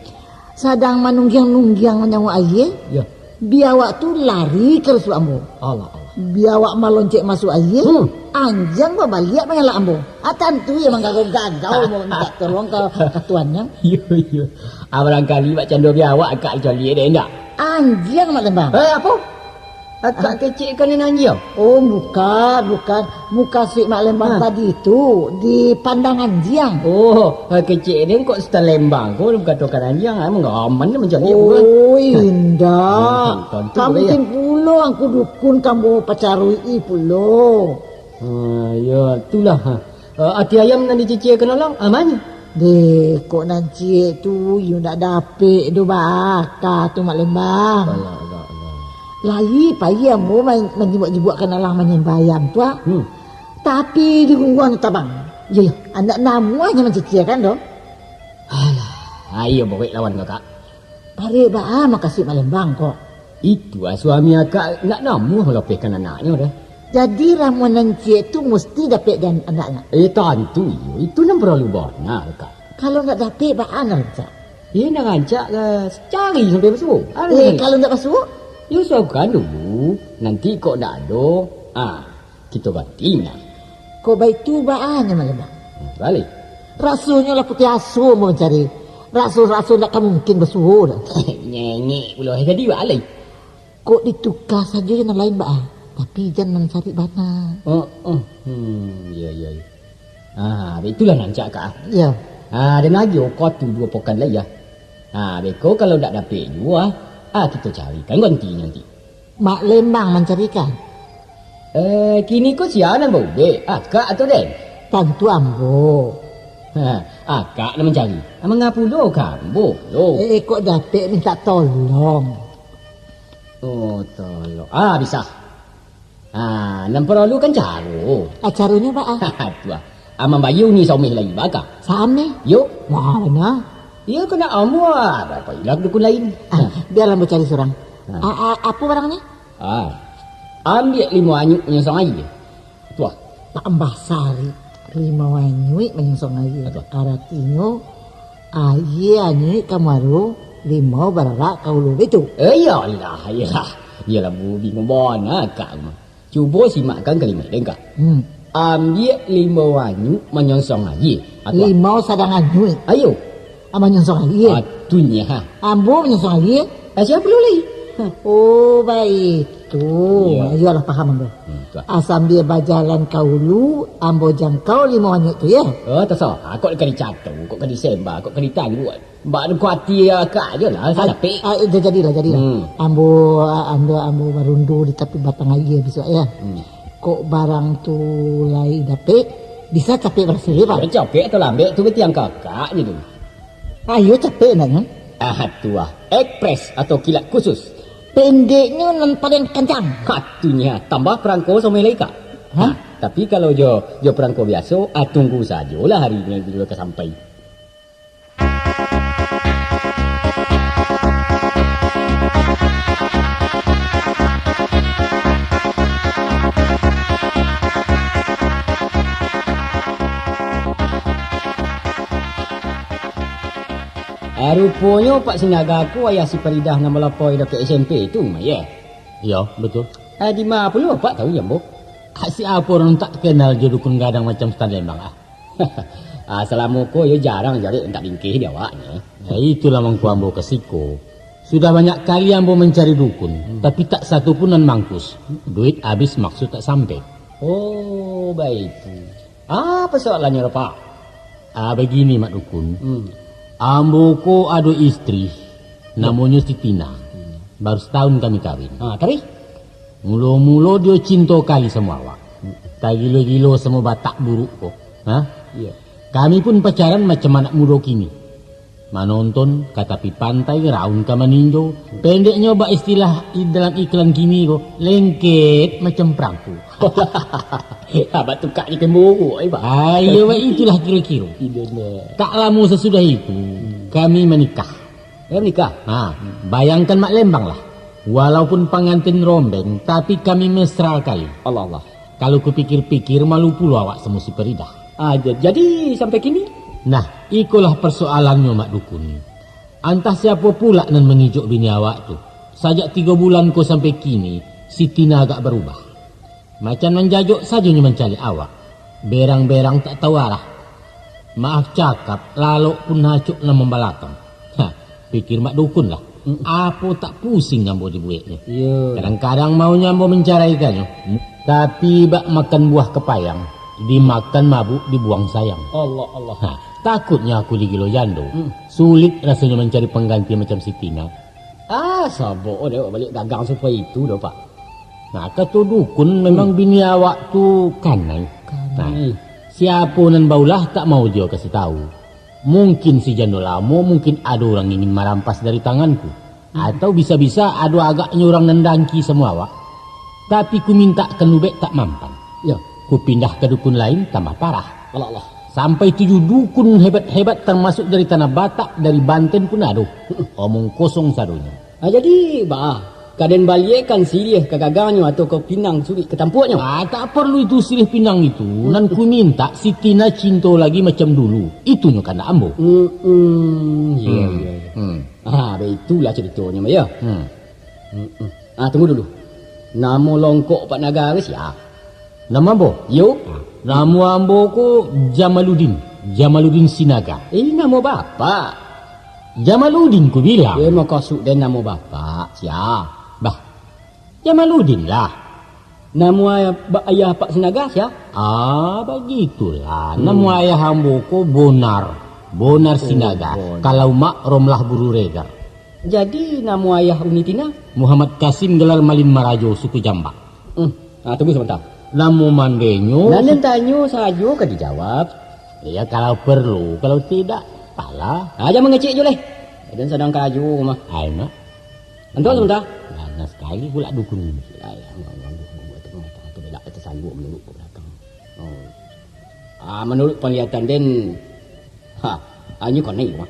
Sadang manunggiang-nunggiang manyauak aia, yo, biawak tu lari ka rusuak ambo. Alah, alah. Biawak maloncek masuak aia, hmm, anjiang babaliak manyalak ambo. Ah, tantu iyo manggagau-gagau, ah, mau minta tolong ka, ka tuannyo. Iyo, iyo. Ah, barangkali bak cando biawak Kak dicaliak dek indak? Anjiang, Mak Lembang. Eh, apo? Akak kecek ka nan anjiang? Oh, bukan, bukan. Mukasuik Mak Lembang tadi tu, dipandang anjiang. Oh, kecek den kok Sutan Lembang ko dikatokan anjiang, ai manggaman mancaliak pulo. Oh, indak. Hmm, tantu. Ka mungkin pulo angku dukun ka ambo pacaruik pulo. Ha, yo, itulah, ha. Eh, ati ayam nan diciciakan urang, aman? Deh, kok nan ciek tu, iyo ndak dapek doh baa ka tu, Mak Lembang. Alah, alah, alah. Lai pai ambo ma-, manjibuak-jibuakkan alang manyambah ayam tu, ah. Hmm. Tapi di gungguang tabang. Iyo, iyo. Ndak namuahnyo manciciakan doh. Alah, ayo bawek lawan kakak. Parek baa mukasuik Mak Lembang ko? Itu ah, suami akak ndak namuah malapehkan anaknyo doh. Jadi ramuan nan ciek tu musti dapek di an-, anaknyo? Eh, tantu iyo. Itu nan paralu bana, Kak. Kalau ndak dapek, baa nan rancak? Iyo, nan rancak ka cari sampai basuo. Eh, kalau ndak basuo? Yo, suapkan dulu. Nanti kok ndak ado, ah, kito ganti mah. Kok baitu baa nyo, Mak Lembang? Hmm, baliak. Rasonyo lah putiah aso ambo mancari. Raso-raso ndak ka mungkin basuo doh. Nyengek pulo, eh, jadi baa lai? Kok dituka sajo jo nan lain baa, tapi jan nan cari bana. Oh, oh. Hmm, iyo, iyo, iyo. Ah, baitulah nan rancak, Kak. Iyo. Ah, dan lagi oko tu duo pokan lai, ah. Ah, beko kalau ndak dapek juo, ah, kito carikan gantinyo nanti. Mak Lembang mancarikan? Eh, kini ko sia nan baubek, akak atau den? Tantu ambo. Ha, akak nan mancari. Manga pulo ka ambo lo? Eh, kok dapek minta tolong? Oh, tolong. Ah, bisa. Ah, nan paralu kan caro. Ah, caronyo baa? Tu ah. Ah, mambayia uni saumeh lai, baa ka? Saumeh? Yo. Mano? Iyo, kena ambo, ah, pailah dukun lain. Ah, biarlah ambo cari surang. Ah. Ah, ah, apo barangnyo? Ah. Ambiak limau anyuik manyongsong aia. Tu ah. Tambah sari. Limau anyuik manyongsong aia. Apo? Aratinyo, aia anyuik ka muaro, limau bararak ka ulu, baitu? Eh, iyolah, iyolah. Iyolah, bu-, bingung bana akak mah. Cubo simakkan kalimaik den, Kak. Hmm. Ambiak limau anyuik manyongsong aia. Apo? Limau sadang anyuik. Ayo. Ah, manyongsong aia. Ah, tu nyo, ha. Ambo manyongsong aia. Ah, sia pulo lai? Oh, baitu. Iyo. Iyolah, paham ambo. Hmm, tu lah. Ah, sambia bajalan ka ulu, ambo jangkau limo anyuik tu, yo? Oh, tasalah. Kok ka dicato, kok ka disemba, kok ka ditangguak. Bak kuati akak je lah, sa dapek. Ah, ah, jadilah, jadilah. Hmm. Ambo, ah, ambo, ambo barundu di tapi batang aia bisuak, yo. Hmm. Kok barang tu lai dapek, bisa capek barasih, Pak? Yo, capek atau lambek tu, batiang kakak je tu. Ayo capek, nak, yo. Ah, tu ah. Ekspres atau kilat khusus? Pendeknyo nan paling kancang. Hatunya, tambah perangko sampai lai, Kak. Hah? Nah, tapi kalau jo, jo perangko biaso, ah, tunggu sajolah hari nyo jo ka sampai. Ah, ruponyo Pak Sinaga ko ayah si Faridah nan balapoi dakek S M P tu, Mak, yo? Iyo, betul. Ah, di ma pulo Apak tahu, Jambo? Ah, siapo urang tak kenal jo dukun gadang macam Sutan Lembang, ah? Ah, salamo ko yo jarang jaleh tak bingkeh di awaknyo. Ya, itulah mangko ambo ka siko. Sudah banyak kali ambo mancari dukun, Hmm. tapi tak satu pun nan mangkus. Duit abih, maksud tak sampai. Oh, baitu. Apo soalannyo, Pak? Ah, bagini, Mak Dukun. Hmm. Ambo ko ado istri, namonyo Siti Na. Hmm. Baru satahun kami kawin. Ah, tapi? Mulo-mulo dio cinto kali samo awak. Hmm. Tagilo-gilo samo Batak buruak ko. Ha? Iyo. Kami pun pacaran macam anak mudo kini. Manonton ka tapi pantai, raun ka maninjo. Pendeknyo, bak istilah i-, dalam iklan kini ko, lengket macam perangko. Abak tukak je kemboro, eh, Pak. Ah, iyo, Pak, itulah kiro-kiro. Iyo, nah. Tak lamo sasudah itu, Hmm. kami manikah. Eh, manikah? Ha, bayangkan Mak Lembang lah. Walaupun pangantin rombeng, tapi kami mesra kali. Allah, Allah. Kalau kupikir-pikir, malu pulo awak samo si Faridah. Ah, ja-, jadi sampai kini? Nah, ikolah persoalannyo, Mak Dukun. Antah siapo pulak nan mangijok bini awak tu. Sajak tigo bulan ko sampai kini, Siti Na agak barubah. Macam manjajok sajo nyo mancaliak awak. Berang-berang tak tahu arah. Maaf cakap, lalok pun acok nan mambalakang. Ha, pikir Mak Dukun lah. Mm. Apo tak pusing ambo dibueknyo. Iyo. Kadang-kadang maunyo ambo mancaraikannyo. Mm. Tapi bak makan buah kapayang, dimakan mabuk, dibuang sayang. Allah, Allah. Ha, takutnyo aku digilo jando. Mm. Sulit rasonyo mancari pangganti macam Siti Na. Ah, sabok dek awak baliak dagang supai itu doh, Pak. Nah, kato dukun, memang Hmm. bini awak tu kanai. Kanai. Nah, siapo nan baulah tak mau juo kasih tahu. Mungkin si jando lamo, mungkin ado urang ingin marampas dari tanganku. Hmm. Atau bisa-bisa ado agaknyo urang nan dangki samo awak. Tapi kumintakkan ubek tak mampan. Yo. Kupindah ka dukun lain, tambah parah. Allah, Allah. Sampai tujuh dukun hebat-hebat, termasuk dari Tanah Batak, dari Banten pun ado. Omong kosong sadonyo. Ah, jadi, baa, ka den baliakkan siriah ka gagangnyo atau ka pinang sulik ka tampuaknyo? Ah, tak perlu itu siriah pinang itu. Hmm. Nan kumintak Siti Na cinto lagi macam dulu. Itunyo kandak ambo. Hmm, hmm, iya, Hmm. iya, iya. Hmm. Ah, baitulah caritonyo, yo. Hmm. Hmm, hmm. Ah, tunggu dulu. Namo longkok Pak Naga ko sia? Namo ambo? Yo. Namo ambo ko Jamaludin. Jamaludin Sinaga. Eh, namo bapak? Jamaludin ku bilang. Eh, makasud den namo bapak, sia? Bah, Jamaludin lah. Namo ayah, ba-, ayah Pak Sinaga, sia? Ah, bagitulah. Hmm. Namo ayah ambo ko Bonar. Bonar Oh, Sinaga. Bonar. Kalau mak Romlah Buru Regar. Jadi, namo ayah Uni Tina? Muhammad Kasim, gelar Malin Marajo, suku Jambak. Hmm. Ah, tunggu sabanta. Namo mandenyo? Nan den tanyo sajo ka dijawab. Iya, kalau perlu, kalau tidak, apalah. Ah, jan mangecek jo leh. Den sadang karajo mah. Ai, Mak. Antok sabanta. Ganas sakali pula dukun ini. Alah, ganggu, ganggu, ganggu. Itu, itu, itu belak, itu sanggup menurut ke belakang. Oh. Ah, menurut penglihatan den, ha, hanyo kanai, Mak.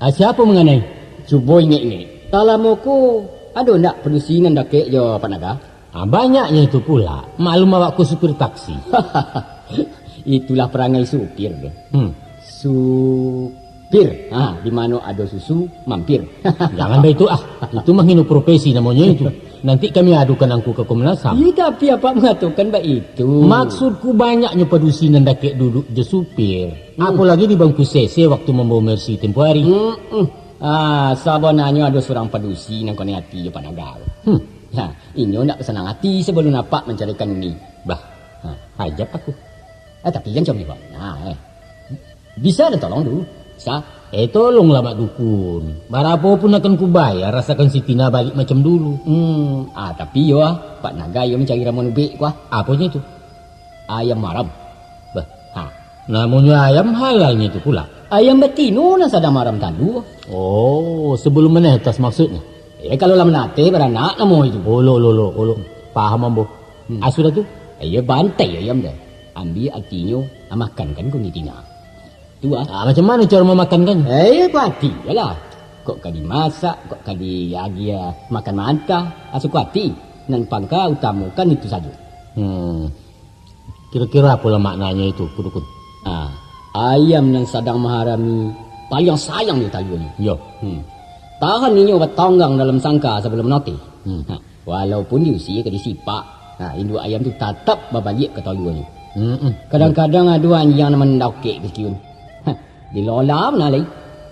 Ah, siapa menganai? Cubo ingek-ingek. Salamo ko, ado ndak padusi nan dakek jo Pak Naga? Ah, banyaknyo itu pula. Maklum awak ko supir taksi. Itulah perangai supir tu. Hmm. Supir. Ha, di mano ado susu, mampir. Jangan baitu, ah. Itu mahino profesi namonyo itu. Nanti kami adukan angku ka Komnas ham. Iya, tapi apak mangatokan baitu. Maksudku, banyaknyo padusi nan dakek duduk jo supir. Hmm. Apolagi di bangku C C waktu mambawa Mercy tempo hari. Hmm, hmm. Ah, sabananyo ado surang padusi nan konai ati jo Pak Naga. Hmm. Ha, inyo ndak sanang ati sabalun apak mancaliakan uni. Bah, ha, ajab aku. Ah, tapi jan comeh bana, eh. Bisa den tolong dulu? Sa? Eh, tolonglah, Mak Dukun. Barapo pun akan kubayar, asakan si Tina baliak macam dulu. Hmm, ah, tapi yo, ah, Pak Naga iyo mancari ramuan ubek ko, ah. Aponyo itu? Ayam maram. Bah, ha. Namonyo ayam, halalnyo itu pula. Ayam batino nan sadang maram talua. Oh, sabalun manetas maksudnyo? Eh, kalau lah manateh baranak namo itu. Olo, olo, olo, olo. Paham ambo. Hmm. Ah, sudah tu? Iyo, bantai ayam deh. Ambiak atinyo, ah, makankan ko Tina. Tu ah. Ah, macam mano caro mamakankan? Eh, iyo, pati lah. Kok ka dimasak, kok ka diagiah makan mantah, ah, suko ati. Nan pangka utamokan itu sajo. Hmm. Kiro-kiro apolah maknanyo itu, Pu Dukun? Ah, ayam nan sadang maharami paliang sayang jo taluanyo. Yo. Hmm. Tahan inyo batanggang dalam sangka sabalun manateh. Hmm. Ha, walaupun diusie ka disipak, ha, induak ayam tu tatap babaliak ka taluanyo. Hmm, hmm. Kadang-kadang ado anjiang nan mandakek ka sikiun. Ha, dilolam nah lai.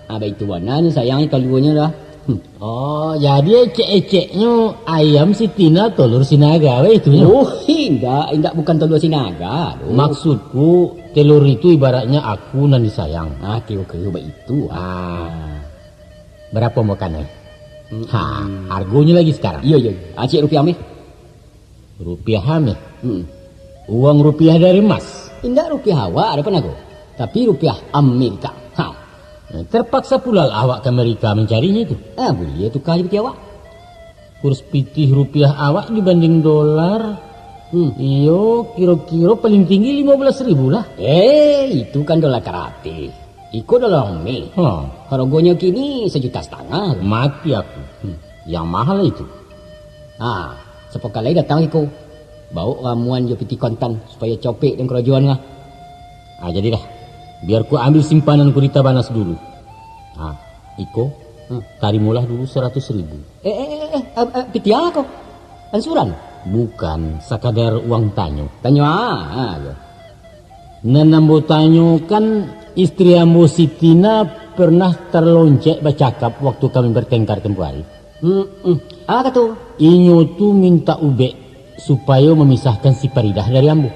Ah, baitu bananyo sayangnyo taluanyo dah. Hmm. Oh, jadi ecek-eceknyo ayam si Tina, tolor si Naga, baitunyo? Oh, indak, indak, bukan tolor si Naga, doh. Maksudku, tolor itu ibaratnyo aku nan disayang. Ah, kiro-kiro baitu. Ah. Barapo ambo kanai? Hmm. Ha, hargonyo lagi sakarang. Iyo, iyo. Ah, cek rupiah meh. Rupiah ameh. Hmm. Uang rupiah dari emas. Indak rupiah awak, ado panago. Tapi rupiah Amerika. Ha. Eh, terpaksa pula lah awak ke Amerika mencarinya itu. Ah, buliah tuka jo pitih awak. Kurs pitih rupiah awak dibanding dolar, hmm, iyo, kiro-kiro paling tinggi limo belas ribu lah. Eh, itu kan dolar karate. Iko dolar Ame. Ha. Hargonyo kini sajuta satangah. Mati aku. Hmm. Yang mahal itu. Ha, sapokalai datang iko. Bawok ramuan jo pitih kontan, supayo copek den karajoan lah. Ah, jadilah. Biar ku ambil simpanan kurita banas dulu. Ah, iko, hmm, tarimolah dulu saratus ribu. Eh, eh, eh, eh, eh, eh, pitih a ko? Ansuran? Bukan, sakadar uang tanyo. Tanyo a, a, ko. Nan ambo tanyokan, istri ambo si Tina pernah terloncek bacakap waktu kami bertengkar tempo hari. Hmm, hmm. Ah, kato? Inyo tu mintak ubek supayo mamisahkan si Faridah dari ambo.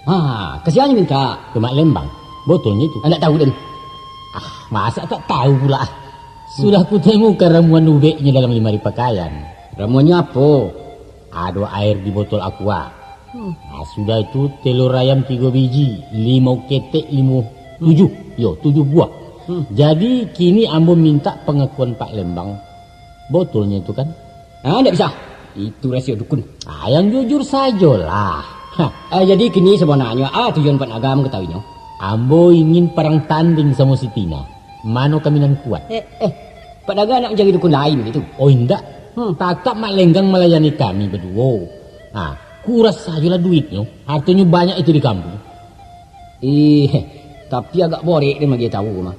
Ha, ka sia nyo mintak? Ka Mak Lembang. Botolnyo itu. Ndak tahu den. Ah, masa tak tahu pula. Sudah kutemukan ramuan ubeknyo dalam limari pakaian. Ramuannyo apo? Ado air di botol aqua. Hmm. Ah, sudah itu telur ayam tigo biji, limau ketek, limo, tujuh. Yo, tujuh buah. Hmm. Jadi, kini ambo mintak pangakuan Pak Lembang. Botolnyo itu kan? Ah, ndak bisa. Itu rahasia dukun. Ah, yang jujur sajolah. Ha. Ah, jadi kini sabananyo, ah, tujuan Pak Naga mangatahuinyo? Ambo ingin parang tanding samo si Tina. Mano kami nan kuat? Eh, eh. Pak Naga nak mancari dukun lain gitu? Oh, indak. Hmm. Tatap Mak Lenggang malayani kami baduo. Ah, kuras sajolah duitnyo. Hartonyo banyak itu di kampuang. Ih, tapi agak borek den bagi tahu mah.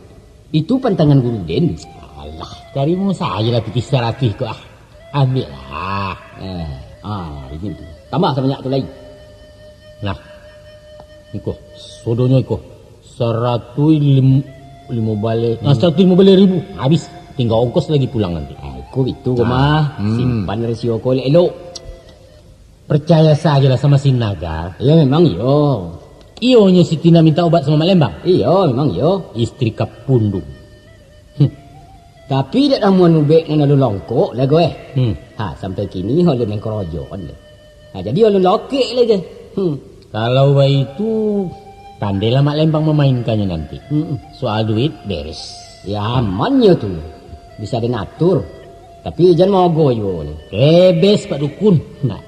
Itu pantangan guru den. Alah, tarimo sajolah pitih saratuih ko, ah. Ambiaklah. Eh, ah, ini tu. Tambah sabanyak tu lai. Nah, iko, sodonyo iko. Saratuih lim-, limo baleh, ah, hmm, saratuih limo baleh ribu. Habis. Tingga ongkos lagi pulang nanti. Ah, iko itu ko mah. Hmm. Simpan rasio ko elok-elok. Percaya sajolah sama si Naga. Iyo, memang iyo. Iyonyo si Tina minta obat sama Mak Lembang? Iyo, memang iyo. Istri kapundung. Hmm. Tapi dek ramuan ubek nan alun longkok lai ko, eh. Hmm. Ha, sampai kini alun nan karajoan lai. Ha, jadi alun lokek lai je. Hmm. Kalau baitu, pandailah Mak Lembang mamainkannyo nanti. Hmm. Soal duit, beres. Ya, amannyo tu. Bisa den atur. Tapi jan maogo juo ni. Rebes, Pak Dukun. Nah.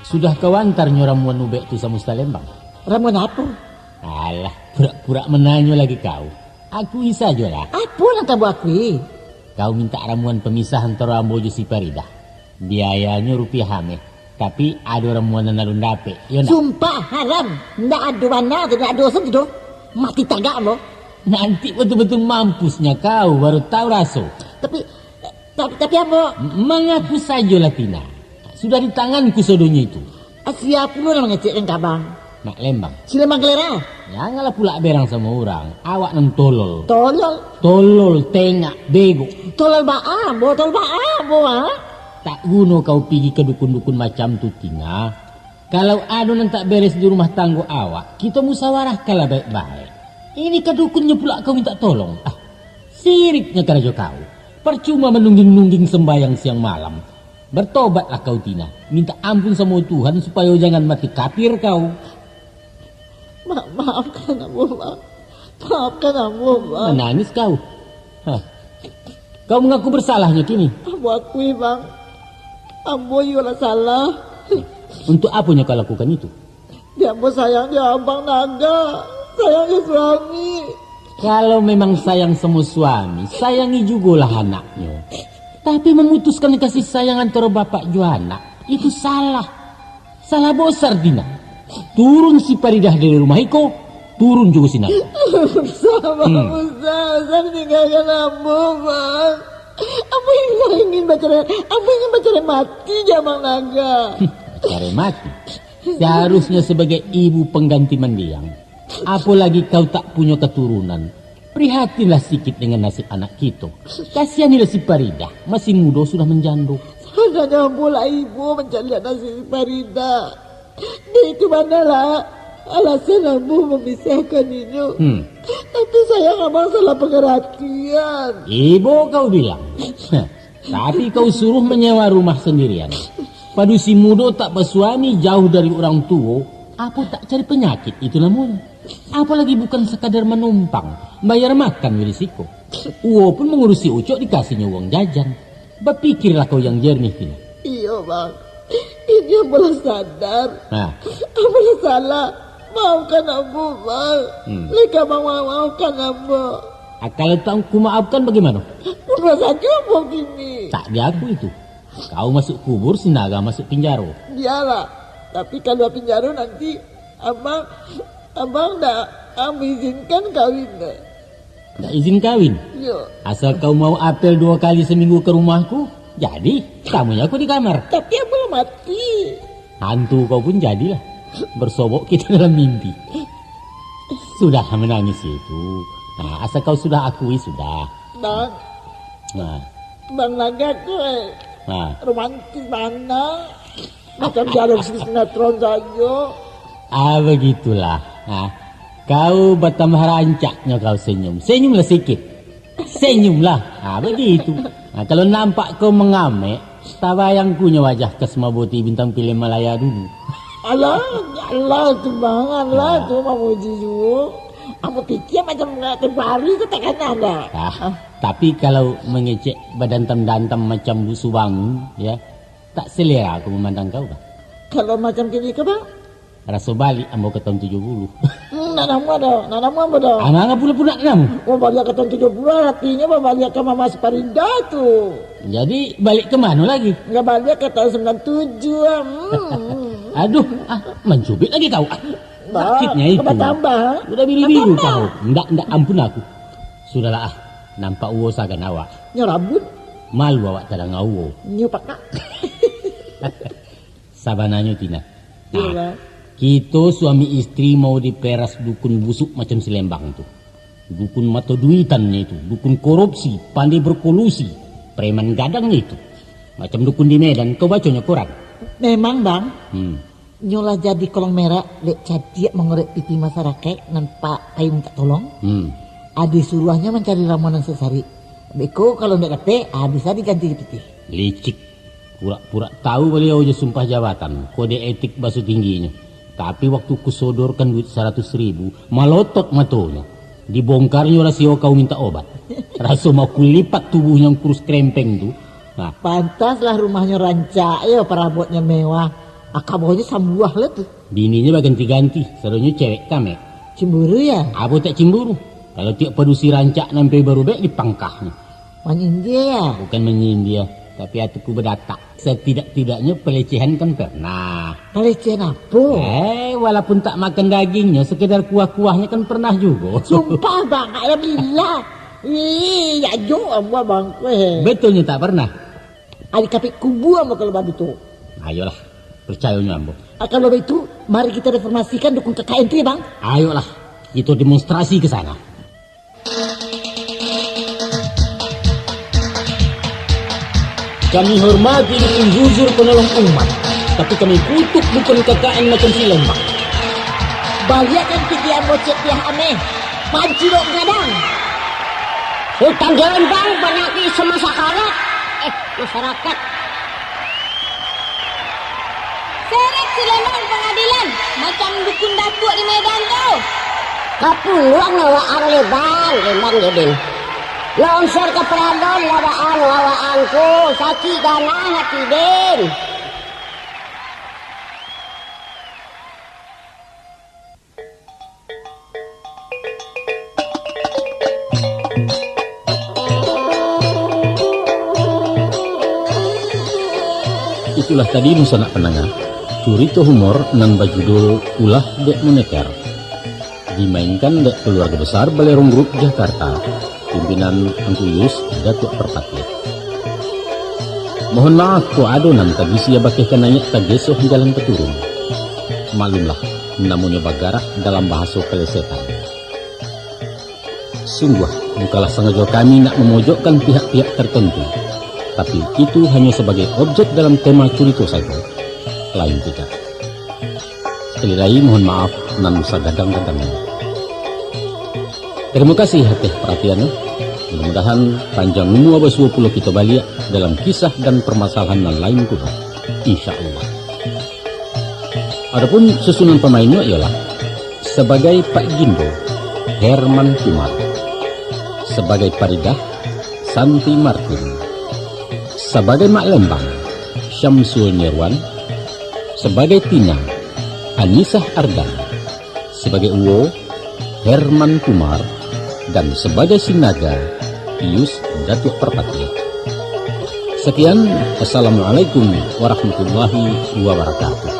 Sudah kau antarnyo ramuan ubek tu samo Ustaz Lembang? Ramuan apo? Alah, purak-purak mananyo lagi kau. Akui sajolah. Apo nan ka ambo akui? Kau mintak ramuan pamisah antaro ambo jo si Faridah. Biayanyo rupiah ameh, tapi ado ramuan nan alun dapek, iyo ndak? Sumpah, haram. Ndak ado bana tu, ndak ado sen tu doh. Mati tagak ambo. Nanti batul-batul mampusnya kau, baru tahu raso. Tapi, tapi, tapi ambo. Mangaku sajolah, Tina. Sudah di tanganku sadonyo itu. Sia pulo nan mangecekkan ka abang? Mak Lembang. Si Lembang Kelera? Janganlah pulak berang samo urang. Awak nan tolol. Tolol? Tolol, tengak, bego. Tolol baa ambo, tolol baa ambo, ha? Tak guno kau pigi ka dukun-dukun macam tu, Tina. Kalau ado nan tak beres di rumah tanggo awak, kito musawarahkanlah baik-baik. Ini ka dukunnyo pulak kau mintak tolong. Ah, siriknyo karajo kau. Parcuma manungging-nungging sambayang siang malam. Bartobatlah kau, Tina. Mintak ampun samo Tuhan supayo jangan mati kapir kau. Ma-, maafkan ambo, Bang. Maafkan ambo, Bang. Manangis kau. Hah. Kau mangaku basalah nyo kini? Ambo akui, Bang. Ambo iyo lah salah. Untuk apo nyo kau lakukan itu? Dek ambo sayang jo Abang Naga. Sayang jo suami. Kalau memang sayang samo suami, sayangi jugolah anaknyo. Tapi mamutuskan kasih sayang antaro bapak jo anak, itu salah. Salah bosar, Tina. Turun si Paridah dari rumah iko, turun jugo si Naga. Sabar, Hmm. Ustaz. Ustaz tinggalkan ambo, Bang. Ambo ingin, ingin bacarai, ambo ingin bacarai mati jo Abang Naga. Bacarai mati? Seharusnya sebagai ibu pangganti mandiang. Apolagi kau tak punyo katurunan. Prihatinlah sikit dengan nasib anak kito. Kasihanilah si Paridah, masih mudo sudah manjando. Sabananyo ambo lah ibo mancaliak nasib si Paridah. Dek itu banalah alasan ambo mamisahkan inyo. Hmm. Tapi sayang Abang salah pangaratian. Ibo kau bilang. Tapi kau suruh manyewa rumah sandirian. Padusi mudo tak basuami, jauh dari urang tuo, apo tak cari panyakik itu namonyo. Apolagi bukan sakadar manumpang, bayar makan jo di siko. Uwo pun mangurusi Ucok, dikasihnyo uang jajan. Bapikirlah kau yang jernih, Tina. Iyo, Bang. Kini ambo lah sadar. Ha. Ambo lah salah. Maafkan ambo, Bang. Hmm. Lai ka Abang maafkan ambo? Ah, kalau tak ku maafkan, bagaimana? Bunuah sajo ambo kini. Tak diakui itu. Kau masuk kubur, si Naga masuk pinjaro. Bialah. Tapi kalua pinjaro nanti, Abang, Abang ndak, ah, mengizinkan kawin deh. Ndak izin kawin? Iyo. Asal kau mau apel duo kali saminggu ka rumahku, jadi, tamuilah aku di kamar. Tapi ambo lah mati. Hantu kau pun jadilah. Bersobok kito dalam mimpi. Sudahlah manangis itu. Nah, asal kau sudah akui, sudah. Bang. Nah. Bang Naga tu, eh, Nah. romantis bana. Macam dialog sinetron sajo. Ah, begitulah. Nah, kau batambah rancaknyo kau senyum. Senyumlah sikit. Senyumlah. Ah, begitu. Nah, kalau nampak kau mangamek, tabayang kunyo wajah Kasmawati bintang filem Malaya dulu. Alah, alah tu, Bang. Alah Nah. tu, mamuji juo. Ambo pikia macam tempo hari tu takana dah. Ah, Ah. tapi kalau mangecek badantam-dantam macam busu bangun, ya, tak selera aku mamandang kau, Bang. Kalau macam kini ko, Bang? Raso balik ambo ka tahun tujuh puluh. Hmm, nak namuah dah, nak namuah ambo dah. Ah, manga pula-pula nak namuah? Oh, baliak ka tahun tujuh puluh, artinyo babaliak ka Mama Suparinda tu. Jadi, balik ka mano lagi? Nggak, baliak ka tahun sembilan tujuh, ah. Hmm. Aduh, ah, mancubit lagi kau. Ah. Bah, Sakitnya itu. Tambah-tambah, ah. Udah biru-biru Tambah-tambah. kau. Ndak, ndak, ampun aku. Sudahlah, ah. Nampak uwo sagan awak. Nyo rabun. Malu awak tadanga uwo. Nyo pakak. Sabananyo, Tina. Nah, Iyolah. kito suami istri mau diperas dukun busuk macam si Lembang tu. Dukun mato duitannyo itu, dukun korupsi, pandai berkolusi, preman gadangnyo itu. Macam dukun di Medan, kau baconyo koran? Memang, Bang. Hmm. Nyo lah jadi kolong merak, dek cadiak mangorek pitih masarakaik nan pa-, payuang tak tolong. Hmm. Adi suruahnyo mancari ramuan nan sasarik. Beko kalau ndak dapek, ah, bisa diganti jo pitih. Licik. Purak-purak tahu baliau jo sumpah jabatan, kode etik baso tingginyo. Tapi waktu kusodorkan duit saratus ribu, malotot matonyo. Dibongkarnyo rasio kau mintak obat. Raso mau kulipat tubuh nan kurus krempeng tu. Nah. Pantaslah rumahnyo rancak, yo, parabotnyo mewah. Ah, kabaunyo sambuah lah tu. Bininyo baganti-ganti, sadonyo cewek tamek. Cemburu, ya? Apo tak cemburu? Kalau tiok padusi rancak nan pai barubek dipangkahnyo. Manyindia, ya? Bukan manyindia. Tapi atuku badatak. Setidak-tidaknyo pelecehan kan pernah. Pelecehan apo? Eh, walaupun tak makan dagingnyo, sekedar kuah-kuahnyo kan pernah jugo. Sumpah, Bang. Alhamdulillah. Ih, ya jo, ambo, Bang. Eh. Betulnyo tak pernah? Ari kapek kubua ambo kalau badu tu. Ayolah, percayonyo ambo. Ah, kalau baitu, mari kita reformasikan dukun K K N tu, ya, Bang. Ayolah, kita demonstrasi ke sana. Kami hormati Dukun Jujur penolong umat, tapi kami kutuk Dukun K K N macam si Lembang. Baliakan pigi ambo cek piah ameh, pancilok gadang. Utang Lembang banyaki semasa karat. Eh, masyarakat. Seret si Lembang pangadilan, macam dukun datuak di Medan tu. Kapuluang awak ang Lembang, Lembang Jedin. Longsor ka paradon lah baa awak ang ko, sakik ganang hati den. Itulah tadi, dunsanak pandanga, curito humor nan bajudul Ulah dek Moneter. Dimainkan dek Keluarga Besar Balerong Group Jakarta, pimpinan Angku Yus Datuak Parpatiah. Mohon maaf, kok ado nan tabisiah bakeh kanaiak tagesoh jalan paturun. Maklumlah, namonyo bagarak dalam bahaso palesetan. Sungguah, bukanlah sangajo kami nak mamojokkan pihak-pihak tartantu, tapi itu hanyo sabagai objek dalam tema curito sajo, lain tidak. Sakali lai, mohon maaf nan sagadang-gadangnyo. Tarimo kasih ateh paratiannyo. Mudah-mudahan panjang umua basuo pulo kito baliak dalam kisah dan parmasalahan nan lain pulo, insya Allah. Adapun susunan pamainnyo ialah, sabagai Pak Gindo, Herman Kumar. Sabagai Paridah, Santi Martin. Sabagai Mak Lembang, Syamsul Nirwan. Sabagai Tina, Anisah Ardan. Sabagai Uwo, Herman Kumar. Dan sabagai Sinaga, Yus Datuak Parpatiah. Sakian, wassalamualaikum warahmatullahi wabarakatuh.